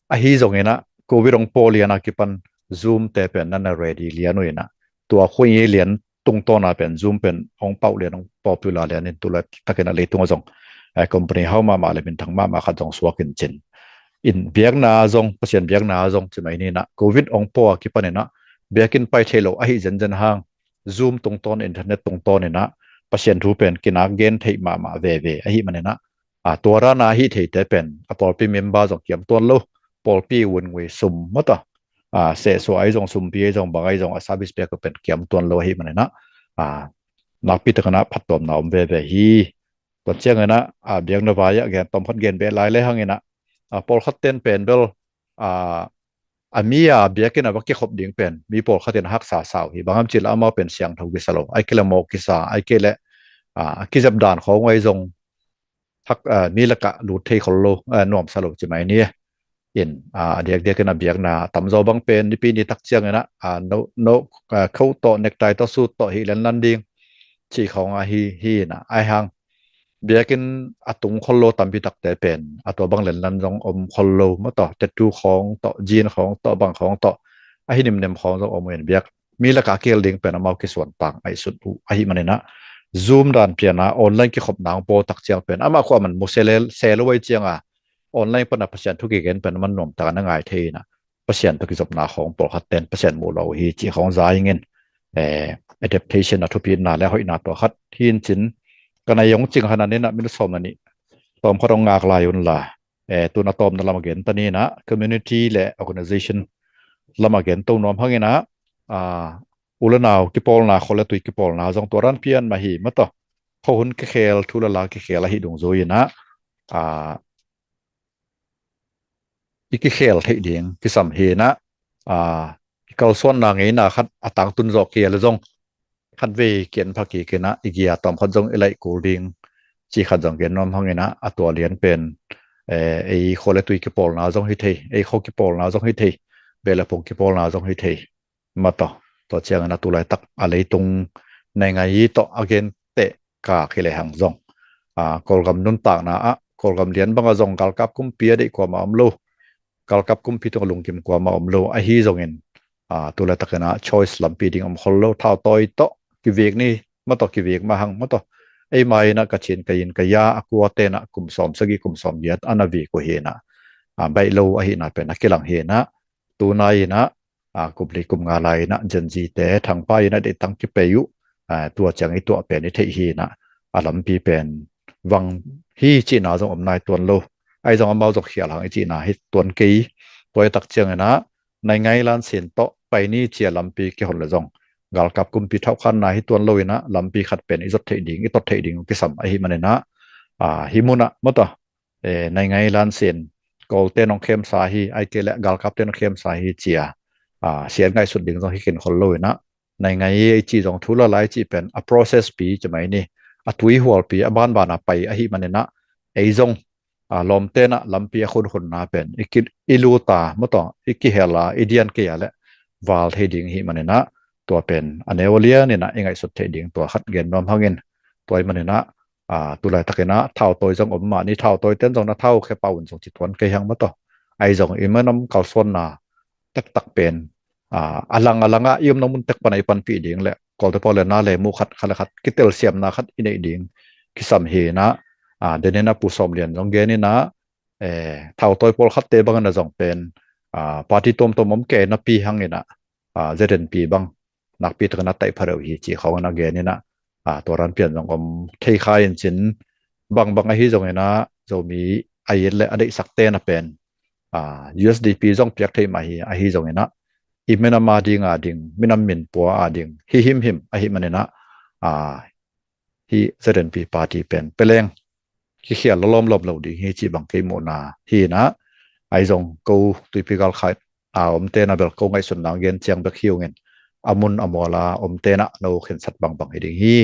Ahi zong inah Covid hong paw lian a kipan Zoom te pen na na ready lian uh inah, tua khuai lian tungtawna pen Zoom pen hong pauh lian, hong popular lian in, tulai takin a leitung a zong, eh, company hau mahmah le minthang mahmah khat zong suak in cin. In biakna zong, Pasian biakna zong ci mai ni inah, Covid hong pua kipan inah biakinn pai thei lo ahi zenzen hang, Zoom tungtawn, internet tungtawn inah Pasian thu pen kinak gen theih mahmah veve ahi man inah, a, tua rana ahi theite pen a pawlpi member zong kiam tuan lo, pawlpi vun ngui sum mataw, a, sehsuah ahi zong, sumpi ahi zong, bang ahi zong, a service pek uh pen kiam tuan lo ahi man inah, a, nakpi takin ah phattuamna om veve hi. Tua ciangin ah, a, biakna vai ah gen, tawmkhat gen beh lai le hang inah, a, pawlkhat ten pen bel, a, a mi a biakinn a va kikhop ding pen mi pawlkhat in a haksa sa uh hi. Bang hiam cih leh amau pen siangtho kisa lo, ahih kei leh mawk kisa, ahih kei leh, a, a kizep dan khawng ahi zong hak, a, mi lakah lut thei khol lo, a, nuamsa lo ci mai ni. In, a, a diakdiakin a biakna tamzaw bang pen nipi ni tak ciangin ah, a, no, no, a, coat tawh, necktie tawh, suit tawh hi lenlan ding cih khawng ahi, hi inah, ahi hang biakinn a tung khol lo tampi takte pen a tua bang lenlan zong om khol lo mataw, tattoo khawng tawh, jean khawng tawh, bang khawng tawh, ahi nimnem khawng zong om uh in, biak mi lakah a kihel ding pen amau kisuan tang ahi sut uh ahi man inah, Zoom dan pian a online kikhopna hong pua tak ciang pen amah khua man mu se le, se lo ahi ciang a, online pan a Pasian thu kigen pen a man nuam takin a ngai thei inah, Pasian tawh kizopna khawng pawlkhat ten Pasian muh lo uh hi cih khawng za ing in, eh, adaptation a thupitna le hoihna tua khat hi in cin. Ka nai hong cing han a ni inah, minute sawm le nih tawmkhat hong ngak lai un la, eh, tun a tawpna lam a gen ta ni inah, community le organization lam a gen to nuam hang inah, a, u le nau kipawlna, khua le tui kipawlna zong tua dan pian mah hi mataw. Khuahun kikhel, thu le la kikhel ahi dungzui inah, a, i kikhel theih ding kisam hi inah, a, i kalsuanna ngeina khat a tangtun zawh kei a le zong, khatvei kian pha kik inah i gia tawmkhat zong i laih kul ding cih khat zong gen nuam hang inah, a tua lian pen, eh, ei khua le tui kipawlna zong hi thei, ei khua kipawlna zong hi thei, beh le phung kipawlna zong hi thei mataw. Tua ciangin a tulaitak a leitung naingai tawh a gen teh ka kei le hang zong, a, Kawlgam nuntakna ah, Kawlgam lian bang a zong galkap kumpi a deih kuamah om lo, galkap kumpi tungah lungkim kuamah om lo ahi zongin, a, tulaitak inah choice lampi ding om khol lo, thautawi tawh kivek ni mataw, kivek mah hang mataw. Ei mai inah ka cin ka in ka ya a kua ten ah kum sawm sagih, kum sawm giat a na vek uh hi inah, a, baih lo ahihna pen a kilang hi inah, tu nai inah, a, kum li kum nga lai inah Gen Z te thangpai inah deih tang kipei uh, a, tua ciang i tuah pen i theih hi inah, a lampi pen vang hi cihna zong om nai tuan lo. Ahi zong amau zong khial hang i cihna hi tuan kei. Tua i tak ciang inah naingai lansin tawh pai ni ci a lampi kihon le zong, galkap kumpi thauhkhanna hi tuan lo inah lampi khat pen i zot theih ding, i tot theih ding kisam ahi man inah, a, hi mun ah mataw, eh, naingai lansin, Kawlte nong khemsa hi, ahih kei leh galkapte nong khemsa hi ci a, a, sian ngaihsut ding zong hi khin khol lo inah, naingai i cih zong, thu le la i cih pen a process pi ci mai ni, a tuihual pi, a banban a pai ahi man inah, ei zong, a, lawmte inah lampi a khunkhunna pen i ki, i lut a mataw, i kihel a, i dian kei a leh val thei ding hi man inah, tua pen a neu a lian inah i ngaihsut theih ding tua khat gen nuam hang in. Tua ahih man inah, a, tulaitak inah thautawi zong om mah ni, thautawi ten zong na thau khe pah un zong ci tuan kei hang mataw. Ahi zong i minam kalsuanna tektak pen, a, a lang a lang ah i omna mun tek pan a i panpih ding le Kawlte pawl le na le mu khat, khat le khat kitelsiamna khat i neih ding kisam hi inah, a, den inah Pu Sawm Lian zong gen inah, eh, thautawi pawlkhatte bang inah zong pen, a, party tuamtuam om kei napi hang inah, a, Z N P bang nakpi takin a taih pha deuh hi cih khawng inah gen inah, a, tua dan pian zong om thei kha in cin, bangbang ahi zong inah Zomi a it le a deihsak ten a pen, a, U S D P zong piak thei mah hi, ahi zong inah i minam a ding a ding, minam minpua a ding hi himhim ahi man inah, a, hi Z N P party pen peleng kikhial lawlawm lawm lo ding hi cih bang kei muhna hi inah, ahi zong ko Tuipi Galkap a omte inah bel ko ngaihsutna gen ciang bek hi ung in, a mun a mual a omte inah no khensat bangbang hi ding hi.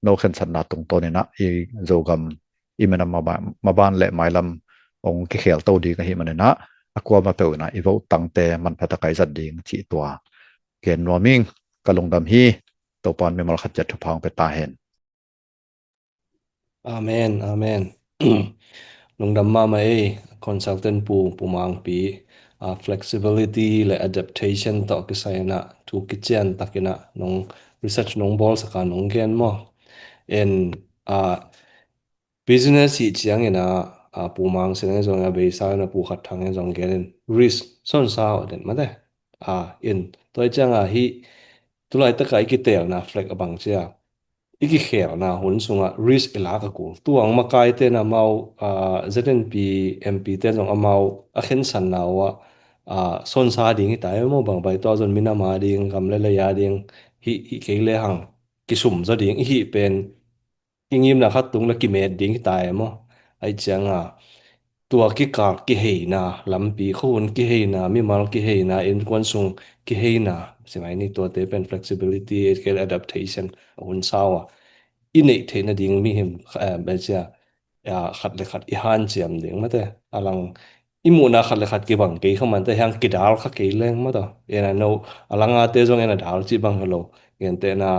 No khensatna tungtawn inah i Zogam, i minam maban, maban le mailam hong kikhial to ding ahi man inah, a kuamah peuh inah i vote tangte manpha tak a i zat ding cih tua gen nuam ing. Ka lungdam hi. Topa'n mimal khat ciat thupha hong pia ta hen. Amen, amen. Lungdam mahmah ei, consultant Pu, Pu Mangpi. ah, flexibility le adaptation tawh kisai in ah thu kician takin ah nong research nong bawlsak a nong gen maw. En, ah, business hi ciangin ah, ah, Pu Mang Sian in zong a beisa in ah Pu Khat Thang in zong gen in risk sonsa aw den mate. Ah, in tua hi ciang ah hih tulaitak a i kiteelna flag a bang cia i kikhelna hun sungah risk i lak a kul. Tua ang makaite in amau, ah, Z N P M P te zong amau a khensanna uh ah, sonsa ding hi ta e maw, bang bai tua zon minam a ding, gam le lei a ding, hih, hih kei le hang kisum zaw ding, i hih pen i ngimna khat tung le kimet ding hi ta e maw. Ahi ciang a tua kikal kiheina lampi, khuahun kiheina, mimal kiheina, innkuan sung kiheina, si mai ni, tuate pen flexibility, kei le adaptation a hun sau a i neih theihna ding mihing, eh, bel cia, ah, khat le khat i hanciam ding mate. A lang i muhna khat le khat kibang kei kha mante, hiang kidal kha kei leng maw taw. En a no, a lang a te zong en a dal cih bang hi lo. Gentehna,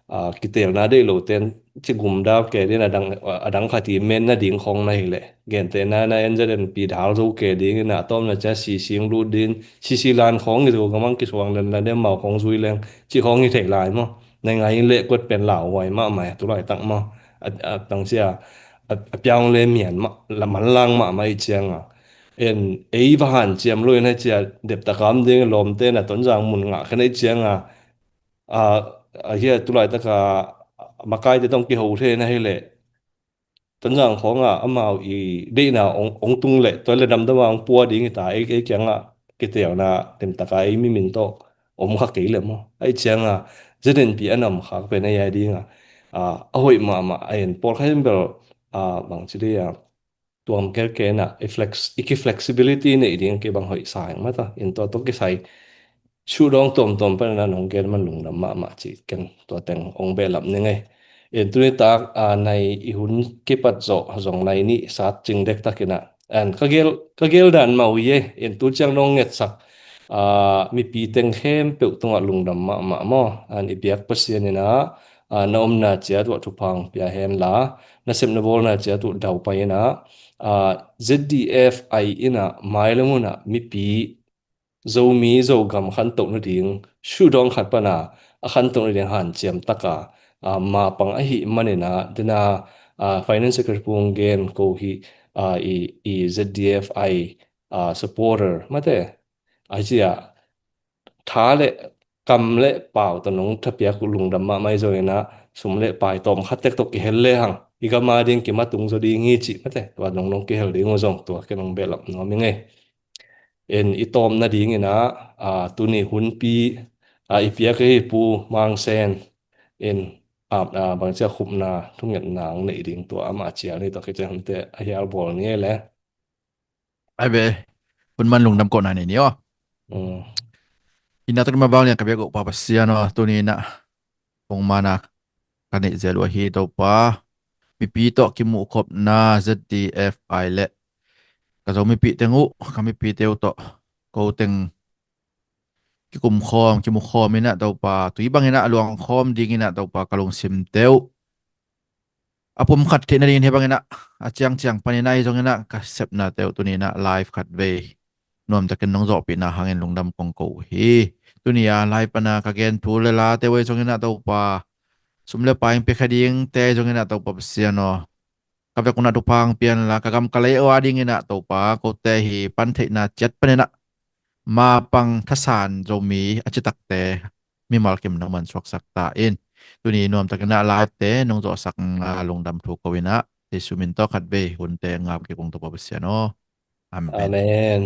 ah, kiteelna deih lo ten ci gum dal kei ding, a dang, a dang khat i menna ding khong na hi leh. Gentehna na N Z N P dal zo kei ding in a tawmna cia C C lut ding, C C lan khong i zo gamang kisuang len la dem mau khong zui leng cih khong hi thei lai maw. Nai ngai in leh kuat pen lauhuai mahmah, tulaitak maw. A, a, tang cia, a, a piang le mian mah, la manlang mahmah i ciang a. En, ei va hanciam lo in a cia, dep takam ding lawmte na Tonzang mun ngah khen a i ciang a. A, a hia tulaitak a, makaite tawng kiho thei na hi leh. Tonzang khawng a amau i deihna ong, ong tung leh, tua le damdam a ong pua ding hi ta, ei, ei kiang a kiteelna demtak a ei mimin tawh om kha kei leh maw. Ahi ciang a Z N P a nam khak pen ei a ding a, a, a hoih mahmah a en. Pawlkhat in bel, a, bang ci dei a, tuam kelkel in a, i flex, i ki flexibility neih ding kei bang hoih sa eng mata. In tua tawh kisai sudawng tuamtuam pan a nong gen man lungdam mahmah ci ken tua teng ong behlap ni ngei. In tuni tak, a, nai i hun kipat zawh zong nai nih sat cing dektak in a. An ka gel, ka gel dan mah uh hi e, in tu ciang nong ngetsak, a, mipi teng khempeuh tungah lungdam mahmah maw. An i biak Pasian in a, a, na omna ciat uh thupha ong pia hen la, na sep na bawlna ciat uh daupai in a, a, Z D F I in a mailam hun a mipi Zomi Zogam khantoh nading sudawng khat pan a, a khantoh nading hanciam tak a, a, mapang ahih manin a, dena, a, Finance Secretary Pung gen ko hi, a, i, i Z D F I, a, supporter mate. Ahi cia, tha le kam le pau tawh nong thapiak uh lungdam mahmah i zong in a, sum le pai tawm khat tek tawh kihel le hang, i gam a ding kimatung zaw ding hi cih mate. Tua nong, nong kihel ding uh zong tua kei nong behlap nuam i ngei. In i tawm nading in a, a, tuni hunpi, a, i piak hi Pu Mang Sen in, a, a, bangcia khupna thungetna ang neih ding tua amah cial ni tawh kician te a hial bawl ni le. Ai ve, hun man lungdam kohna nei ni aw. Mm. Ina tuni mavang lian ka biak uh Pa Pasian aw, tuni in a pongmana ka neih zel uh ahi Topa. Mipi tawh kimuh khopna Z D F I le ka Zomipi teng uh, ka mipite uh tawh ko teng kikum khawm, kimu khawm in a Topa, tui bang in a luang khawm ding in a Topa ka lungsim teuh a pum khat theih nading in hi bang in a, a ciangciang pan in a i zong in a ka sepna teuh tuni in a live khat vei nuamtakin nong zawhpihna hangin lungdam kong ko uh hi. Tuni a live pan a ka gen thu le la teuh ei zong in a Topa, sum le pai ong pia kha ding te ei zong in a Topa Pasian aw, ka vek un a thupha ong pia in la, ka gam ka lei uh a ding in a Topa, kote hi pan theihna ciat pan in a mapang thasan Zomi a citakte mimal kim nong man suaksak ta in. Tuni nuamtakin a live te nong zawhsak, a, lungdam thu ko in a, Jesu min tawh khat vei hunte ngap kik ung Topa Pasian aw. Amen. Amen.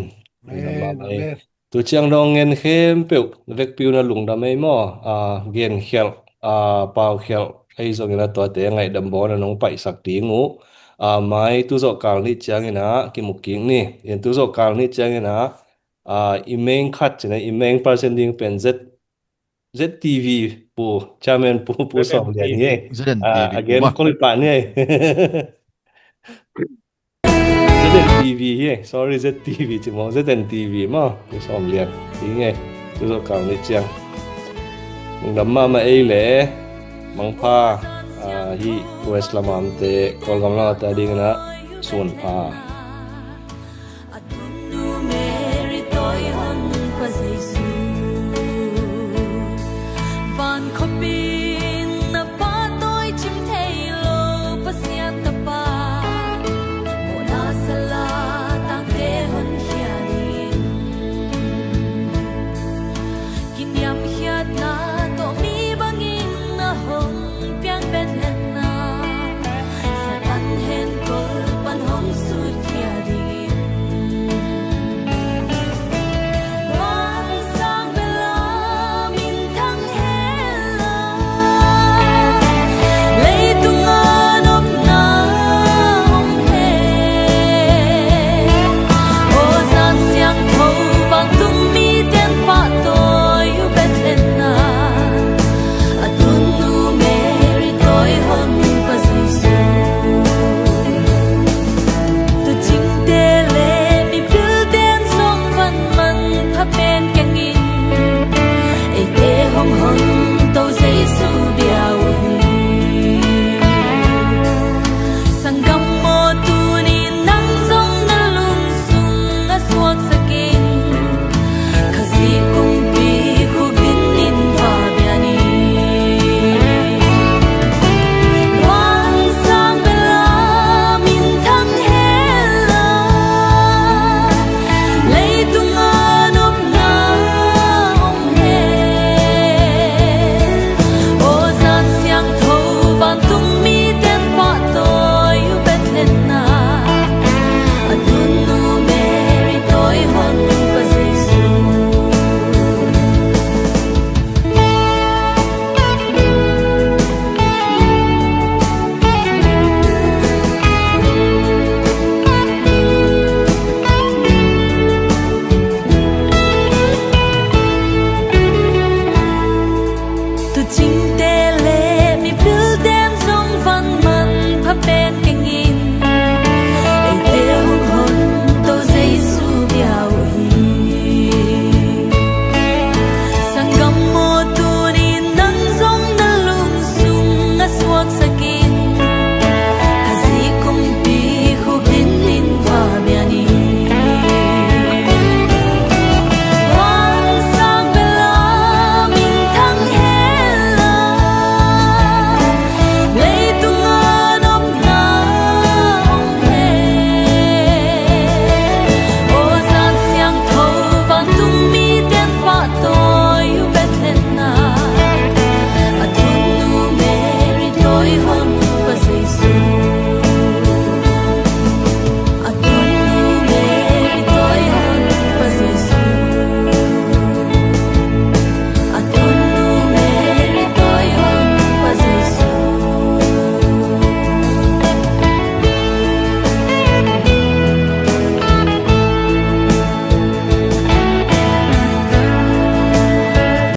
Amen. Amen. Tu ciang dong ngen khempeuh vekpi un a lungdam ei maw. A, gen khialh, a, pau khialh ei zong in a tuate ngaihdam bawl a nong paihsak ding uh. A, mai tu zawh kal nih ciang in a kimu kik ni. In tu zawh kal nih ciang in a, a, i meng khat cina, i meng person ding pen Z, Z T V Pu, Chairman Pu, Pu Sawm Lian hi ei. Z N T V, a, again, Pu ma. Kol i pah ni ei. Z N T V hi ei. Sorry, Z T V ci maw. Z N T V maw. Pu Sawm Lian hi ei. Tu zawh kal nih ciang. Lungdam mahmah ei le. Mangpha, a, hi West lam a omte, Kawlgam lam a omte a ding in a sun pha.